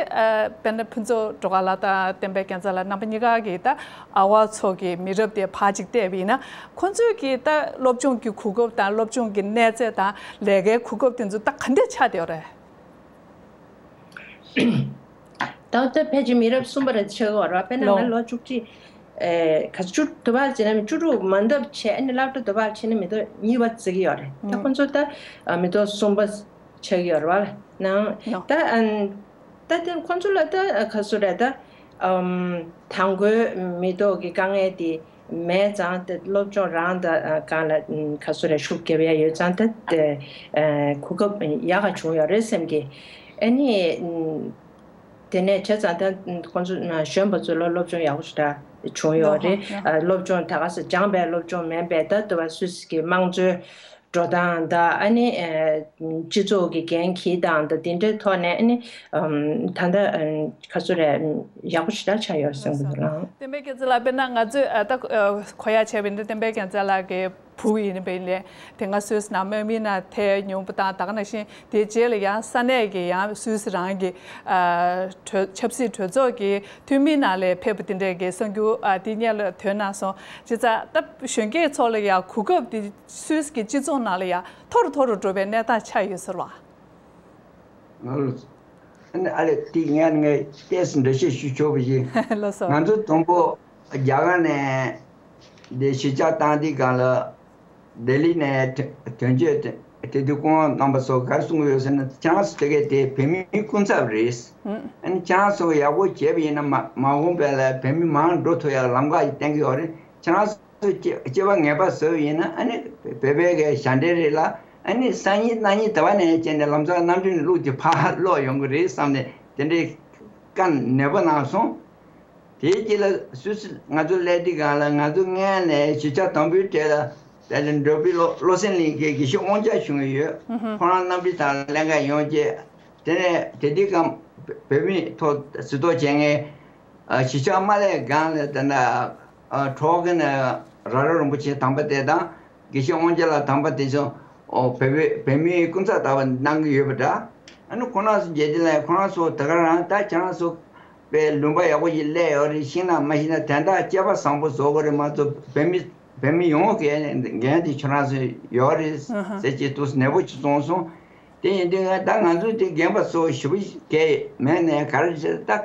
དཔེར་ན་ཕུན་ཚོགས་སྒྲོལ་དཀར་ལགས་དང་བསྟན་པའི་རྒྱལ་མཚན་ལགས་རྣམ་པ་གཉིས་ཀ་གིས་ད་ཨ་ཝ་ཚོ་གི་མི་རབས་དེ་ཕར་ཅིག་བལྟས་པ་ཡིན་ན། ཁོང་ཚོས་ཀྱི་ད་སློབ་སྦྱོང་གི་གོ་སྐབས་དང་སློབ་སྦྱོང་གི་གནས་ཚད་དང་ལས་ཀའི་གོ་སྐབས་དེ་ཚོ་ད་ག་འདྲས་ཆགས་བསྡད་ཡོད་རེད། ད་ལྟ་ཕལ་ཆེར་མི་རབས་གསུམ་པ་རེད་ཆགས་ཀྱི་ཡོད་རེད་པ། དཔེར་ན་ང་ལོ་བཅུ་གཅིག་ཨེ་ག་ཚོད་དུ་བ་བྱས་ན་བཅུ་དྲུག་མ་འདབ་བྱས། ཨ་ནི་སློབ་གྲྭ་དུ་བ་ཕྱིན་ན་མི་ཐོག་གཉིས་པ་བརྩི་གི་ཡོད་རེད། ད་ཁོང་ཚོ་ད་མི་ཐོག་གསུམ་པ་ཆགས་ཀྱི་ཡོད་རེད་པ། ནང་ད་ཨ་ད་དེ་ཁོང་ཚོ་ལ་ད་ག་ཚོད་རེད། ད་ཨམ་དང་པོའི་མི་ཐོག་གི་དཀའ་ངལ་དེ། མེད་ཙང་དེ་སློབ་སྦྱོང་རང་དང་སྒང་ལ་ག་ཚོད་རེ་ཤུགས་རྒྱབ་ཡ་ཡོད་ཙང་དེ་དེ་གོ་སྐབས་ཡག་ག་བྱུང་ཡོད་རེད་བསམ་གི། ཨ་ནི་དེ་ནས་བྱས་ཙང་ད་ཁོང་ཚོ་གཞོན་པ་ཚོ་ལ་སློབ་སྦྱོང་ཡག་པོ་ཞེ་དྲག་བྱུང་ཡོད་རེད། སློབ་སྦྱོང་ད་ག་ས་སྦྱངས་པའི་སློབ་སྦྱོང་མིན་པའི་ད་ལྟ་བ་སུད་སི་གི་དམངས་གཙོའི་འགྲོ་སྟངས་དང་། ཨ་ནི་སྤྱི་ཚོགས་ཀྱི་འགན་འཁྱེར་སྟངས་དང་། དེ་འདྲའི་ཐོག་ནས་ཨ་ནི་ད་ལྟ་ག་ཚོད་རེད། ཡག་པོ་ཞེ་དྲག་ཆགས་ཡོད་བསམ་གྱི་འདུག་ལགས། བསྟན་པའི་རྒྱལ་མཚན་ལགས། དཔེར་ན་ང་ཚོས་ད་གོ་ཡ་བྱས་པ་ཡིན་ན། བསྟན་པའི་རྒྱལ་མཚན་ལགས་ཀྱི་བུ་ཡིན་པ་ཡིན་ནའི་དེ་སྔ་སུད་སི་ནང་དམག་མིའི་ནང་ཐལ་མྱོང་བ་དང་། ད་ག་ནང་བཞིན་དེའི་རྗེས་ལ་ཡང་ས་གནས་ཀྱི་ཡང་སུད་སི་རང་གི་གྲོས་ཆབ་སྲིད་གྲོས་ཚོགས་ཀྱི་འཐུས་མིའི་ནང་ལ་ཕེབས་པ་དེ་འདྲའི་གི་གསར་འགྱུར་དེ་སྔོན་ལ་ཐོན་གནང་སོང་། བྱས་ཙང་ད་གཞོན་སྐྱེས་ཚོ་ལ་ཡང་གོ་སྐབས་དེ་སུད་སི་གི་སྤྱི་ཚོགས་ནང་ལ་ཡང་མཐོ་རུ་མཐོ་རུ་འགྲོ་བའི་གནས་སྟངས་ཆགས་ཡོད་ཟེར་བ། ང་ལ་ཨ་ནི་ཨ་ལས་དེ་ངས་ངས་ཏོག་ཙམ་འགྲེལ་བཤད་ཞུ་ཆོག་པ་ཞིག་ལགས་སོ། ང་ཚོ་དང་པོ་རྒྱ་གར་ནས་འདི་གཞིས་ཆགས་བཏང་དུས་སྒང་ལ། ལྡི་ལི་ནས་དོན་གཅོད་དེ་དུས་སྐུ་ངོ་རྣམ་པ་ཚོ་ག་རེ་གསུང་གི་ཡོད་ཟེར་ན། ཁྱེད་རང་ཚོ་དེ་གས་དེ་བོད་མིའི་སྐུ་ཚབ་རེད། ཨ་ནི་ཁྱེད་རང་ཚོ་ཡག་པོ་བྱས་པ་ཡིན་ན་མ་མ་འོངས་པ་ལ་བོད་མི་མང་འགྲོ་ཐུབ་ཡག་ལམ་ཁ་ཞིག་བསྟན་གྱི་ཡོད་རེད། ཁྱེད་རང་ཚོ་སྐྱེ་སྐྱེ་བ་ངེས་པ་བཟོས་པ་ཡིན་ན། ཨ་ནི་བོད་པའི་གི་ཞལ་འདྲེན་རེད་ལ། ཨ་ནི་སང་ཉིན་གནངས་ཉིན་དེ་བ་ནས་བྱས་ནས་ལམ་སང་གནམ་གྲུ་ནས་བླུགས་ཏེ་ཕར་ལོག་ཡོང་གི་རེད་བསམ་ནས་དེ་འདྲའི་བཀའ་ནན་པོ་གནང་སོང་། དེའི་རྗེས་ལ་སུད་སི་ང་ཚོ་སླེབས་དུས་སྒང་ལ། ང་ཚོ་སྔོན་ནས་གཞིས་ཆགས་དང་པོའི་གྲས་ལ་དེ་ལ་འགྲོ་བའི་བློ་བློ་སེང་གླིང་གི་དགེ་བཤེས་དབང་རྒྱལ་ཞུ་གི་ཡོད། ཁོ་རང་གནམ་གྲུ་ཐང་ལེན་ག་ཡོང་རྗེས། དེ་ནས་དེ་དུས་སྒང་བོད་མིའི་ཐོག་གཟིགས་རྟོག་བྱེད་མཁན་གཞིས་ཆགས་མ་སླེབས་སྒང་ལ་དེ་འདྲ་གྲོགས་ཀྱི་ནས་ར་ར་རིན་པོ་ཆེ་དམ་པ་དེ་དང་། དགེ་བཤེས་དབང་རྒྱལ་ལགས་དམ་པ་དེ་ཚོ་བོད་པའི་བོད་མིའི་སྐུ་ཚབ་ལྟ་བུ་གནང་གི་ཡོད་པ་འདྲ། ཨ་ནི་ཁོང་རྣམ་ཚོ་མཇལ་དུས་ལ། ཁོང་རྣམ་ཚོ་ད་ག་རང་ད་ཁྱེད་རང་ཚོ་དཔེ་ལུང་པ་ཡག་པོ་ཞིག་སླེབས་ཡོད་རེད། ཤེས་ན་མ་ཤེས་ན་དོན་དག་སྐྱེས་པ་བཟང་པོ་བཟོ་དགོས་རེད། མ་གཏོགས་བོད་མི་བོད་མི་ཡོངས་ཀྱི་འགན་དེ་ཁྱེད་རང་ཚོ་ཡོད་རེད་ཟེར་གྱི་འདུག་ནན་པོ་ཞིག་གསུངས་སོང་། དེ་ཡིན་དུས་ང་ད་ང་ཚོ་དེ་རྒན་པ་ཚོ་ཞེ་པོ་ཞིག་གས་མེད་ནས་ག་རེ་བྱེད་ད།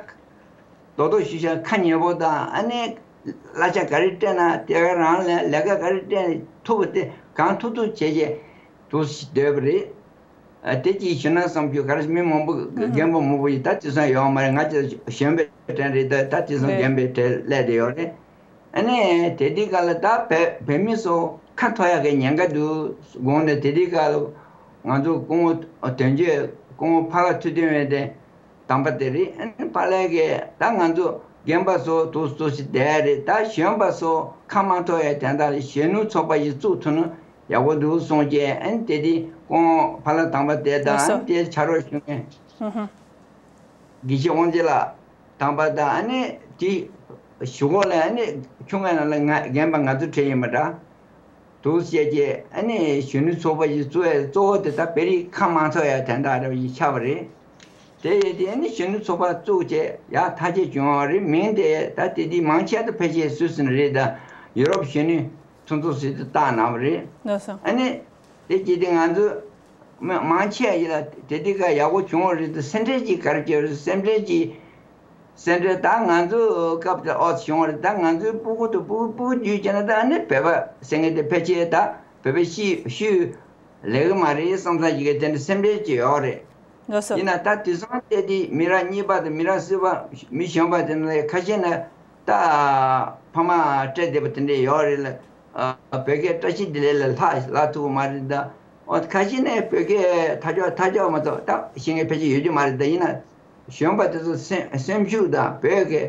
རྡོག་རྡོག་ཞུ་བྱ་ཁ་ཉེ་པོ་དང་། ཨ་ནི་གླ་ཆ་ག་རེ་སྤྲད་ན་དེ་ག་རང་ལ་ལས་ཀ་ག་རེ་སྤྲད་ཐུབ་པ་དེ་གང་ཐུབ་ཐུབ་བྱས་བྱས་འདུག་སེ་སྡོད་པ་རེད། ཨ་དེ་ཅིག་ཞུ་ན་བསམ་རྒྱུ། ག་རེ་མི་མང་པོ་རྒན་པོ་མང་པོ་ཡིས་ད་དེ་ཚོ་ཡོང་མ་རེད། ང་ཅག་གཞོན་པའི་གྲས་རེད། ད་ད་དེ་ཚོ་རེད། རྒན་པའི་གྲས་སླེབས་བསྡད་ཡོད་རེད། ཨ་ནི་དེ་དུས་སྐབས་ལ་ད་བོད་བོད་མི་ཚོ་ཁ་འཐོར་ཡག་གི་ཉེན་ཁ་འདུག་དགོངས་ནས། དེ་དུས་སྐབས་ལ་ང་ཚོ་སྐུ་ངོ་དོན་གཅོད་སྐུ་ངོ་ཕ་ལྷ་ཐུབ་བསྟན་འོད་ལྡན་དམ་པ་དེ་རེད། ཨ་ནི་ཕ་ལྷ་གིས་ད་ང་ཚོ་རྒན་པ་ཚོ་འདུག་འདུག་སེ་བསྡད་རེད། ད་གཞོན་པ་ཚོ་ཁ་མ་འཐོར་ཡག་དོན་དག་ལ་གཞོན་ནུ་ཚོགས་པ་ཞིག་བཙུགས་ཐུབ་ན་ཡག་པོ་འདུག་གསུངས་རྗེས། ཨ་ནི་དེ་དུས་སྐུ་ངོ་ཕ་ལྷ་དམ་པ་དེ་དང་། ལགས་སོ། ཨ་ནི་དེ་ཕྱག་རོགས་ཞུ་མཁན་ཧུམ་ཧུམ། དགེ་བཤེས་དབང་རྒྱལ་ལགས་དམ་པ་དང་། ཨ་ནི་ དེ་ཞུ་གོ་ལ་ཨ་ནི་ཁྱུང་ང་ལ་ང་རྒན་པ་ང་ཚོ་ཁྲིད་ཡིན་པ་འདྲ། འདུག་བཤད་ཀྱི་ཨ་ནི་གཞོན་ནུ་ཚོགས་པ་ཞིག་གཙོ་བའི་གཙོ་བོ་དེ་ད་བོད་རིགས་ཁ་མང་ཚོགས་ཡ་དེ་འདྲ་རེ་བ་ཞིག་ཆགས་པ་རེད། དེ་ཡིན་དེ་ཨ་ནི་གཞོན་ནུ་ཚོགས་པ་བཙུགས་བྱས་ཡ་ཐག་བཅད་བྱུང་བ་རེད། མིང་དེ་ད་དེ་དུས་མང་ཆེ་ད་ཕལ་ཆེར་སུད་སི་ནས་རེད། ད་ཡུ་རོབ་གཞོན་ནུ་ཚོགས་འདུ་ཟེར་དུ་བཏགས་གནང་བ་རེད། ལགས་སོ། ཨ་ནི་དེ་བྱས་དུས་ང་ཚོ་མ་མང་ཆེ་ཡིན་ལ་དེ་དུས་ཀ་ཡག་པོ་བྱུང་བ་རེད། དེ་སེམས་ཁྲལ་གྱིས་ག་རེ་བྱས་རེད། སེམས་ཁྲལ་གྱིས་སེམས་ཁྲལ་ད་ང་ཚོ་སྐབས་དེ་ཨོ་བྱུང་བ་རེད། ད་ང་ཚོའི་སྤུ་གུ་དང་སྤུ་གུ་སྤུ་གུ་རྒྱུད་བྱས་ན་ད་ཨ་ནི་བོད་པ་ཟེར་མཁན་དེ་ཕལ་ཆེར་ད་བོད་པའི་ཤི་ཤུལ་ལེགས་མ་རེད་བསམ་བསམ་ཞིག་གི་དེ་འདྲ་སེམས་ཁྲལ་གྱི་ཡོད་རེད། ལགས་སོ། ཡིན་ན་ད་དུས་སང་བལྟས་དུས་མི་རབས་གཉིས་པ་དང་མི་རབས་གསུམ་པ་མི་གཞོན་པ་དེ་ཚོ་ལ་ཁ་ཤས་ན་ད་ཕ་མ་སྤྲད་བསྡད་པ་དེ་འདྲས་ཡོད་རེད་ལ། ཨ་བོད་སྐད་བཀྲ་ཤིས་བདེ་ལེགས་ལ་ལྷག་ལྷག་ཐུབ་ཀྱི་མ་རེད་ད། ཨོ་ཁ་ཤས་ནས་བོད་སྐད་ཐ་ཆོག་ཐ་ཆོག་མ་གཏོགས་ད་ཤེས་མཁན་ཕལ་ཆེར་ཡོད་རྒྱུ་མ་རེད་ད། ཡིན་ན་གཞོན་པ་དེ་ཚོ་སེམས་སེམས་ཤུགས་དང་བོད་ཀྱི་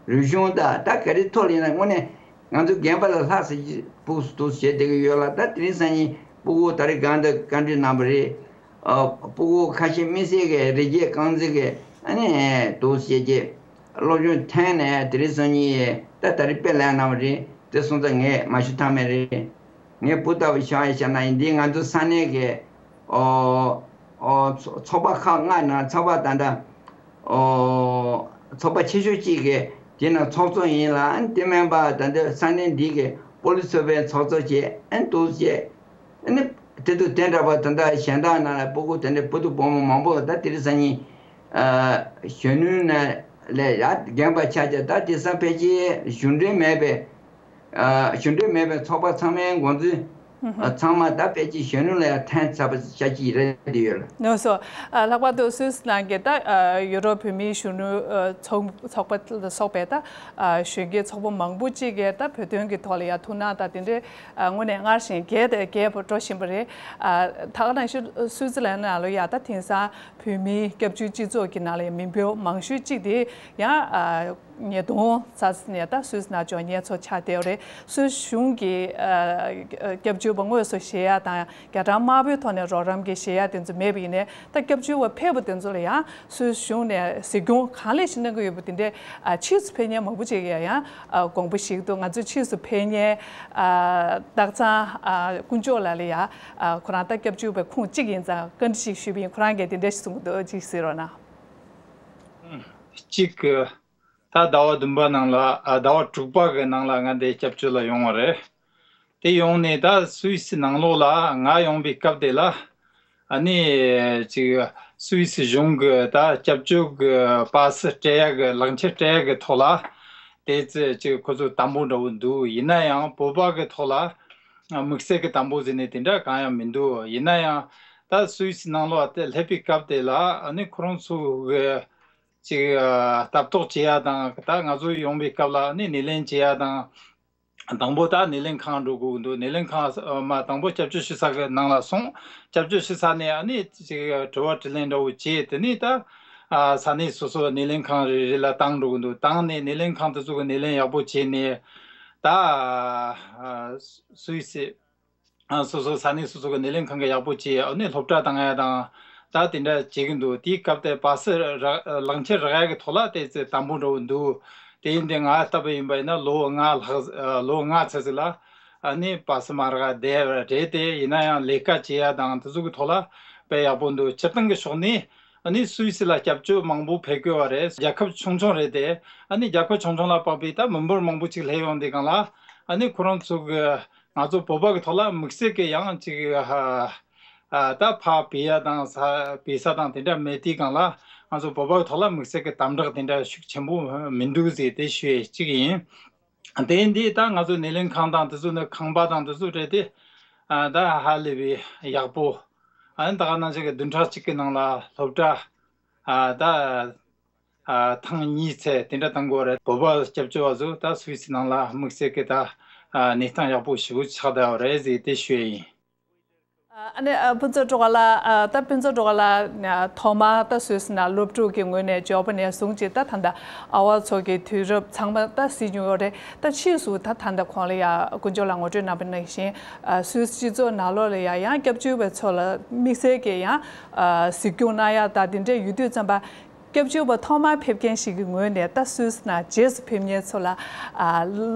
རིག་གཞུང་དང་ད་ག་རེ་ཐོག་ལ་ཡིན་ན་དངོས་གནས་ང་ཚོ་རྒན་པ་ལ་ལྷག་ཟེར་གྱི་སྤུ་གུ་འདུག་བྱས་བསྡད་ཀྱི་ཡོད་ལ། ད་དེ་རིང་སང་ཉིན་སྤུ་གུ་ད་རེས་སྒང་དུ་བཀའ་འདྲི་གནང་བ་རེད། ཨ་སྤུ་གུ་ཁ་ཤས་དམིགས་བསལ་གྱི་རི་སྐྱེས་རྐང་འཛིན་གྱི་ཨ་ནི་འདུག་བྱས་ཀྱི་སློབ་སྦྱོང་ཐོན་ནས་དེ་རིང་སང་ཉིན་ད་ད་རེས་དཔེ་ལེན་གནང་བ་རེད། དེ་སོང་ཙང་ངས་མ་ཞུ་ཐབས་མེད་རེད། ངས་བུ་ལྟ་བུ་བྱུང་ཡ་བཤད་ན་ཡིན། འདི་ང་ཚོ་ས་གནས་ཀྱི་ཨོ་ཨོ་ཚོ་ཚོགས་པ་ཁག་ལྔ་ནང་ཚོགས་པ་ད་ལྟ་ཨོ་ཚོགས་པ་ཆེ་ཤོས་གཅིག་གི་དེ་ནང་ཚོགས་གཙོ་ཡིན་ལ། ཨ་ནི་དེ་མིན་པ་ད་ལྟ་ས་གནས་འདི་གི་སྤོ་ལོ་ཚོགས་པའི་ཚོགས་གཙོ་བྱས། ཨ་ནི་འདུག་བྱས། ཨ་ནི་དེ་དུས་དེ་འདྲ་བ་ད་ལྟ་གཞན་དག་ནང་ལ་སྤུ་གུ་དེ་འདྲ་བུ་དང་བུ་མོ་མང་པོ་ད་དེ་རིང་སང་ཉིན་ཨ་གཞོན་ནུ་ནང་ལས་ཡ་རྒན་པ་ཆགས་ཀྱང་ད་དེང་སང་ཕལ་ཆེར་གཞུང་འབྲེལ་མེད་པའི་ཨ་གཞུང་འབྲེལ་མེད་པའི་ཚོགས་པ་ཚང་མའི་འགོ་འཛིན་ཨ་ཚང་མ་ད་ཕལ་ཆེར་གཞོན་ནུ་ལ་ཡང་ཐོན་ཚར་བ་ཆགས་ཀྱི་རེད་དེ་ཡོད་ལ། ལགས་སོ། ཨ་ལྷག་པར་དུ་སུད་སི་ནང་གི་ད་ཨ་ཡུ་རོབ་བོད་མིའི་གཞོན་ནུ་ཨ་ཚོགས་ཚོགས་པ་ལ་སོགས་པའི་ད་ཨ་གཞོན་སྐྱེས་ཚོགས་པ་མང་པོ་གཅིག་གིས་ད་བོད་དོན་གྱི་ཐོག་ལ་ཡང་ཐུགས་སྣང་དང་དེ་འདྲའི་ཨ་དངོས་གནས་སྔར་བཞིན་རྒྱས་དང་རྒྱས་པར་འགྲོ་བཞིན་པ་རེད། ཨ་ད་ག་ནང་བཞིན་སུད་སི་ལན་ནང་ལ་ཡང་ད་དེང་སང་བོད་མིའི་སྐྱབས་བཅོལ་སྤྱི་ཚོགས་ཀྱི་ནང་ལ་ཡང་མི་འབོར་མང་ཤོས་གཅིག་དེ་ཡང་ཨ་ཉིས་སྟོང་ཙམ་ནས་ད་སུད་སི་ནང་འབྱོར་མཁན་ཚོ་ཆགས་བསྡད་ཡོད་རེད། སུད་སི་གཞུང་གིས་ཨ་སྐྱབས་བཅོལ་བ་དངོས་སུ་བཞེས་ཡ་དང་རྒྱ་གྲམ་དམར་པོའི་ཐོག་ནས་རོགས་རམ་གྱི་བཞེས་ཡ་དེ་ཚོ་མེད་པ་ཡིན་ནའི་ད་སྐྱབས་བཅོལ་བ་ཕེབས་པ་དེ་ཚོ་ལ་ཡང་སུད་སི་གཞུང་ནས་གཟིགས་སྐྱོང་གང་ལེགས་ཤིག་གནང་གི་ཡོད་པ་དེ་འདྲའི་ཨ་ཕྱིས་སུ་ཕེབས་མཁན་མང་པོ་ཅིག་ཡང་ཡང་ཨ་དགོངས་པ་བཞེས་ཀྱི་འདུག་ང་ཚོའི་ཕྱིས་སུ་ཕེབས་མཁན་ཨ་སྟག་ཚང་ཨ་དཀོན་མཆོག་ལགས་ལ་ཡང་ཨ་ཁོ་རང་ད་སྐྱབས་བཅོལ་བའི་ཁོངས་གཅིག་ཡིན་ཙང་བཀའ་འདྲི་ཞིག་ཞུས་པ་ཡིན། ཁོ་རང་གིས་དེ་འདྲ་ཞིག་གསུང་གི་འདུག་ཅིག་གཟིགས་རོགས་གནང་། གཅིག་གི་ད་ཟླ་བ་བདུན་པ་ནང་ལ་ཨ་ཟླ་བ་དྲུག་པ་གི་ནང་ལ་ང་འདི་སྐྱབས་བཅོལ་ལ་ཡོང་བ་རེད། དེ་ཡོང་ནས་ད་སུད་སི་ནང་ལོགས་ལ་ང་ཡོང་པའི་སྐབས་དེ་ལ་ཨ་ནི་ཅིག་སུད་སི་གཞུང་གི་ད་སྐྱབས་བཅོལ་གི་པ་སི་སྤྲད་ཡ་གི་ལག་འཁྱེར་སྤྲད་ཡ་གི་ཐོག་ལ་དེ་ཚེ་ཅིག་ཁོ་ཚོ་དམ་པོ་འདྲ་བོ་འདུག་ཡིན་ན་ཡང་བོད་པ་གི་ཐོག་ལ་དམིགས་བསལ་གི་དམ་པོ་ཟེར་ནས་དེ་འདྲ་གང་ཡང་མི་འདུག་ཡིན་ན་ཡང་ད་སུད་སི་ནང་ལོགས་དེ་སླེབས་པའི་སྐབས་དེ་ལ་ཨ་ནི་ཁོ་རང་ཚོ་གི་ཅིག་ཨ་ལྟ་རྟོག་བྱེད་ཡ་དང་ད་ང་ཚོ་ཡོང་བའི་སྐབས་ལ་ནི་སྣེ་ལེན་བྱེད་ཡ་དང་། དང་པོ་ད་སྣེ་ལེན་ཁང་འགྲོ་དགོས་ཀྱི་འདུག་སྣེ་ལེན་ཁང་ཨ་མ་དང་པོ་སྐྱབས་བཅོལ་ཞུ་ས་གི་ནང་ལ་སོང་། སྐྱབས་བཅོལ་ཞུ་ས་ནས་ཨ་ནི་ཅིག་དྲི་བ་དྲིས་ལན་འདྲ་བོ་བྱས། དེ་ནས་ད་ཨ་ས་གནས་སོ་སོ་སྣེ་ལེན་ཁང་རེ་རེ་ལ་བཏང་འགྲོ་གི་འདུག་བཏང་ནས་སྣེ་ལེན་ཁང་དེ་ཚོ་གི་སྣེ་ལེན་ཡག་པོ་བྱས་ནས་ད་ཨ་སུད་སི་ཨ་སོ་སོ་ས་གནས་སོ་སོ་གི་སྣེ་ལེན་ཁང་གི་ཡག་པོ་བྱས། ཨ་ནི་སློབ་གྲྭ་བཏང་ཡ་དང་ད་དེ་འདྲ་བྱེད་ཀྱི་འདུག་དེའི་སྐབས་དེ་པ་སི་རག་ལག་འཁྱེར་རག་ཡ་གི་ཐོག་ལ་དེ་ཚེ་དམ་པོ་འདྲ་བོ་འདུག་དེ་ཡིན་དེ་ང་ལྟ་བུ་ཡིན་པ་ཡིན་ན་ལོ་ལྔ་ལྷག་ལོ་ལྔ་ཚར་ཚར་ལ་ཨ་ནི་པ་སི་མ་རག་བསྡད་པ་རེད། དེ་ཡིན་ན་ཡང་ལས་ཀ་བྱེད་ཡ་དང་དེ་ཚོ་གི་ཐོག་ལ་དཔེ་ཡག་པོ་འདུག་སྤྱིར་བཏང་གི་ཕྱོགས་ནས་ཨ་ནི་སུད་སི་ལ་སྐྱབས་བཅོལ་མང་པོ་ཕེབས་དགོས་པ་རེད། རྒྱལ་ཁབ་ཆུང་ཆུང་རེད་དེ། ཨ་ནི་རྒྱལ་ཁབ་ཆུང་ཆུང་ལ་དཔག་པའི་ད་མི་འབོར་མང་པོ་ཅིག་སླེབས་ཡོང་དེ་གང་ལ་ཨ་ནི་ཁོ་རང་ཚོ་གི་ང་ཚོ་བོད་པ་གི་ཐོག་ལ་དམིགས་བསལ་གི་ཡང་ཅིག་ཨ་ཨ་ད་ཕ་བེད་ཡ་དང་ས་བེད་ས་དང་དེ་འདྲ་མེད་དུས་གང་ལ་ང་ཚོ་བོད་པ་གི་ཐོག་ལ་དམིགས་བསལ་གི་དམ་དྲག་དེ་འདྲ་ཤུགས་ཆེན་པོ་མི་འདུག་ཟེར་དེ་ཞུ་ཡས་གཅིག་ཡིན། དེ་འདི་ད་ང་ཚོ་སྣེ་ལེན་ཁང་དང་དེ་ཚོ་ནི་ཁང་པ་དང་དེ་ཚོ་སྤྲད་དེ་ཨ་ད་ཧ་ལས་པའི་ཡག་པོ། ཨ་ད་ག་ནང་བཞིན་གི་བདུན་ཕྲག་གཅིག་གི་ནང་ལ་སློབ་གྲྭ་ཨ་ད་ཨ་ཐེངས་གཉིས་ཚེ་དེ་འདྲ་གཏང་དགོས་རེད། བོད་པ་སྐྱབས་བཅོལ་བ་ཚོ་ད་སུད་སི་ནང་ལ་དམིགས་བསལ་གྱི་ད་ཨ་གནས་སྟངས་ཡག་པོ་ཞེ་པོ་ཆགས་བསྡད་པ་རེད་ཟེར་དེ་ཞུ་ཡ་ཡིན། ཨ་ནི་ཨ་ཕུན་ཚོགས་སྒྲོལ་དཀར་ལགས། ཨ་ད་ཕུན་ཚོགས་སྒྲོལ་དཀར་ལགས་ཐོག་མར་ད་སུད་སི་ནང་སློབ་ཕྲུག་གི་ངོས་ནས་འབྱོར་བ་ནས་བཟུང་སྟེ་ད་ད་ལྟ་ཨ་བ་ཚོ་གི་དུས་རབས་ཚང་མ་ད་གཟིགས་མྱོང་ཡོད་རེད། ད་ཕྱིས་སུ་ད་ད་ལྟ་ཁོང་ལ་ཡ་དཀོན་མཆོག་ལ་ངོ་སྤྲོད་གནང་བ་ནང་བཞིན་ཨ་སུད་སི་སྤྱི་ཚོགས་ནང་ལོགས་ལ་ཡ་ཡང་སྐྱབས་བཅོལ་བའི་ཚོ་ལ་དམིགས་བསལ་གྱི་ཡང་ཨ་གཟིགས་སྐྱོང་གནང་ཡ་ད་དེ་འདྲ་ཡོད་དུས་ཙམ་པ། སྐྱབས་བཅོལ་བ་ཐོག་མར་ཕེབས་མཁན་ཞིག་གི་ངོས་ནས། ད་སུད་སི་ནང་རྗེས་སུ་ཕེབས་མཁན་ཚོ་ལ་ཨ་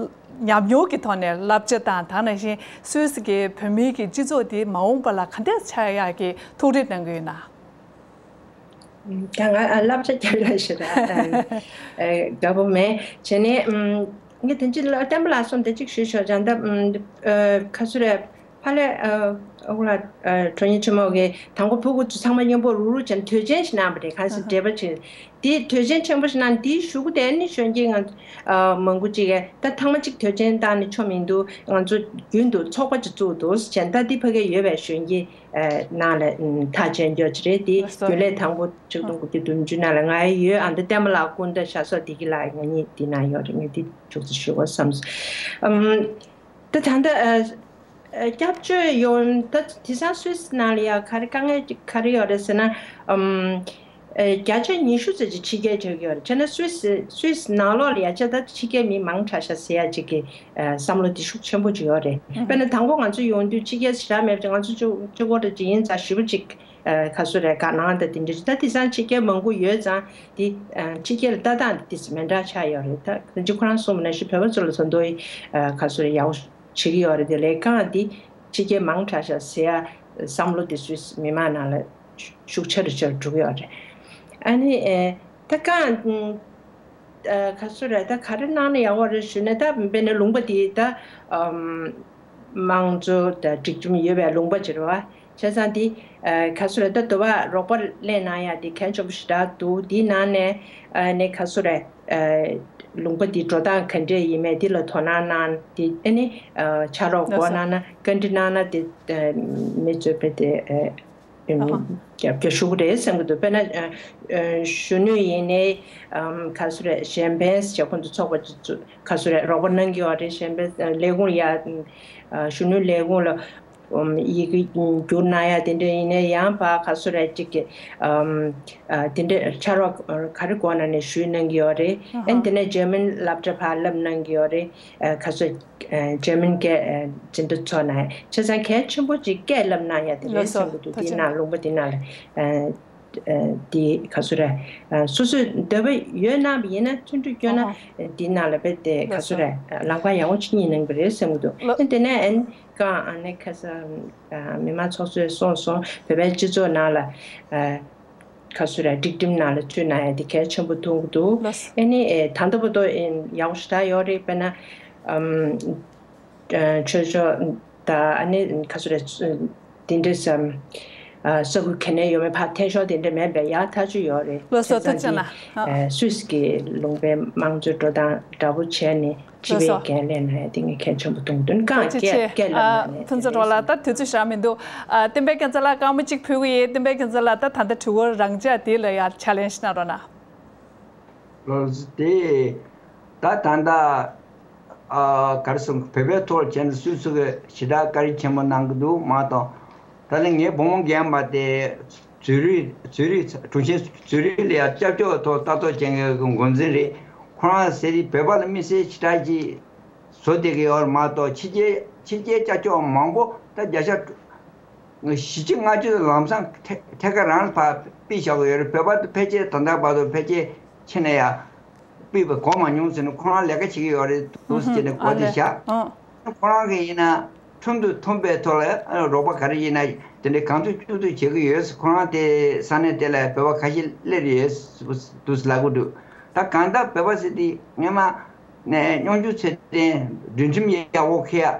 ཉམས་མྱོང་གི་ཐོག་ནས་བསླབ་བྱ་དང་། དེ་ནང་བཞིན་སུད་སི་གི་བོད་མིའི་གི་སྤྱི་ཚོགས་དེ་མ་འོངས་པ་ལ་ག་འདྲས་ཆགས་ཡག་གི་ཐུགས་རེ་གནང་གི་ཡོད་ན། ད་ང་ཨ་བསླབ་བྱ་རྒྱབ་ཡ་ཞེ་དྲག་ཨ་དགའ་པོ་མེད། བྱས་ནས་ཨམ་ངས་དེ་ཅི་ལ་བསྟན་པ་ལགས་སོང་དེ་གཅིག་ཞུས་ཆོག་ཀྱང་ད་ཨམ་ཨ་ག་ཚོད་རེད། ཕ་ལས་ཨ་ཨ་ཁུ་ལ་ཨ་གྲོང་ཉིད་ཆེན་མོ་གི་དང་པོ་ཕྲུ་གུ་ཚོ་ཚང་མ་མཉམ་པོ་རུག་རུག་བྱས་ནས་དུས་ཆེན་ཞིག་གནང་བ་རེད། གང་ཟེར་འབྲེལ་པ་བྱས་དེ་དུས་ཆེན་ཆེན་པོ་ཞིག་གནང་། དེའི་གཞུག་གུ་དེ་ནི་གཞོན་སྐྱེས་ང་ཨ་མང་པོ་ཅིག་གིས་ད་ཐེངས་མ་གཅིག་དུས་ཆེན་བཏང་ནས་ཆོ་མི་འདུག་ང་ཚོ་རྒྱུན་དུ་ཚོགས་པ་ཅིག་བཙུགས་འདུག་བྱས་ད་དེ་ཕ་གིར་ཡོད་པའི་གཞོན་སྐྱེས་ནང་ལ་ཐག་བཅད་རྒྱུ་ཅིག་རེད། དེ་ལགས་སོ། རྒྱུན་ལས་དང་པོ་ཆིག་སྟོང་དགུ་བརྒྱ་བདུན་ཅུ་ནང་ལ་ང་ཡི་ཡོད། ཨ་འདི་བསྟན་པ་ལགས་སྐུ་ཟླ་ཤ་སོགས་བདེ་སྐྱིད་ལགས་ང་གཉིས་འདི་ན་ཡོད་རེད། ངས་འདི་ཅུག་ཙམ་ཞུ་དགོས་བསམ་སོང་། ཨམ་ད་ད་ལྟ་ཨ་ཨ་སྐྱབས་བཅོལ་ཡོང་ད་དེང་སང་སུད་སི་ནང་ལ་ཡ་ག་རེ་དཀའ་ངལ་ག་རེ་ཡོད་རེད་ཟེར་ན། ཨམ་ཨ་བརྒྱ་ཆ་ཉི་ཤུ་ཙམ་ཅིག་ཕྱི་རྒྱལ་བྱེད་ཀྱི་ཡོད་རེད། བྱས་ན་སུད་སི་སུད་སི་ནང་ལོགས་ལ་ཡ་བྱས་ད་ཕྱི་རྒྱལ་མི་མང་དྲགས་ཤག་ཟེར་ཡ་ཅིག་གི་ཨ་བསམ་བློ་དེ་ཤུགས་ཆེན་པོ་ཅིག་ཡོད་རེད། དཔེར་ན་དང་པོ་ང་ཚོ་ཡོང་དུས་ཕྱི་རྒྱལ་ཞེ་དྲག་མེད་པ་ཅིག་ང་ཚོ་གཅིག་གཅིག་པོ་འདྲ་ཅིག་ཡིན་ཙང་ཞེ་པོ་ཅིག་ཨ་ག་ཚོད་རེད། དགའ་སྣང་དང་དེ་འདྲ་ཅིག་ད་དེང་སང་ཕྱི་རྒྱལ་མང་པོ་ཡོད་ཙང་དེ་ཨ་ཕྱི་རྒྱལ་ལ་ལྟ་སྟངས་དེ་ཏོག་ཙམ་མི་འདྲ་ཆགས་ཡོད་རེད། ད་ཁྱེད་ཁོ་རང་གསུངས་པ་ནང་བཞིན་བོད་པ་ཚོ་ལ་ད་དུང་ཨ་ག་ཚོད་རེད་ཡག་པོ་བྱེད་ཀྱི་ཡོད་རེད། དེ་ལས་ཀ་དེ་ཕྱི་རྒྱལ་མང་དྲགས་ཤག་ཟེར་ཡ་བསམ་བློ་དེ་སུད་སི་མི་མང་ནང་ལ་ཤུགས་ཆེ་རུ་ཆེ་རུ་འགྲོ་གི་ཡོད་རེད། ཨ་ནི་ཨེ་ད་གང་ཨ་ག་ཚོད་རེད། ད་ག་རེ་གནང་ན་ཡག་པོ་རེད་ཞུས་ན། ད་དཔེར་ན་ལུང་པ་དེ་ད་ཨམ་དམངས་གཙོ་དང་སྒྲིག་ཁྲིམས་ཡོད་པའི་ལུང་པ་ཅིག་རེད་བ། བྱས་ཙང་དེ་ཨ་ག་ཚོད་རེད། ད་དུ་བ་རོགས་པ་ལེན་གནང་ཡ་དེ་གལ་ཆེན་པོ་ཞེ་དྲག་འདུག་དེའི་ནང་ནས་ཨ་ནི་ག་ཚོད་རེད། ཨ་ལུང་པ་འདི་འགྲོ་སྟངས་ག་འདྲས་ཡིན་མིན་འདི་ལ་དོ་སྣང་གནང་། འདི་ཨ་ནི་ཨ་ཕྱག་རོགས་སྒོ་ལགས་སོ། གནང་ན་བཀའ་འདྲི་གནང་ན་འདི་ཨ་མི་གཙོས་པའི་དེ་ཨ་ཨ་ཨ་རྒྱབ་སྐྱོར་ཞུ་གི་རེད་བསམ་གྱི་འདུག་དཔེར་ན་ཨ་ཨ་གཞོན་ནུ་ཡིན་ནའི་ཨམ་ག་ཚོད་རེད། གཞན་ཕན་ཞེ་ཁོང་ཚོ་ཚོགས་པ་ཚོ་ག་ཚོད་རེད་རོགས་པ་གནང་གི་ཡོད་རེད། གཞན་ཕན་ཨ་ལས་ཁུངས་ལ་ཡ་ཨ་གཞོན་ནུ་ལས་ཁུངས་ལ་ཨམ་ཡི་གེ་བསྒྱུར་གནང་ཡ་དེ་འདྲ་ཡིན་ནའི་ཡང་ཕར་ག་ཚོད་རེད་ཅིག་གི་ཨམ་ཨ་དེ་འདྲ་ཕྱག་རོགས་ག་རེ་དགོས་ན་ནས་ཞུས་གནང་གི་ཡོད་རེད། ཨ་ཨན་དེ་ནས་འཇར་མན་སློབ་གྲྭ་ཕར་བསླབ་གནང་གི་ཡོད་རེད། ཨ་ག་ཚོད་ཨ་འཇར་མན་སྐད་ཨ་འཛིན་གྲྭ་ཚོ་ན་བྱས་ཙང་གལ་ཆེན་པོ་ཅིག་སྐད་བསླབ་གནང་ཡ་དེ་ལགས་རེད་སོ། བསམ་གྱི་འདུག་ཐུགས་རྗེ་དེའི་ནང་ལུང་པ་དེ་ནང་ལ་ཨ་ཨ་དེ་ག་ཚོད་རེད། ཨ་སོ་སོའི་འདོད་པ་ཡོད་གནང་བ་ཡིན་ན་བརྩོན་འགྲུས་བསྐྱོན་ན་ཨ་དེའི་ནང་ལ་རྦད་དེ་ག་ཚོད་རེད། ལགས་སོ། ལམ་ཁ་ཡག་པོ་ཅིག་རྙེད་གནང་གི་རེད་བསམ་གྱི་འདུག་ལགས། ཨ་དེ་ནས་ཨན་གང་ཨ་ནི་ཁ་སང་ཨ་མི་མང་ཚོགས་གཙོས་གསུངས་སོང་། བོད་པའི་སྤྱི་ཚོགས་ནང་ལ་ཨ་ག་ཚོད་རེད། སྒྲིག་ཁྲིམས་ནང་ལ་ཚུད་གནང་ཡ་དེ་གལ་ཆེན་པོ་མཐོང་གི་འདུག་ལགས། ཨ་ནི་ཨེ་ད་ལྟ་བར་དུ་ཨེ་ཡག་པོ་ཞེ་དྲག་ཡོད་རེད། དཔེར་ན་ཨམ་ཨ་ཆོས་ཕྱོགས་དང་ཨ་ནི་ག་ཚོད་རེད། དེ་འདྲས་སམ་ཨ་ས་ཁུལ་ག་ནས་ཡོད་མེད་ཕར་འཐེན་ཤོག་དེ་འདྲས་མེད་པའི་ཡག་ཐག་ཆོད་ཡོད་རེད། ལགས་སོ། བྱས་ཙང་ཐུགས་རྗེ་གནང་། དེ་ཨ་སུད་སི་གི་ལུང་པའི་དམངས་གཙོའི་འགྲོ་སྟངས་འདྲ་པོ་བྱས་ནས་སྤྱི་པའི་ལགས་སོ། འགན་ལེན་གནང་ཡ་དེ་ངས་གལ་ཆེན་པོ་མཐོང་གི་འདུག་གང་ཐུགས་རྗེ་ཆེ། སྐད་སྐད་ལ་ཨ་མ་ནས་ཕུན་ཚོགས་དེ་རོགས་ལགས་ད་དུས་ཚོད་ཞག་མི་འདུག་ཨ་བསྟན་པའི་རྒྱལ་མཚན་ལགས་སྐར་མ་གཅིག་ཕུལ་གི་ཡིན། བསྟན་པའི་རྒྱལ་མཚན་ལགས་ད་ད་ལྟ་དྲི་བ་རང་འཇགས་དེ་ལ་ཡ་ཆ་ལེན་ཞིག་གནང་རོགས་གནང་། ལགས་སོ། དེ་ད་ད་ལྟ་ཨ་ག་རེ་ཟེར་བོད་པའི་ཐོག་བྱས་ན་སུད་སི་གི་ཞེ་དྲག་བཀའ་དྲིན་ཆེན་པོ་གནང་གི་འདུག་མ་གཏོགས། ད་ལན་ངའི་བུ་མོ་རྒན་པ་དེ་ཛུ་རིག་ཛུ་རིག་གྲོང་ཁྱེར་ཛུ་རིག་ལ་ཡང་སྐྱབས་བཅོལ་ཐོག་ལྟ་རྟོག་བྱེད་མཁན་གྱི་འགོ་འཛིན་རེད། ཁོ་རང་ཟེར་དུས་བོད་པ་ལ་དམིགས་བསལ་ཞེ་དྲག་ཅིག་བཟོ་བསྡད་ཀྱི་ཡོད་རེད་མ་གཏོགས། ཕྱི་རྒྱལ་ཕྱི་རྒྱལ་སྐྱབས་བཅོལ་བ་མང་པོ་ད་བརྒྱ་ཆ་བཞི་བཅུ་ལྔ་བཅུ་ལམ་སང་ཐད་ཐད་ཀ་རང་ལ་ཕར་ཕུད་བཞག་གི་ཡོད་རེད། བོད་པ་ཚོ་ཕལ་ཆེར་ད་ལྟ་བར་དུ་ཕལ་ཆེར་ཕྱིན་ན་ཡང་ཕུད་པ་གོ་མ་མྱོང་ཟེར་ནས་ཁོ་རང་ལས་ཀ་བྱེད་ཀྱི་ཡོད་རེད་འདུག་ཟེར་ནས་གོ་བདེ་བཞག་ཨ་ཁོ་རང་གིས་ཡིན་ན་ཁྲིམས་དང་མཐུན་པའི་ཐོག་ལ་རོགས་པ་ག་རེ་ཡིན་ན་དེ་འདྲའི་གང་ཐུབ་ཅི་ཐུབ་བྱེད་ཀྱི་ཡོད། ཁོ་རང་དེ་ས་གནས་དེ་ལ་བོད་པ་ཁ་ཤས་སླེབས་ཡོད་འདུག་ལབ་ཀྱི་འདུག་ད་གང་ལྟར་བོད་པ་ཟེར་དེ་སྔོན་མ་ནས་སྙོམས་འཇུག་ཚད་ལྡན་སྒྲིག་ཁྲིམས་ཡག་པོ་འཁྱེར་ཡ།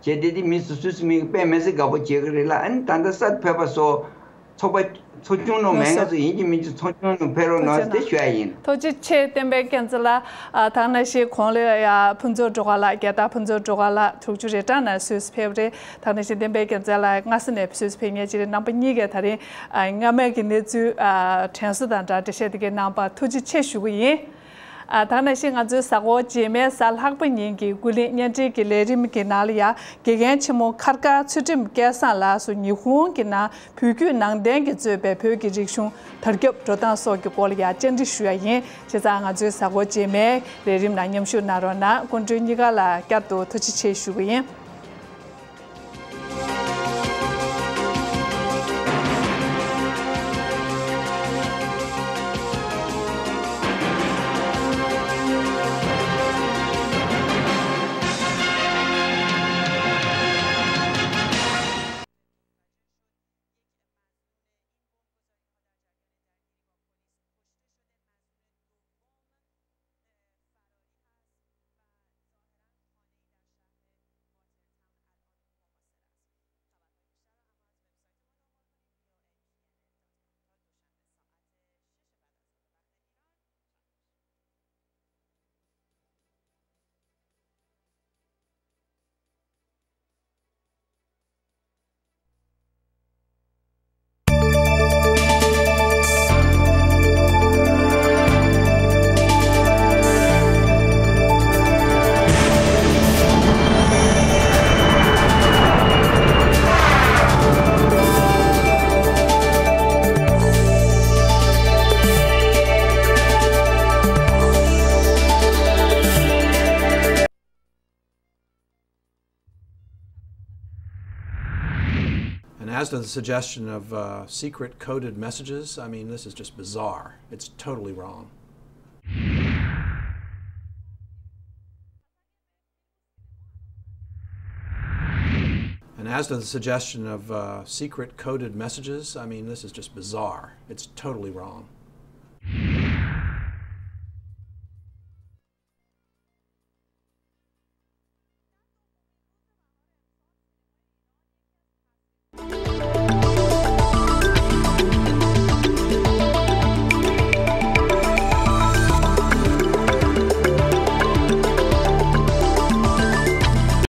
བྱས་ཏེ་དེ་མི་སུ་སུ་སུ་མི་དཔེ་མི་སྲིད་དགའ་པོ་བྱེད་ཀྱི་རེད་ལ། ཨ་ནི་ད་ལྟ་གསར་ཕེབས་པ་སོགས་ཚོགས་པ་ཚོགས་ཆུང་ནང་མེད་མཁན་ཚོ་ཡིན་གཅིག་མིན་གཅིག་ཚོགས་ཆུང་ནང་ཕེབས་རོགས་གནང་ཟེར་ཞུ་ཡ་ཡིན། ཐུགས་རྗེ་ཆེ། བསྟན་པའི་རྒྱལ་མཚན་ལགས། ཨ་ད་ག་ནང་བཞིན་གོང་ལ་ཡ་ཕུན་ཚོགས་སྒྲོལ་དཀར་ལགས། རྒྱལ་དར་ཕུན་ཚོགས་སྒྲོལ་དཀར་ལགས་དྲུག་ཅུ་རེ་གྲངས་ནང་སུད་སི་ཕེབས་རེད། ད་ག་ནང་བཞིན་བསྟན་པའི་རྒྱལ་མཚན་ལགས་སྔ་ས་ནས་སུད་སི་ཕེབས་མཁན་ཅིག་རེད། རྣམ་པ་གཉིས་ཀས་ད་རིང་ཨ་སྔ་མའི་གི་གནས་ཚུལ་ཨ་དྲན་གསོ་དང་སྦྲགས་འགྲེལ་བཤད་དེ་གའི་གནང་བར་ཐུགས་རྗེ་ཆེ་ཞུ་གི་ཡིན། ཨ་ད་ག་ནང་བཞིན་ང་ཚོའི་གཟའ་འཁོར་རྗེས་མའི་གཟའ་ལྷག་པ་ཉིན་གྱི་ཀུན་གླེང་བརྙན་འཕྲིན་གྱི་ལས་རིམ་གྱི་ནང་ལ་ཡ་དགེ་རྒན་ཆེན་མོ་མཁར་དཀར་ཚུལ་ཁྲིམས་སྐལ་བཟང་ལགས་སུ་ཉི་ཧོང་གི་ནང་བོད་བརྒྱུད་ནང་བསྟན་གྱིས་གཙོས་པའི་བོད་ཀྱི་རིག་གཞུང་དར་ཁྱབ་འགྲོ་སྟངས་སོགས་ཀྱི་སྐོར་ལ་ཡ་བཅར་འདྲི་ཞུ་ཡ་ཡིན། བྱས་ཙང་ང་ཚོའི་གཟའ་འཁོར་རྗེས་མའི་ལས་རིམ་ནང་མཉམ་ཞུགས་གནང་རོགས་གནང་། སྐུ་མགྲོན་གཉིས་ཀ་ལ་བསྐྱར་དུ་ཐུགས་རྗེ་ཆེ་ཞུ་གི་ཡིན། And as to the suggestion of uh, secret coded messages, I mean, this is just bizarre. It's totally wrong. And as to the suggestion of uh, secret coded messages, I mean, this is just bizarre. It's totally wrong.